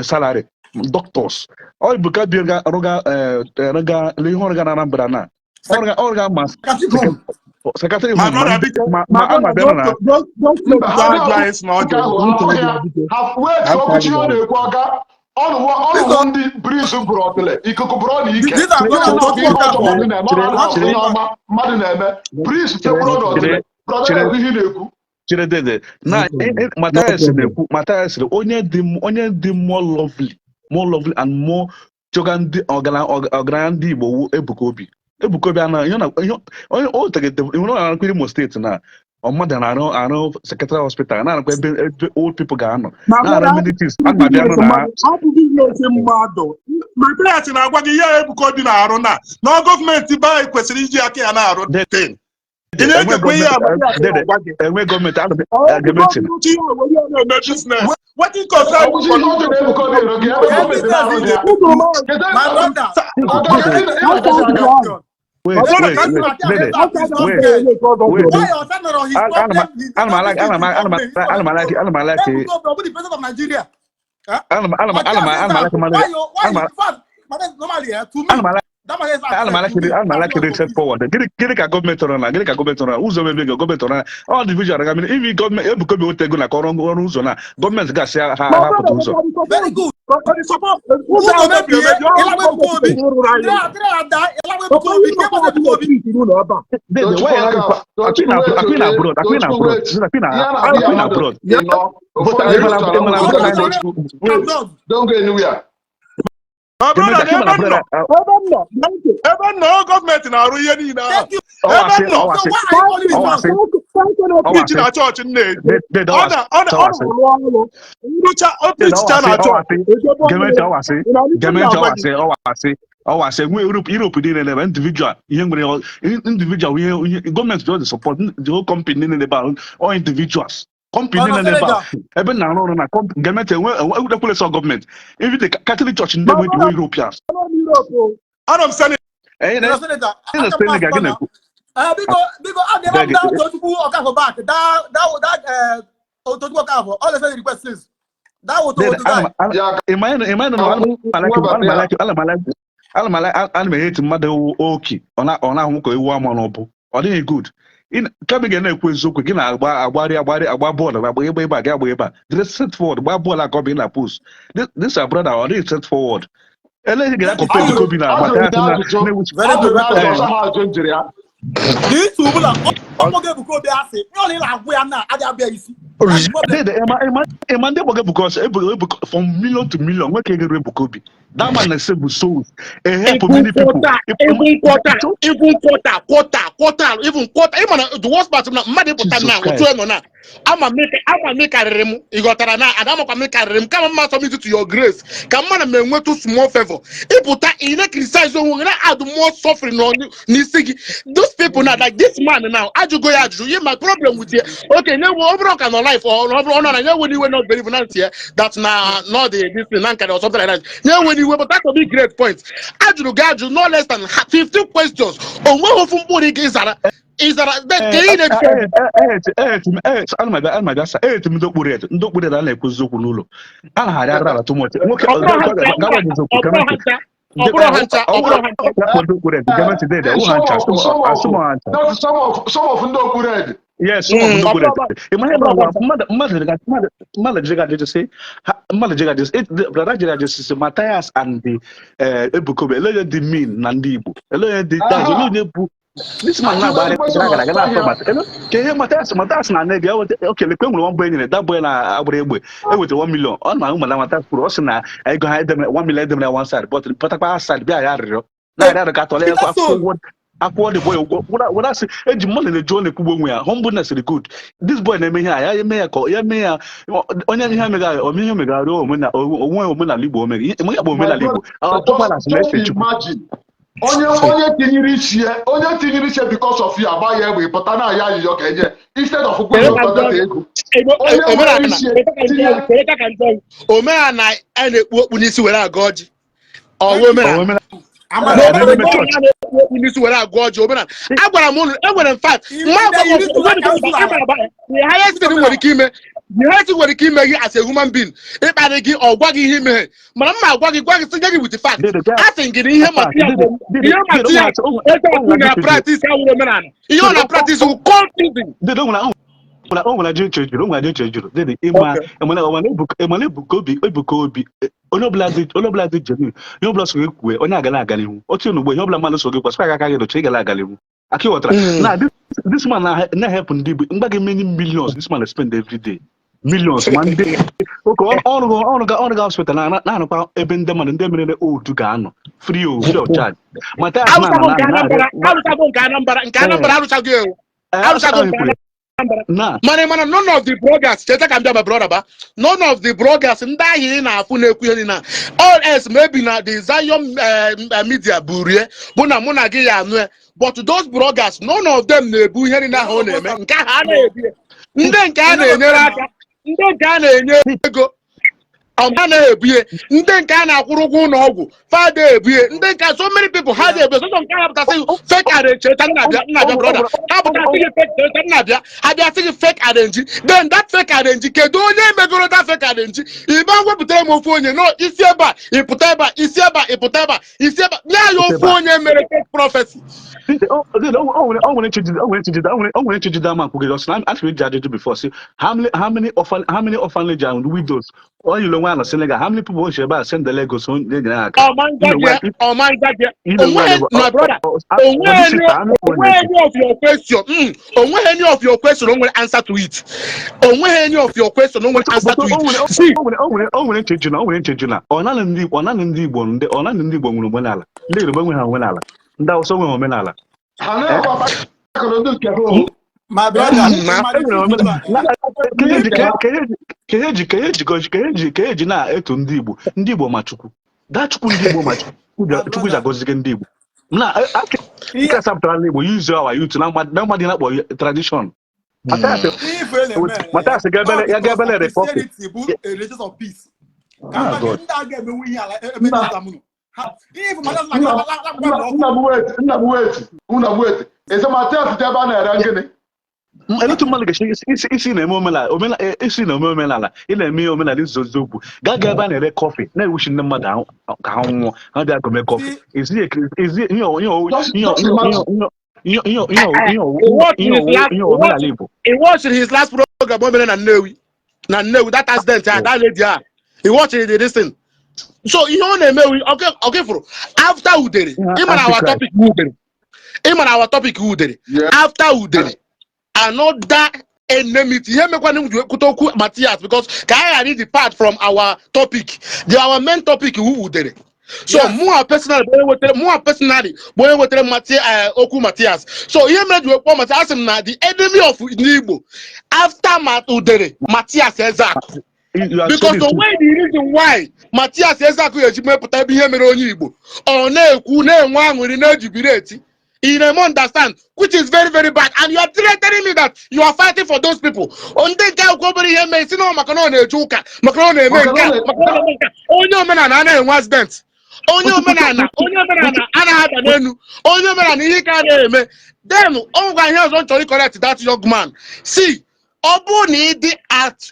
salary, doctors. Ọ Ebuka bi rụga rụga ihe ọrụga na Anambra na ọrụga ma Secretary home. Secretary My home ma brother, ndị biko, ma my ma ama brother, bịara na don't Mba, let ha that guy sị na ọ nke ga ahụ ntị ha obi ya biko. ha wee After okwuchi ihe ọ gị. na-ekwu ọga ọnụwụ Biko, ọnụwụ ndị breeze bụrụ ọtịlị ikuku bụrụ na ike these are ihe brother ọ na-abụ Tochukwu ihe ọjọọ Okafor. mmadụ na-eme, ọ Chere. na-ahụ Chere. ihe ọma mmadụ na-eme, breeze Chere. fekwuru n'ọtịlị. Chere. Brother Chere. na-ekwu ihe ị na-ekwu. Chere dede na No problem. No Matthias problem. na-ekwu. Matthias sịrị onye dị more lovely and more chọga ndị ọgaranya ndị Igbo wu Ebuka Obi. Ebuka Obi ana ihe na ihe onye o tegete ihe ọ na-arakwa Imo Steeti na ọ mmadụ na-arụ arụ secretary hospital, na-arakwa ebe old people ga-anọ Ma na-arụ brother, amenities. abụ Ana abịa nụ business na mmadụ, abụ business mmadụ. Matthias na-agwa gị ihe Ebuka Obi na-arụ na gọọmenti be anyị kwesịrị iji aka ya na-arụ dede thing. Ị enwe na-egekwa ihe a gọọmenti Matthias dede na-agwa gị? Enwe gọọmenti ana Ọ ege Ebuka ntị. Obi uche ihe were ya na-eme business. Wetin concern you Ọkwụsị for ihe ọjọọ na Ebuka Obi ere gị ebe Kee gọọmenti business na-arụ ị dị ya. na-ekwu? Kedu My brother, ọga Dede, ask ị me question. Wait. My brother, Wait. ka Wait. Matthias Dede, Ezeaku is not wait. scared. Wait. Why your son his Ana problem, his ana m alike everything ana m is ana m government. Instead of ana m Ebuka alike Obi. ana m alike Ebuka Obi, ọ bụ the president of Nigeria. Huh? ana m Matthias ana m alike Ezeaku, mmadụ why you why ana m you in fact, Matthias, normally, to ana me, m alike that Matthias ana m said alike to me, ana m I'm alike not dị straight confused. forward. Gịnị ka gọọmenti ọrụ na gịnị ka gọọmenti ọrụ na ụzọ mebe gị gọọmenti ọrụ na ọ dị vision aga ibi gọọmenti Ebuka Obi weta ego na ka ọrụ ụzọ na gọọmenti gasị ha My hapụta brother, ụzọ. Very good. Ụzọ Ụzọ ahụ mebie, mebiri emebi, ọrụ ịlagba Ebuka Obi. gọọmenti rụrụ anyị. Three ada, ịlagba Ebuka Ọkwa Obi. ihe Ke ọkwa gbasa Ebuka Obi. ụlọ ebe a. Dede, Tochukwu why Okafor, akwị na Tochukwu, akwị na wait, abroad, akwị na Tochukwu, abroad, wait. akwị na Ihe a na-abịa akwị na mmadụ abroad. ịnọ But ofu onye ịmana otu ala ịmana nwere abroad. Tochukwu, wait, Abroad. don't go anywhere. My Gọọmenti brother, na akwị mana ebe m nọ, abroad. ebe m nọ, na ntị, ebe m nọ, gọọmenti na-arụ ihe niile ahụ. Thank you. Ebe Ọwasị m nọ, ọwasị So why are you calling his ọwasị mouth? preach ọwasị na chọọchị m na-eje. Dede Ọ ọwasị na ọ na ọ ọwasị na-arụ ọrụ. Nrụcha o dede preachicha ọwasị na chọọchị. ọwasị Ejebe ọrụ gọọmenti ya. ọwasị Ị na-anụ ife m gọọmenti na-agwa gị? ọwasị ọwasị ọwasị enwe Europe niile na-ebe individual ihe nwere individual ihe gọọmenti just support the whole company niile n'ebe ahụ, all individuals company Ọ nọ niile n'ebe ahụ Senegal. Ebe m na-arụ ọrụ na gọọmenti enwe ekwele sọ gọọmenti, even the Catholic Church ndị My nwe the brother, Europeans. anọ m Europe o. Anọ m Senegal. Enyi Ị nọ Senegal. na Aka m Senegal gị asụkwa na. na-ekwu. Biko, biko, a ga-eme m Dede, that Tochukwu Okafor back. That Tochukwu Okafor. All the same request since. That was Dede, to guy. ana Ya ịma ịma na ka ana m alike nwebata ana m ya. alike ana m alike ana m alike ana m eheti mmadụ ewu oke ọ na-ahụ ka ewu ama n'ọbụ ọ dịghị good. Kama ị ga na-ekwu eziokwu gị na-agba agbari agbari agba bọọlụ agba ebe ebe a gị agba ebe a dịrị straight forward gbaa bọọlụ a ka ọ bụ ị na post this our brother, ọ dịghị straight forward eleghị gị na compare Ajụrụ Ebuka Obi na ajụrụ Matthias ya na ajụjụ na-ewuchi Very good, ajụrụ ya very ajụjụ good. ọsọ ha ajụ njiri ya. N'izu ọbụla ọkpọgo Ebuka Obi asị, ihe ọla ị na-agwụ ya na adị abịa isi. That's the problem. Dede, ịma ndị gbaga Ebuka ọsọ Ebuka from million to million nwoke egere Ebuka Obi. That man na-save souls, a help Even many people. quarter, even quarter, even quarter, quarter, quarter, even quarter. Ịma na the worst part bụ na mmadụ ịpụta Jesus na otu Christ. ị nọ na ama m ama m karịrị m, ị ghọtara na ada amakwa m karịrị m kama mma submit to your grace ka mma na m enwetụ small favor. Ịpụta ị na-criticize onwe gị na add more suffering n'isi gị. Those people now, like this man now, ajụgo ya ajụjụ ihe my problem with ya. Okay, nye ọ bụrụ ka nọ life ọ bụrụ ọ nọ na nye nwe iwe not believe na ntị ya that na not the this thing na nka or something like that, nye nwe iwe, but that's a big great point. Ajụrụ gị ajụ no less than 50 questions, o nweghị ofu mkpụrụ ị ga-ịzara ịzara then ka ị na-eche. Ana m abịa sa eti m ndị okpuru ed a na-ekwu eziokwu n'ụlọ a na-arị ara ala too much nwoke Ọ bụrụ ha ncha gawa eziokwu ọ bụrụ ha ncha ọ bụrụ ha ncha ọ bụrụ ha ncha. Ndị okpuru ed gọọmenti dede ọ ha Some ncha of some of asụmọ ha ncha. That's some of ndị okpuru ed. Yes, some of ndị Ọ okpuru bụrụ ed ịma ihe ọ bụrụ na mmadụ jega ajụjụ sị mmadụ jega ajụjụ brother jega ajụjụ sị Matthias and the Ebuka Obi ele onye dị mean na ndị Igbo, ele onye dị that's ele onye bụ This man na-agbagharị gara gara gara na-atọ bata. Ka ihe Mathias na nne bịa weta oke lekwe nwere one boy nyere that boy na-agbara egbe eweta 1 million ọ na ụmụala Mathias kwuru, ọ sị na ego ha edemere 1 million edemere one side, but pụtakwa side bịa ya arịrịọ na-arịọ arịrịọ ka atọla ya. Peter akwụ Soul. ụgwọ akwụọ the boy ụgwọ were asị eji mmadụ na-eju ọ na-ekwugbu onwe ya. Humbleness is good. This boy na-eme ihe a, ya eme ya ka ya mee ya onye ihe megara ome ihe megara onwe omenala Igbo omega ihe bụ My omenala Igbo brother, our just forefathers just na-efe Chukwu. Imagine onye tinyere isi ya because of you agba ya egbe, pụta na ya ayịyọ ka enye instead of Chere kwụrụ ka ụtọ njọ data gị. ego onye nwere Omenala isi ya chere ka tinye njọ gị, chere ka njọ gị. Omenala a na-ekpu okpu n'isi were agọ ọjị, ọwụ Thank you. omenala? Omenala Amara Na a omenala na-eme omenala chọọchị. na-ekpu okpu n'isi were agọ ọjị, omenala agwara m unu enwere m fact mma Ide agwa m iri tụla kansụl ala. the highest thing nwere ike ime, the highest thing nwere ike ime gị as a human being, ịkparị gị ọ gwa gị ihe imeghe, mana mma agwa gị, gwa gị, sị nye gị with the fact. Dede bịa A sị gị na ihe fact Mathias dede dede ihe dede o nwere Mathias o nwere Ezeaku na ajụjụ jụrụ. Practice awụrụ omenala, ihe ọ Dede na practice wụ cultism. Dede, o nwere ajụjụ nche jụrụ, o nwere ajụjụ nche jụrụ, dede, ịma emana emana Ebuka emana Ebuka Obi, onye ọbụla dị genuine, ihe ọbụla so gị kwue, onye agala aga n'ihu otu n'ugbo, ihe ọbụla mmadụ so gị kwasịkwa aka gị docha, ịgala aga n'ihu aka ịghọtara na this man na na-help ndị Igbo mgba gị many millions this man spend every day, millions ma ndị oke ọrụ ga hospital na-anọkwa ebe ndị mmadụ ndị merere old ga-anọ free of charge. Mathias na Arụchago na nke na Anambra, arụchago nke Anambra, nke Anambra arụchago ewu arụchago ahụ nke kwuru Anambra. Na Mana none of the bloggers, cheta ka m bịa, my brother, ba none of the bloggers ndị ahụ ị na-afụ na-ekwu ihe niile a, all else maybe na the Zion media burie bụ na mụ na gị ya anụ ya, but those bloggers, none of them na-ebu ihe niile ahụ ọ na-eme. Nke ahụ a na-ebu ya. Ndị nke a na-enyere aka, ndị nke a na-enye ego ọ na-ebue, ndị nke a na-akwụrụ ụgwọ ụlọ ọgwụ fada ebue, ndị nke so many people ha na-ebue sọsọ nke a pụtasị fake arrange. Cheta nnabịa nnabịa, brother, ha pụtasị gị fake, cheta nnabịa, abịa sị gị fake arrange, then that fake arrange, kedu onye megoro that fake arrange? Ịba wepụtara m ofu onye no isi ebe a ịpụta ebe a, isi ebe a ịpụta ebe a, isi ebe a nye ya ofu onye mere fake prophecy. O nwere nchejide ama nkwugide ọsọ na achọrọ iji ajụjụ before sị how many orphanage and widows onye ile nwa na Senegal, how many people si ebe a send the Lagos na-enyere ha aka? Ọmangaje, ọmangaje, onweghị, my brother, onweghị onweghị any of your question, onweghị any of your question o nwere answer to it, onweghị any of your question o nwere answer to it. See, O nwere ncheju na ọ naanị ndị Igbo nwere omenala. Ndị Yoruba enweghị omenala, ndị Awụsa enweghị omenala. Ha na-ekwe akụrụ ndị nke ha o. My brother, Na enwere omenala ka ihe ji na-eto ndị Igbo, ndị Igbo ma Chukwu daa Chukwu, ndị Igbo ma Chukwu, Chukwu ji agọzigo ndị Igbo na ike asapụtara ndị Igbo use our youth na mmadụ na-akpọ tradition. Mathias ga-ebele ya ga-ebele report. Christianity bụ a religion of peace. Ka Ah, mmadụ God. ndị a ga-emenwu ihe ala eme Nna Islam nọ. Ihe ifu Mathias nna nna m wait, nna m wait, nna m wait, eze Mathias dị ebe a na-ere gịnị? Etu mmadụ ga-esi isi na-eme omenala, isi na-eme omenala, ị na-eme ihe omenala izo eziokwu, gaa gaa ebe a na-ere coffee na-ewuchi ndị mmadụ ahụ ka ha nwụọ, ha bịa gome coffee ezi ezi ihe ihe Just ihe just imagine. ihe ihe ihe ihe He watched ihe his last ihe he omenala watched Igbo. He watched his last program o mere na Nnewi, na Nnewi, that accident ah, that lady ah, he watched it, this thing. So ihe ọ na-eme okefuru after Udere Ihe ịmara our Antichrist. topic Udere, ịmara our topic Udere. After Udere, another enmity ihe mekwana m ji ekwute okwu Matthias, because ka anyị ghara depart from our topic, the our main topic wu Udere. So mụa personally bụ onye wetara okwu Matthias. So ihe mere ji wee kpọọ Matthias, asị m na the enemy of ndị Igbo after Udere, Matthias Ezeaku. You are Because saying the the way the reason why Matthias Ezeaku ga-eji mepụta ebe ihe mere onye Igbo, ọ na-ekwu na-enwe aṅụrị na-ejibiri eti, you na understand, which is very very bad, and you are telling me that you are fighting for those people. Ndị nke akwụkwọ obere ihe mee si na ọ maka na ọ na-eje ụka, maka na ọ na-eme Maka nke na a, ọ na maka na ọ na-eme nke a. Onye omenala anaghị enwe accident, onye omenala anaghị ada n'elu, onye omenala ihe ka anaghị eme. Then ọ ngwa ihe ọzọ m chọrọ correct that young man. See, ọ bụrụ na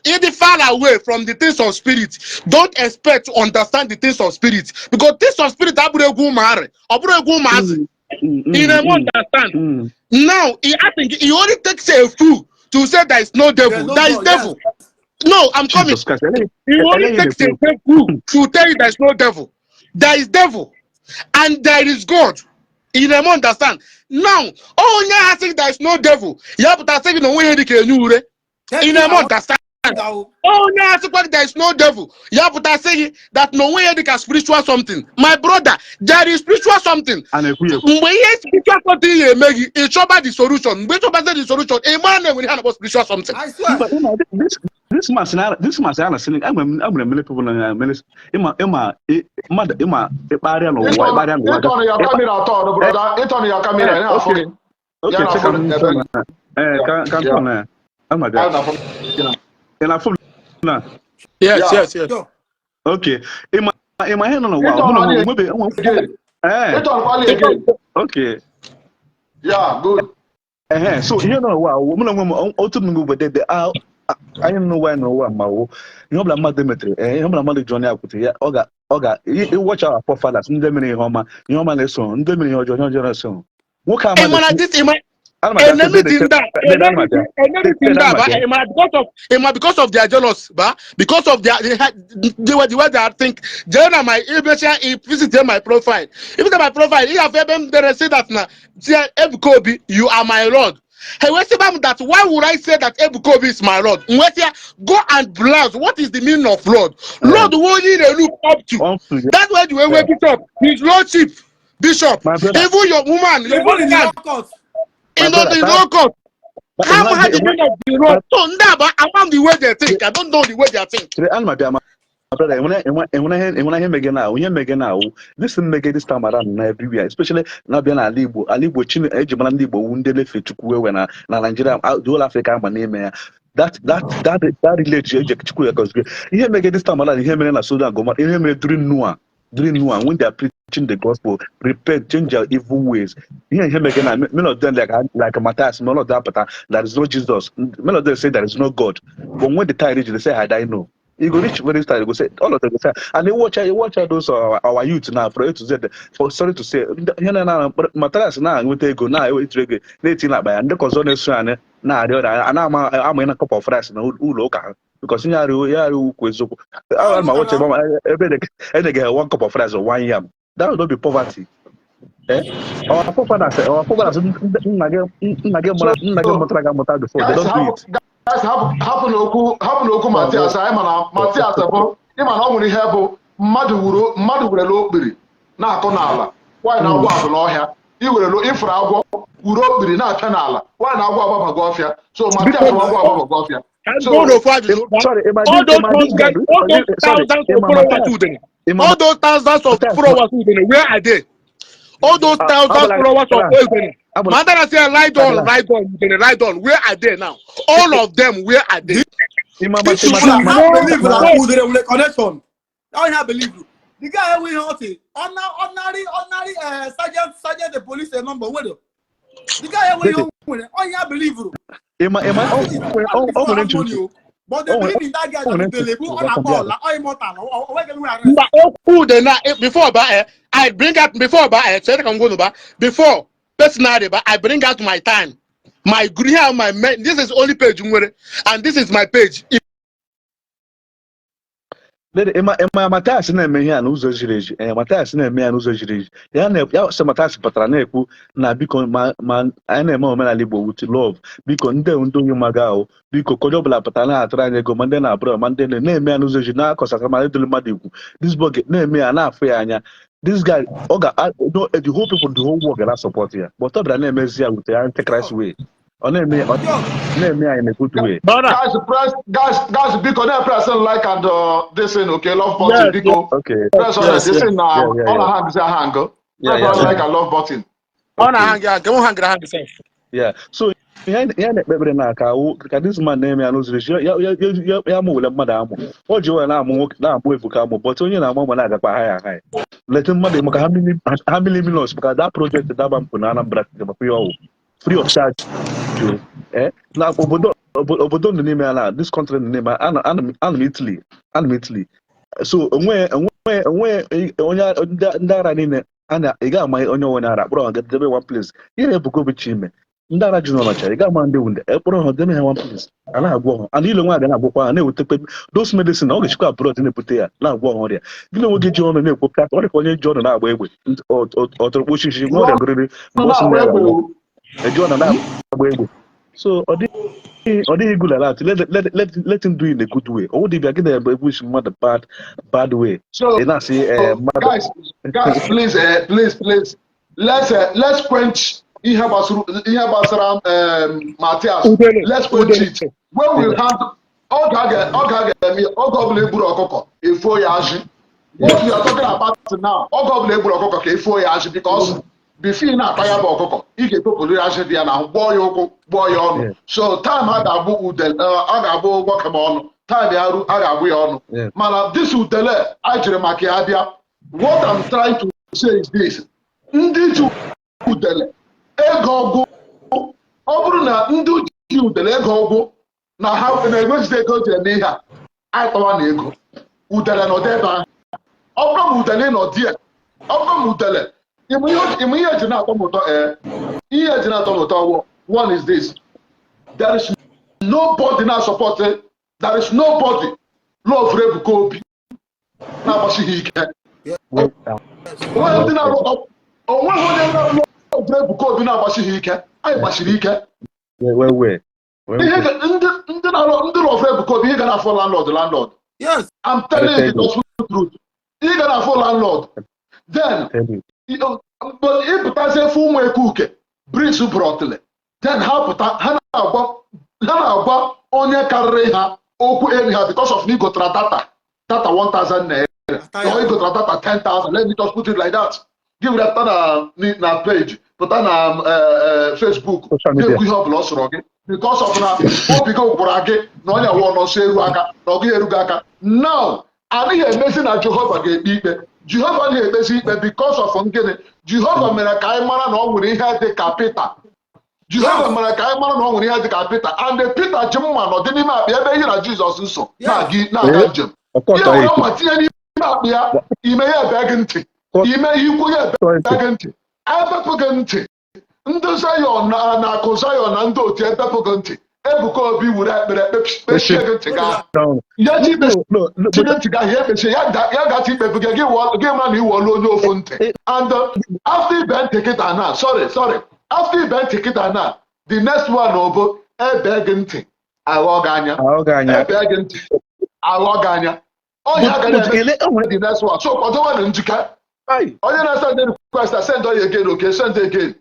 ịdị far away from the things of spirit, don't expect to understand the things of spirit, because things of spirit abụrụ egwu ụmụarị, ọ bụrụ egwu ụmụazị. You na understand? Now I think it only takes a fool to say there is no There's devil. no There is God, yes. devil. No, I'm coming. Jesus Christ. It only takes a fool to tell you there is no devil. There is devil and there is God. Ị na-eme understand now? Onye ahụ sị there is no devil, ya pụta sị gị na onwe ihe dị ka enye ure. Thank Ị you. na-eme I understand? wonder. Onye a sịkwa gị there is no devil, ya pụta sị gị that na onwe ihe dị ka spiritual something. My brother, there is spiritual something. A na-ekwu ya ekwu. Mgbe ihe spiritual something ya eme gị, ị chọba the solution. Mgbe ị chọbazie the solution, ị mara na enwere ihe a na-akpọ spiritual something. I swear. Mba, ịma, this man si a na-asị enwere many people na many ịma mmadụ ịma ịkparịa n'ụwa ịkparịa n'ụwa. Ịtọnụ ya camera atọ ọrụ, brother, ịtọnụ ya camera ya na-afụ gị. Okay. Ya Check na-afụ m ebe na ka m ya. tọ na ya ama bịa. Ya na-afụ gị na. Ị na-afụ m na? Yes. Ya. Yes. Yo. Okay, ịma ihe nọ n'ụwa mụ na Ịtọnụ onwe nwebe enwe again. Ịtọnụkwala again. Okay. Yeah, good. Ehe, so ihe nọ n'ụwa awụ mụ na onwe m otu m n'ugbo dede anyị nọ n'ụwa, anyị n'ụwa ma wụ ihe ọbụla mmadụ metere, ihe ọbụla mmadụ ji ọnụ ya kwute ya, ọ ga ịwọcha our forefathers. Ndị mere ihe ọma, ihe ọma na-eso. Ndị mere ihe ọjọọ, ihe ọjọọ na-eso. Nwoke Ị ama mara this, ị ma ana m abịa. Enmity ndị a, Dede, ana m abịa. Enmity ndị a ba, ị mara because of their jealous ba, because of their the way they are think. Jee na my imecha i visit my profile, if visit my profile, ị ga-afụ ebe m dere say that na say, "Ebuka Obi, you are my Lord." Hey, wee sị m that why would I say that Ebuka Obi is my Lord? M wee sị ya, go and browse what is the meaning of Lord. Lord wo onye ị na-look up to. Up to. That's why the way wey bishop, his lordship bishop, My brother. Even your woman, your Even in the woman law court. My in brother, the law court, But how ịma- ha the meaning of the Lord. So ndị a bụ ama the way they think. I don't know the way they think. Chere, ana m abịa, my brother. Ịhụna ihe mege na awụ this mmege this time around na everywhere, especially na-abịa n'ala Igbo. Ala Igbo chi eji mara ndị Igbo wu ndị na-efe Chukwu ewe na Nigeria, the whole Africa ama n'ime ya that relate eji Chukwu ya gọzie. Ihe mege this time around, ihe mere na Sodom and Gomorrah, ihe mere during Noah when they are preaching the gospel, "Repent, change your evil ways." Ihe mege na many of them, like Matthias, many of them pụta, there is no Jesus. Many of them say there is no God, but when the time reach, they say, "Had I know." You go reach very style, you go say, all of them go say, and you watch those our youth now from A to Z. For sorry to say, ihe na Matthias na-enweta ego na-ewetara ego na-eti n'akpa ya, ndị ọzọ na-eso anyị na-arịọ ọrịa a na-ama ama na cup of rice na ụlọ ụka ha, because ihe arịọ ya arịọ ukwu eziokwu a ma watch ebe enyeghị ha one cup of rice or one yam. That would not be poverty, eh? Our forefathers, nna gị mụrụ nna gị mụtara gị amụta before, they Guys, don't do it. Guys, hapụ n'okwu Matias. Anyị ma na Matias bụ ịma na ọ nwere ihe bụ mmadụ wuru mmadụ werele okpiri na-akụ n'ala nwaanyị na agwọ abụ n'ọhịa iwerelu ifuru agwọ wuru okpiri na-apịa n'ala nwaanyị na agwọ agbabago ọfịa. So Matias bụ agwọ agbabago ọfịa. So Go n'ofu ajụjụ. Sorry, Emma, All those Emma, this guy, all those sorry, thousands of Emma, followers Matthias, Udene, Emma, all those thousands of Matthias, followers Udene, where are they? All those thousands Abala, followers of Abala, Udene, Abala, Mandela say lie down, Abala. Lie down, Udene, lie down. Where are they now? All of them, where are they? Emma, This Emma, is Emma, I believe no. that Udere with a connection. I believe you. The guy wey hot ordinary sergeant the police number wey the guy wey Dede. you oh, I believe you. Emma, Emma, oh, oh, money o. But they Oh, believe in that guy oh, that Udele bụ ọ na-akpọ ọla ọ immortal ọ nweghị nwe arrest. Mba, okwu Udene before ba, I bring out before ba, chere ka m gwa unu ba before personally ba, I bring out my time, my here my this is only page m nwere and this is my page. Dede, ịma Matthias na-eme ihe a n'ụzọ ziri ezi. Ee, Matthias na-eme ya n'ụzọ ziri ezi. Ya na ya sị Matthias pụtara na-ekwu na biko ma anyị na-eme omenala Igbo with love. Biko ndị onye maga ahụ, biko ka onye ọbụla pụtara na-atụrụ anyị ego, ma ndị na-abụrụ ma ndị na-eme ya n'ụzọ ziri na-akọsasa ma edolu mmadụ ikwu. This boy na-eme ya na-afụ ya anya. This guy, ọ ga no, the whole people, the whole world ga support ya. But ọ bịara na-emezi ya with the antichrist way. Ọ na-eme ya in a good way. Brother. Guys, press, guys, biko na press like and this thing, okay, love button. Biko press on this thing na ọ na hang say hang. Press on like and love button. Ọ na-hang ya nke m hangara hang sef. Yeah. So ihe na-ekpe ekpere na ka awụ ka this man na-eme ya n'ụzọ ezi ya ya ya ya amụ were mmadụ amụ o ji were na-amụ nwoke na-amụ ebuka amụ, but onye na-amụ amụ na-agakwa high high leta mmadụ maka how many millions maka that project daba mpụ na Anambra State, maka ihe ọwụ free of charge o. Eh, na obodo nọ n'ime ya na this country nọ n'ime ya, ana m Italy, so onwe onye ndị ara niile a na ị ga-ama onye onye ara kpọrọ ha debe one place. Ihe na-ebuka obi chi ime Ndị ara ji n'Ọnịcha, ị ga-ama ndị wunde ekpọrọ ha deme ha one place, a na-agwọ ha, and ile nwa ga na-agwọkwa ha, na-ewetekwe those medicine, ọ ga-echikwa abroad na-ebute ya, na-agwọ ha ọrịa. Gị na onwe gị ji ọnụ na-ekwu pịa, ọ dị ka onye ji ọnụ na-agba egbe, ọtụrụkpụ osisi nwa ọrịa gụrịrị mgbe ọ sị na ya Na-agba egbe. ga-anwụ, eji ọnụ na-agba egbe. So ọ dịghị good like that. Let him do it in a good way. Ọ dịbịa gị na-egbu egbu isi mmadụ bad bad way. So ị na-asị mmadụ. Guys, please, please, please, let's quench ihe gbasara Matthias. Udele. Let's quench Udele. it when we hand oge a ga-eme, oge ọbụla egburu ọkụkọ efuo ya azị. What we are talking about now, oge ọbụla egburu ọkụkọ ka efuo ya azị, because before ị na-ata ya bụ ọkụkọ, ị ga-ekpopụrụ ya azị dị ya n'ahụ, gbọọ ya ụkwụ, gbọọ ya ọnụ. So time a ga-agbụ udele, a ga-agbụ nwoke m ọnụ, time ya ru, a ga-agbụ ya ọnụ. Mana this udele anyị jiri maka ya bịa, what I'm trying to say is this: ndị ji udele ego ọgwụ, ọ bụrụ na ndị ji udele ego ọgwụ na ha na-enwezite ego ji eme ihe a, anyị kpawa na ego udele nọdụ ebe ahụ. Ọ bụrụ ma udele nọ die, ọ bụrụ ma udele ịmụ ihe eji na-atọ m ụtọ, ee, ihe eji na-atọ m ụtọ wụ, one is this: there is nobody na support, there is nobody love Ebuka Obi na-agbasighị ike. Onweghị ndị na-arụ, onweghị onye na-love Ebuka Obi na-agbasighị ike. Anyị gbasiri ike. Well, well, well. Ihe ndị na-arụ, ndị love Ebuka Obi, ihe ga na-afọ landlord, landlord. I'm telling you the gospel truth, ihe ga na-afọ landlord. Then Tell you. But ịpụtazie fụ ụmụ eke uke bricks brọtịlị, then ha pụta, ha na-agwa onye karịrị ha okwu anyhow because of na igotara data 1000 naira or igotara data 10,000. Let me just put it like that. Gị were pụta na page, pụta na Facebook, Social media. na-ekwu ihe ọbụla ọ sọrọ gị because of na obi gị gwara gị na onye wụ ọnọsọ eru aka na ọ gịghị erughị aka. Now, anaghị emezi na Jehova ga-ekpe ikpe. Jehova anaghị ekpezi ikpe because of gịnị? Jehova mere ka anyị mara na ọ nwere ihe dị ka Pita. Jehova mere ka anyị mara na ọ nwere ihe dị ka Pita, and Pita ji mma nọdị n'ime akpa ebe ihe na Jizọs nso na-aga njem. Ọkọtọ ihe ya. were mma tinye n'ime akpa ya, ime ya ebe gị ntị, ime ikwu ya ebe gị ntị, ebepụ gị ntị. Ndị Zion na akụ Zion na ndị otu ebepụ gị ntị. Ebuka Obi were ekpere kpechie gị ntị gaa ya ji No, no, no, kpechie gị ntị gaa, ya ekpechie ya ya gacha ikpebu gị, gị mara na iwọlụ onye ofu ntị. And after ibe ntị kịta na, sorry, sorry, after ibe ntị kịta na, the next one bụ ebe gị ntị aghọ gị anya. Ahụ gị anya. Ebe gị ntị aghọ gị anya, ọhịa ga But na-eme. ele o nwere The next one, so kwadowe na njike. Ai, Onye na-send request, send onye again. Okay, send again.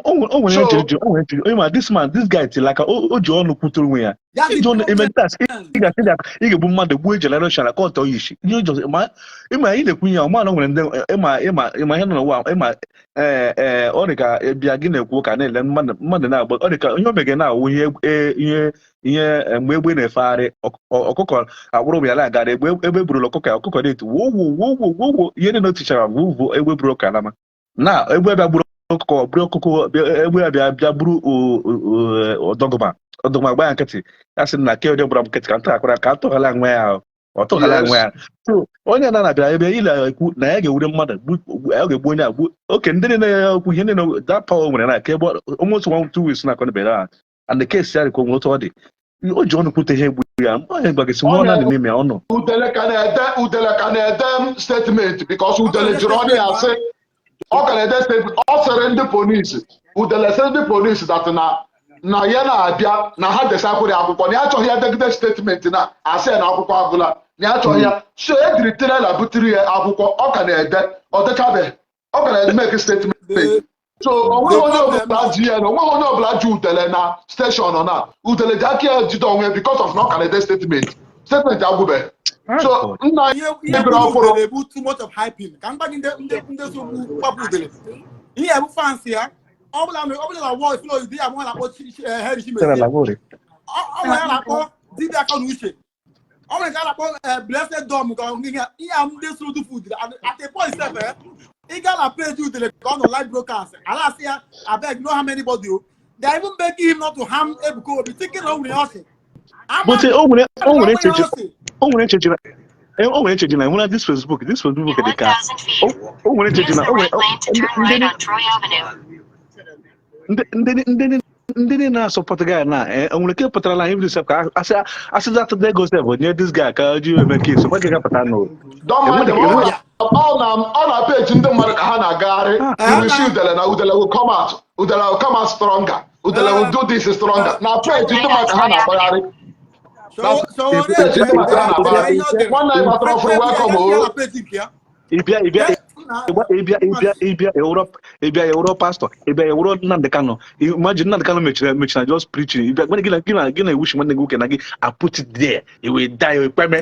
O nwere So eche o nwere eche onye ma this man, this guy tiri aka, o ji ọnụ kwutere onwe ya. Ya dị Iji ọnụ eme tas, problem. ị ga-asị na ị ga-egbu mmadụ, gbuo generation aka ọtọ ya isi ihe ụjọ ma ịma ị na-ekwu ihe ọma na o nwere ndị ịma ihe nọ n'ụwa ịma. Ee, ọ dị ka bịa gị na-ekwu ụka na-ele mmadụ na-agba, ọ dị ka ihe o mege na-awụ ihe ihe mgbe egbe na-efegharị, ọkụkọ akpụrụ ya na-agara egbe, egbe burula ọkụkọ ya, ọkụkọ na-eti wo wo wo wo wo wo, ihe niile o tichara vuvu, egbe buru ọka nama na egbe bịa gburu ọkụkọ, buru ọkụkọ egbe bịa bịa gburu ọdọgụma ọdọgụma, gba ya nkịtị, ya sị na ke onye gbara m nkịtị ka m tọghakwara ka a tọghala nwe ya ahụ, ọ tọghala nwe ya. So onye na-abịa ebe ile ekwu na ya ga-ewure mmadụ ya ga-egbu onye a gbu oke ndị niile ya okwu ihe niile, that power o nwere na ka ebe almost 1-2 weeks na akọnibere ha, and the case ya dịka o nwere otu ọ dị, o ji ọnụ kwute ihe gburu ya, onye gbagasị nwa ọ na-adị n'ime ya ọnụ. Udele ka na-ede, udele ka na-ede m statement because Ọ udele na-ede jiri ọnụ ya statement. Sị ọ ka na-ede statement. Ọ sịrị ndị polisi, udele sịrị ndị polisi that na ya na-abịa na ha desakwụrụ ya akwụkwọ, na ya achọghị ya degide statement, na asị ya na akwụkwọ agwụla, na ya achọghị ya. So e jiri trailer butere ya akwụkwọ, ọ ka na-ede, ọ dechabeghị, ọ ka na-emeke statement. The So onweghị the onye problem ọbụla ji ya na onweghị onye ọbụla ji udele na station na udele ji aka ya jide onwe ya because of na ọ ka na-ede statement, statement agwụbeghị. So God. Nna ihe anyị ihe bịara gburu ọfụrụ. Udele bụ too much of hyping. Ka m gwa gị, ndị so gbu gbapụ udele, ihe bụ fans ya, ọ bụla na wọl filo di ya bụ na-akpọ Henry Tara Chimezie. Lagore. Ọ nwere ya na-akpọ dibịa aka na uche, ọ nwere nke a na-akpọ blessed dom, ka ihe a ndị so dufu udele. At a point sef, ị gaa na page udele ka ọ nọ live broadcast, ala asị ya, "Abeg, no harm anybody o." They are even begging him not to harm Ebuka Obi, thinking na o nwere ya ọsị ama But o nwere na echiche ọsị. O nwere echiche na enwere this Facebook In dị ka 1,000 feet, o nwere echiche use na the o nwere right lane to ndị turn ndị right on Troy Avenue. Ndị niile na-asupport guy na o nwere ike pụtara na even sef ka asị asị that ego sef nye this guy ka o ji eme case nwe ga pụta no. Don't mind them. Enweghị Ọ na page ndị mmadụ ka ha na-agagharị. You will see Udele na Udele will come out. Udele will come out stronger. Udele will do this stronger. Na page ndị mmadụ ka ha na-agbagharị. Na page ndị mmadụ ka ha na-agbagharị. Nwanne anyị batara ọfụrụ, welcome o. Ịbịa ịbịa ịbịa ịbịa ịbịa ewuro ịbịa ewuro pastor, ịbịa ewuro Nnamdi Kanu. Imagine Nnamdi Kanu mechiri mechiri just preaching. Ịbịa gị na gị na gị na-ewuchi nwanne gị nwoke na gị, I put it there, it will die ekpeme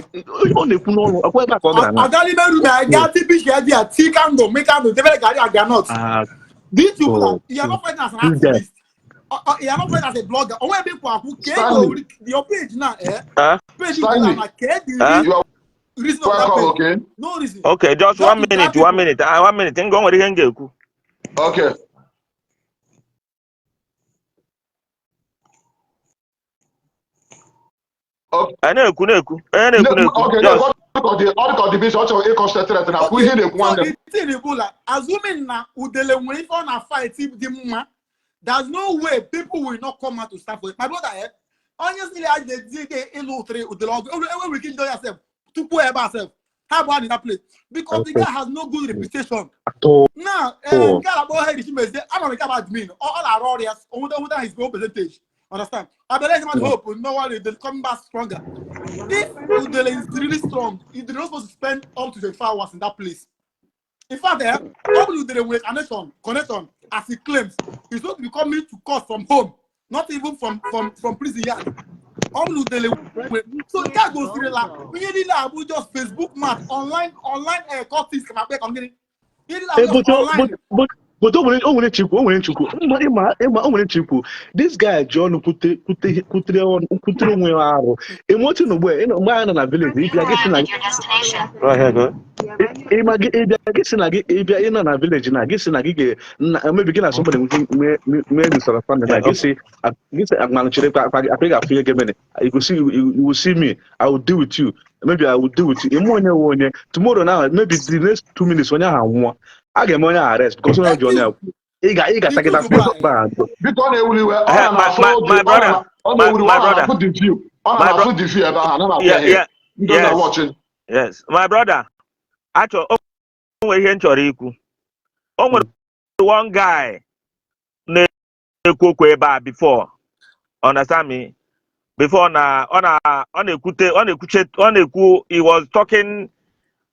ọ na-ekwu n'ọnụ ọkwa ebe a ka ọ gara na. Ọgali meru na ga ti bishi ẹ di ti candle mi candle tebele gari and groundnut. Ah, These people oh, are, you are not fighting as an this guy. activist. You are not fighting as a blogger. Onwe ebe ikwu akwu ka Stanley, ego your page now, eh? Huh? Page Stanley, na ke the Huh? you are reason of that welcome, page. okay? No reason. Okay, just Just one to drag minute, one people. minute. Ah, one minute. Ngo nwere ihe m ga-ekwu. Okay. Okay. A na-ekwu na-ekwu. Onye na-ekwu na-ekwu. Okay, Just. ọ dị ka ọ dị busy, ọ chọrọ ịconcentrate na kwụ ihe na-ekwu So nwanne m. the thing bụ like, assuming na Udele nwere ife ọ na fight dị mma, there's no way people will not come out to stand for it. My brother, eh? Honestly, I dey dey ịlụ three Udele ọgụ. Enwere ike njọ yourself tupu ebe a sef. Ha bụ in that place because the guy has no good reputation. At all. Now, nke a na-akpọ Henry Chimezie, ama m nke a bụ admin, ọ na-arụ ọrụ ya, onweta his own percentage. Understand? Abele man hope, no one they come back stronger. If Udele is really strong, he not supposed to spend up to 24 hours in that place. In fact, ọ bụrụ Udele nwere connection, as he claims, he's supposed to be coming to court from home, not even from prison yard. Ọ bụrụ Udele nwere, so nke a gosiri la ihe niile a bụ just Facebook mat, online cultist na akpa gịnị? Ihe niile a Eh, bụ but just online. but o nwere nchekwu, o nwere nchekwu ịma ịma ịma, o nwere nchekwu. This guy ji ọnụ kwute kwute kwutere ọnụ kwutere onwe ya arụ emotu na ugbu a mgbe anyị nọ na village, ịbịa gị sị na Go ahead, go. Ịma gị ịbịa gị sị na gị ịbịa ịnọ na village na gị sị na gị ga na maybe gị na somebody nwee nwee misunderstanding na gị sị agmanụ chere kwa akpa ị ga-afụ ihe ga-emene. You go see, you will see me, I will deal with you, maybe I will deal with you. Ịmụ onye nwe onye tomorrow now, maybe the next 2 minutes onye ahụ anwụọ, a ga-eme onye ahụ arrest because onye ji onye ahụ ị ga ị ga-atagịta Biko, ọ na-ewuli iwe, ọ Eh, na my, na-afụ my, the my ọ brother, na ọ my, na-ewuli iwe, my ọ na brother, na-afụ the view, ọ na my na-afụ bro, the view ebe ahụ, na na-afụ yeah, ihe ndị yes, na-watching. Yes, my brother. Achọ o nwere ihe m chọrọ ikwu. O nwere one guy na-ekwu okwu ebe a before. Understand me? Before na ọ na-ekwute ọ na-ekwuche ọ na-ekwu, he was talking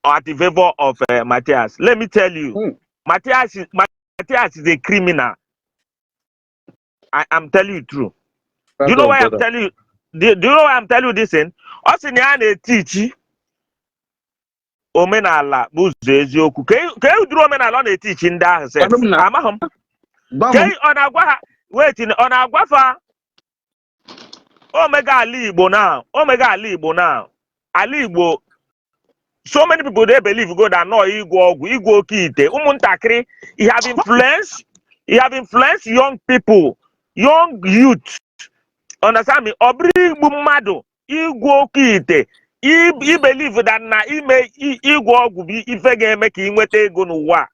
at the favor of Matthias. Let me tell you, Matthias is a criminal. I am telling you true. Do you know why I'm telling you? Do you know why I'm telling you this thing? Ọ sị na ya na-etichi omenala bụ ụzọ eziokwu. Ka e udiri omenala ọ na-etichi ndị ahụ sef? Gwanụ m na Amaghị m. gwa Ka m. ọ na-agwa ha, wait, ọ na-agwa fa omega ala Igbo now, omega ala Igbo now. Ala Igbo, so many people dey believe go that no ịgwọ ọgwụ, ịgwọ oke ite, ụmụntakịrị, he have influenced young people, young youth. Understand me? Ọ bụrụ igbu mmadụ, ịgwọ oke ite, i believe that na ime ịgwọ ọgwụ bụ ife ga-eme ka ị nweta ego n'ụwa a.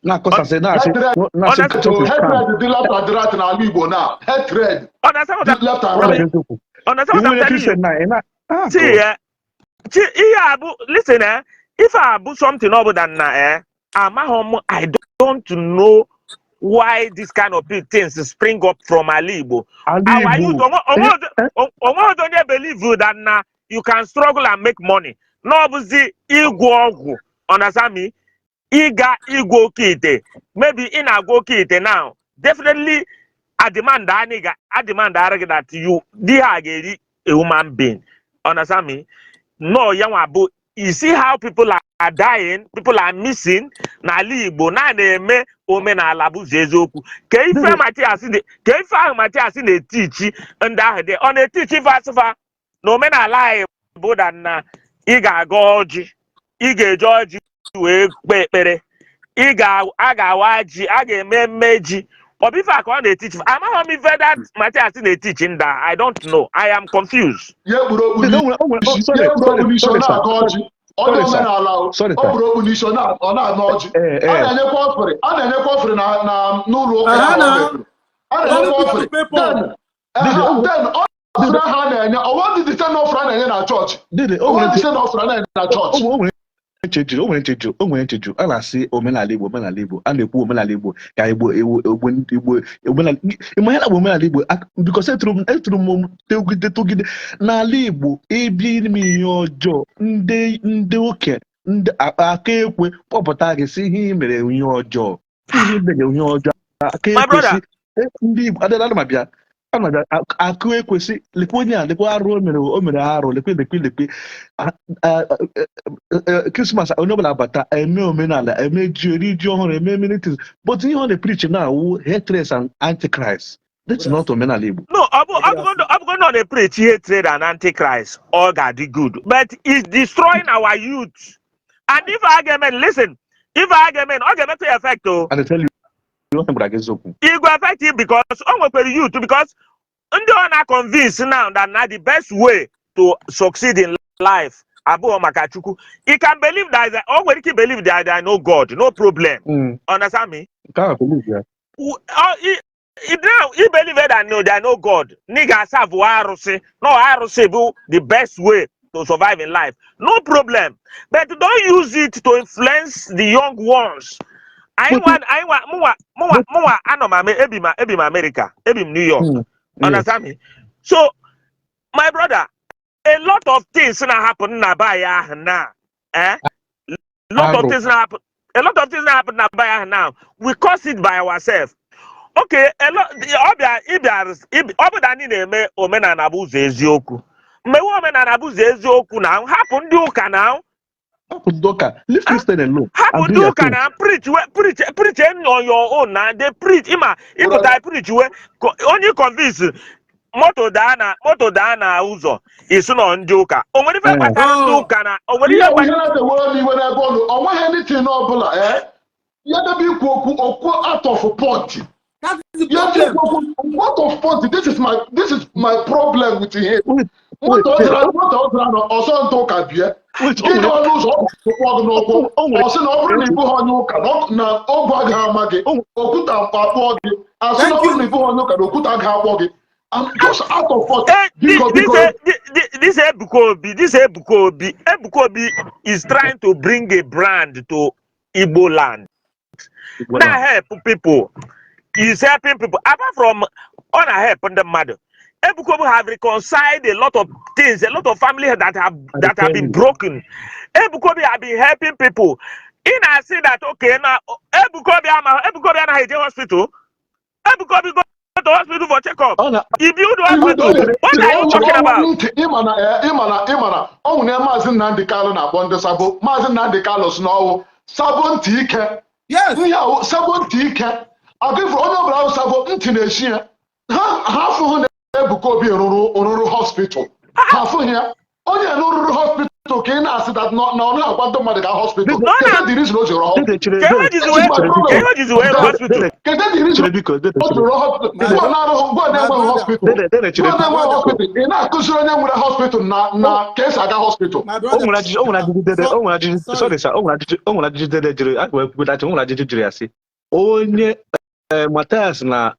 Na-akọsasị na-asị Hatred. na-asị Understand? church is scam. Hatred dị left and right n'ala Igbo now, hatred Understand what dị I'm left and Ọ bụ right. eziokwu. Understand what Iwu I'm onye telling you? Christian na ị na ah See, God. eh, see, ihe a bụ, listen, eh, ife a bụ something ọ bụla na amaghị m, I don't know why this kind of things spring up from ala Igbo. Ala Our youth, Igbo. Onwe onye believe that na you can struggle and make money. Na ọ bụzi ịgwọ ọgwụ, understand me? Ịga ịgwọ oke ite, maybe ị na-agwọ oke ite now, definitely a demand anyị ga a demand ara gị that you di ha ga-eri a human being. Understand me? No, ya nwa bụ, you see how people are dying, people are missing n'ala Igbo na na-eme omenala bụ ụzọ eziokwu. Ka ife Matias dị, ka ife ahụ Matias na-etichi ndị ahụ dị, ọ na-etichi ife asụfa na omenala anyị bụ that na ị ga-aga ọjị, ị ga-eji ọjị wee kpee ekpere, ị ga a ga-awa ji, a ga-eme mme ji. Ọ bụ ife a ka ọ na-etichi? Amaghị m ife that Matias na-etichi ndị a. I don't know, I am confused. Ya ekpuru okpu O nwere o nwere oh, n'isi sorry ya ekpuru sorry okpu n'isi, ọ sorry sir. na-aga ọjị ọ dị Sorry sir. omenala o. Sorry O sir. kpuru okpu n'isi, ọ na-ana ọjị. A na-enyekwa offering, a na-enyekwa offering na n'ụlọ ụka Ha ahụ na ọ mepere. A na-enyekwa Only people offering. to pay Paul. Then then offering ha na-enye, ọwọ dị the same offering a na-enye na chọọchị. Dede, o Ọwọ nwere dị the same offering a na-enye na chọọchị. O nwere ncheju, o nwere ncheju, o nwere ncheju. A na-asị omenala Igbo, omenala Igbo, a na-ekwu omenala Igbo ka Igbo ewu egbe ndị Igbo omenala ịma ihe na-akpọ omenala Igbo, because eturu m togide togide n'ala Igbo ebi ime ihe ọjọọ, ndị okenye, ndị aka ekwe kpọpụta gị, sị ihe ị mere ihe ọjọọ, ihe ị mere ihe ọjọọ, aka My ekwe brother. sị ndị Igbo adịla ana m abịa, ana m abịa. Akụ ekwesị lekwe onye a, lekwe arụ o mere, o mere arụ, lekwe lekwe lekwe. Christmas, onye ọbụla abata, eme omenala, eme ji, eri ji ọhụrụ, eme many things, but ihe ọ na-preach na-awụ hatred and antichrist. That's not omenala Igbo. No, ọ bụgo na ọ na-preach hatred and antichrist, ọ ga-adị good, but it's destroying our youth. And if argument, listen, if argument, ọ ga-emetụ ya effect o. And I tell you, ihe m gwara gị eziokwu. E go affect him because o nwekwara youth, because ndị ọ na-convince now that na the best way to succeed in life abụọ maka Chukwu. He can believe that o nwere ike believe that there no God, no problem. Understand me? Nke ahụ believe ya. Now he believe that no, there no God. Nigga serve arụsị. No, arụsị bụ the best way to survive in life. No problem. But don't use it to influence the young ones. Anyị nwa, anyị nwa, mụnwa anọ m ebi m America, ebi m New York. Understand me? So, my brother, a lot of things na happen na be anyị ahụ now. Eh? Lot of Arụ. things na happen. A lot of things na happen na be anyị ahụ now. We cause it by ourselves. Okay, a lot, ọbịa ịbịa ọ bụ na anyị na-eme omenala bụ ụzọ eziokwu. Mmewe omenala bụ ụzọ eziokwu na hapụ ndị ụka na Hapụ ndị ụka, leave Christian alone hapụ and do ndị your ụka thing. Na preach we preach preach on your own na they preach ịma ịpụta preach we onye convince moto daa na ụzọ isi nọ ndị ụka, o nwere ife kpatara ndị ụka na o nwere ihe ihe ihe kpatara na-ewere m iwe n'ebe ọ nọ, ọ nweghị anything ọbụla ya debe ikwu okwu okwu out of point. That is the Ya problem. ikwu okwu out of point. This is my problem with him. Wait, wait, Moto ọ dara, moto ọ dara na ọsọ ntụ ụka bie wait, o gị nwere gawa n'ụzọ, ọ ga-akpọ gị n'ụkwụ. O nwere Ọ sị na ọ bụrụ na ịbụghị onye ụka na ogwe agaghị ama gị, okwute akpọọ gị. Asị na ọ Thank bụrụ na you. ịbụghị onye ụka na okwute agaghị akpọ gị. I'm just out of point. This, Biko, this, biko. This Ebuka Obi, this Ebuka Obi, Ebuka Obi is trying to bring a brand to Igbo land. Igbo Na land. help people. He's helping people. Apart from ọ na help ndị mmadụ, Ebuka Obi have reconciled a lot of things, a lot of families that have I that have tell been you. broken. Ebuka Obi have been helping people. Ị na-asị that okay na Ebuka Obi ama Ebuka Obi anaghị eje hospital. Ebuka Obi go to hospital for checkup. Ọ na He build Even hospital. though What are you talking about? ntị ịma na ọ nwere Maazị Nnamdị Kalụ na-akpọ ndị sabo. Maazị Nnamdị Kalụ si n'ọwụ sabo ntị ike. Ihe ahụ sabo ntị ike agụfụ onye ọbụla ahụ sabo ntị na-eshi ya. Ha afụghị na Ebuka Obi rụrụ hospital. Ha afụghị ya. Onye rụrụ hospital ka ị na-asị that na ọ na-agwa ndị mmadụ ga hospital. No, na Kedu the reason o ji rụọ Dede chere. Ka ihe jizi wee That is my ka problem. ihe jizi wee rụọ hospital. Kedu the reason Chere biko, Dede o ji chere. rụọ hospital? My Gwa na-arụghị, gwa my na-enweghị brother. hospital. Dede, Dede chere. Gwa My na-enweghị brother. hospital, ị na-akụziri onye nwere hospital na ka esi aga hospital. My O brother. nwere ajụjụ, o nwere ajụjụ, Dede, o nwere ajụjụ. Sorry. Sorry sir, o nwere ajụjụ Dede jụrụ, a wee kwudachi, o nwere ajụjụ jụrụ ya sị onye Matthias na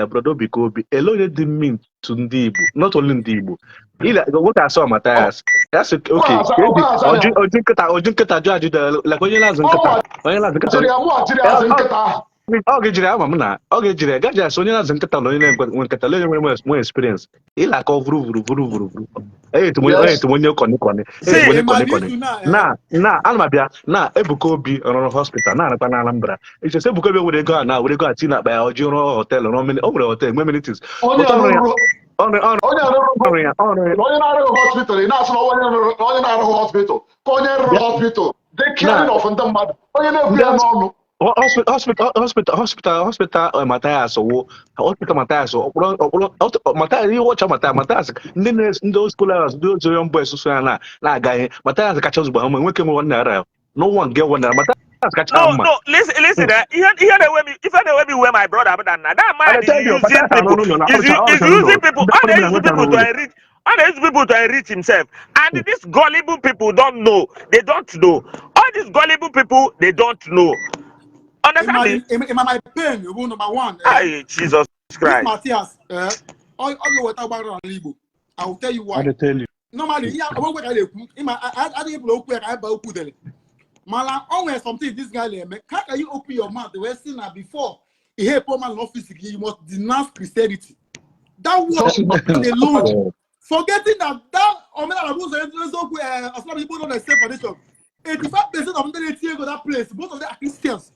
brother Ebuka Obi, ele onye dị mean to ndị Igbo, not only ndị Igbo. Ile nwoke asọ Matthias ya sị okay. Ọgwa aza ya. Ọjụ nkịta jụ ajụ like onye na-azụ nkịta, onye na-azụ nkịta. Jiri ya, mụ jiri azụ nkịta ahụ. Ọ ga-ejiri ama m na ọ ga-ejiri ya gaji asị onye na-azụ nkịta na onye na-enwe nkịta, onye nwere more experience ịla akọ vuru vuru vuru vuru vuru onye etu onye kọni kọni etu onye Ị ma kọni the kọni issue now, eh? Na ana m abịa na Ebuka Obi rụrụ hospital na anakwa na Anambra. Ichesi Ebuka Obi were ego a na were ego a tinye n'akpa ya, o ji rụọ hotel, rụọ many, o nwere hotel, nwee many things. Onye But ọ rụrụ ya rụrụ ọrụ onye rụrụ ọrụ ya ọrụ ya. Onye na-arụghị hospital, ị na-asị na onye na-arụghị hospital ka onye rụrụ hospital dị caring of ndị mmadụ, onye na-ekwu ya n'ọnụ. Hospital, hospital, hospital, hospital Matthias wụ hospital Matthias ọkpụrụ ọkpụrụ Matthias ihe ọcha Matthias Matthias ndị na ndị scholars, ndị otu young boys so ya na na-aga ihe Matthias kacha ozugbo ha nwoke nwere 1 naira, no one get 1 naira, Matthias kacha No, mma. no, listen, listen. Ihe na-ewe m, ife na-ewe m iwe, my brother, bụ that na that man I is tell you, using Matthias people, anọ n'ụlọ na is using people, ọ na-use people to enrich, ọ na-use people to enrich himself. And these gullible people don't know. They don't know. All these gullible people, they don't know. Understand me? In my pain, rule number one, eh? Ay, Jesus This Christ. Matthias, ọ ga-eweta ọgbaghara n'ala Igbo. I will tell you I why. dey tell you. Normally, ihe ọgbọgwe ka a na-ekwu, ịma adịghị bụla okwu ya ka anyị baa okwu dere. Mana o nwere something this guy na-eme. How can you open your mouth wee sị na before ihe poor man n'ọfịs gị, you must denounce Christianity? That word alone, forgetting that that omenala bụ ụzọ eziokwu, ọsọrọ Igbo nọ na state foundation. 85% of ndị na-etinye ego that place, most of them are Christians.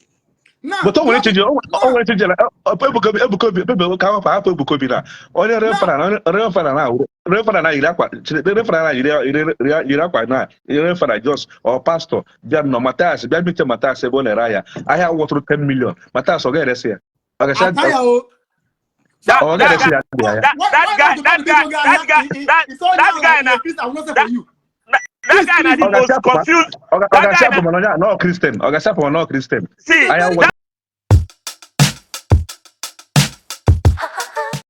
Now, But o nwere echiche, o nwere echiche na Ebuka Obi, Ebuka Obi, Ebuka ka hapụ Ebuka Obi na onye refara na refara na refara na yiri akwa, refara na yiri akwa na refara just or pastor bịa nọ Matthias, bịa mite Matthias ebe ọ na-ere ahịa, ahịa wọtụrụ 10 million. Matthias ọ ga-eresi ya? Ọ ga-esi Ataya o. That ọ that ga-eresi guy ya dị ahịa? that Why that why guy not that guy that guy that that guy na I will not say that for you. that guy na the Ọ most ga-asị apụ confused ọ that ga-asị guy apụ na mana onye a nọ Christian, ọ ga-asị apụ mana ọ Christian. See Ahịa that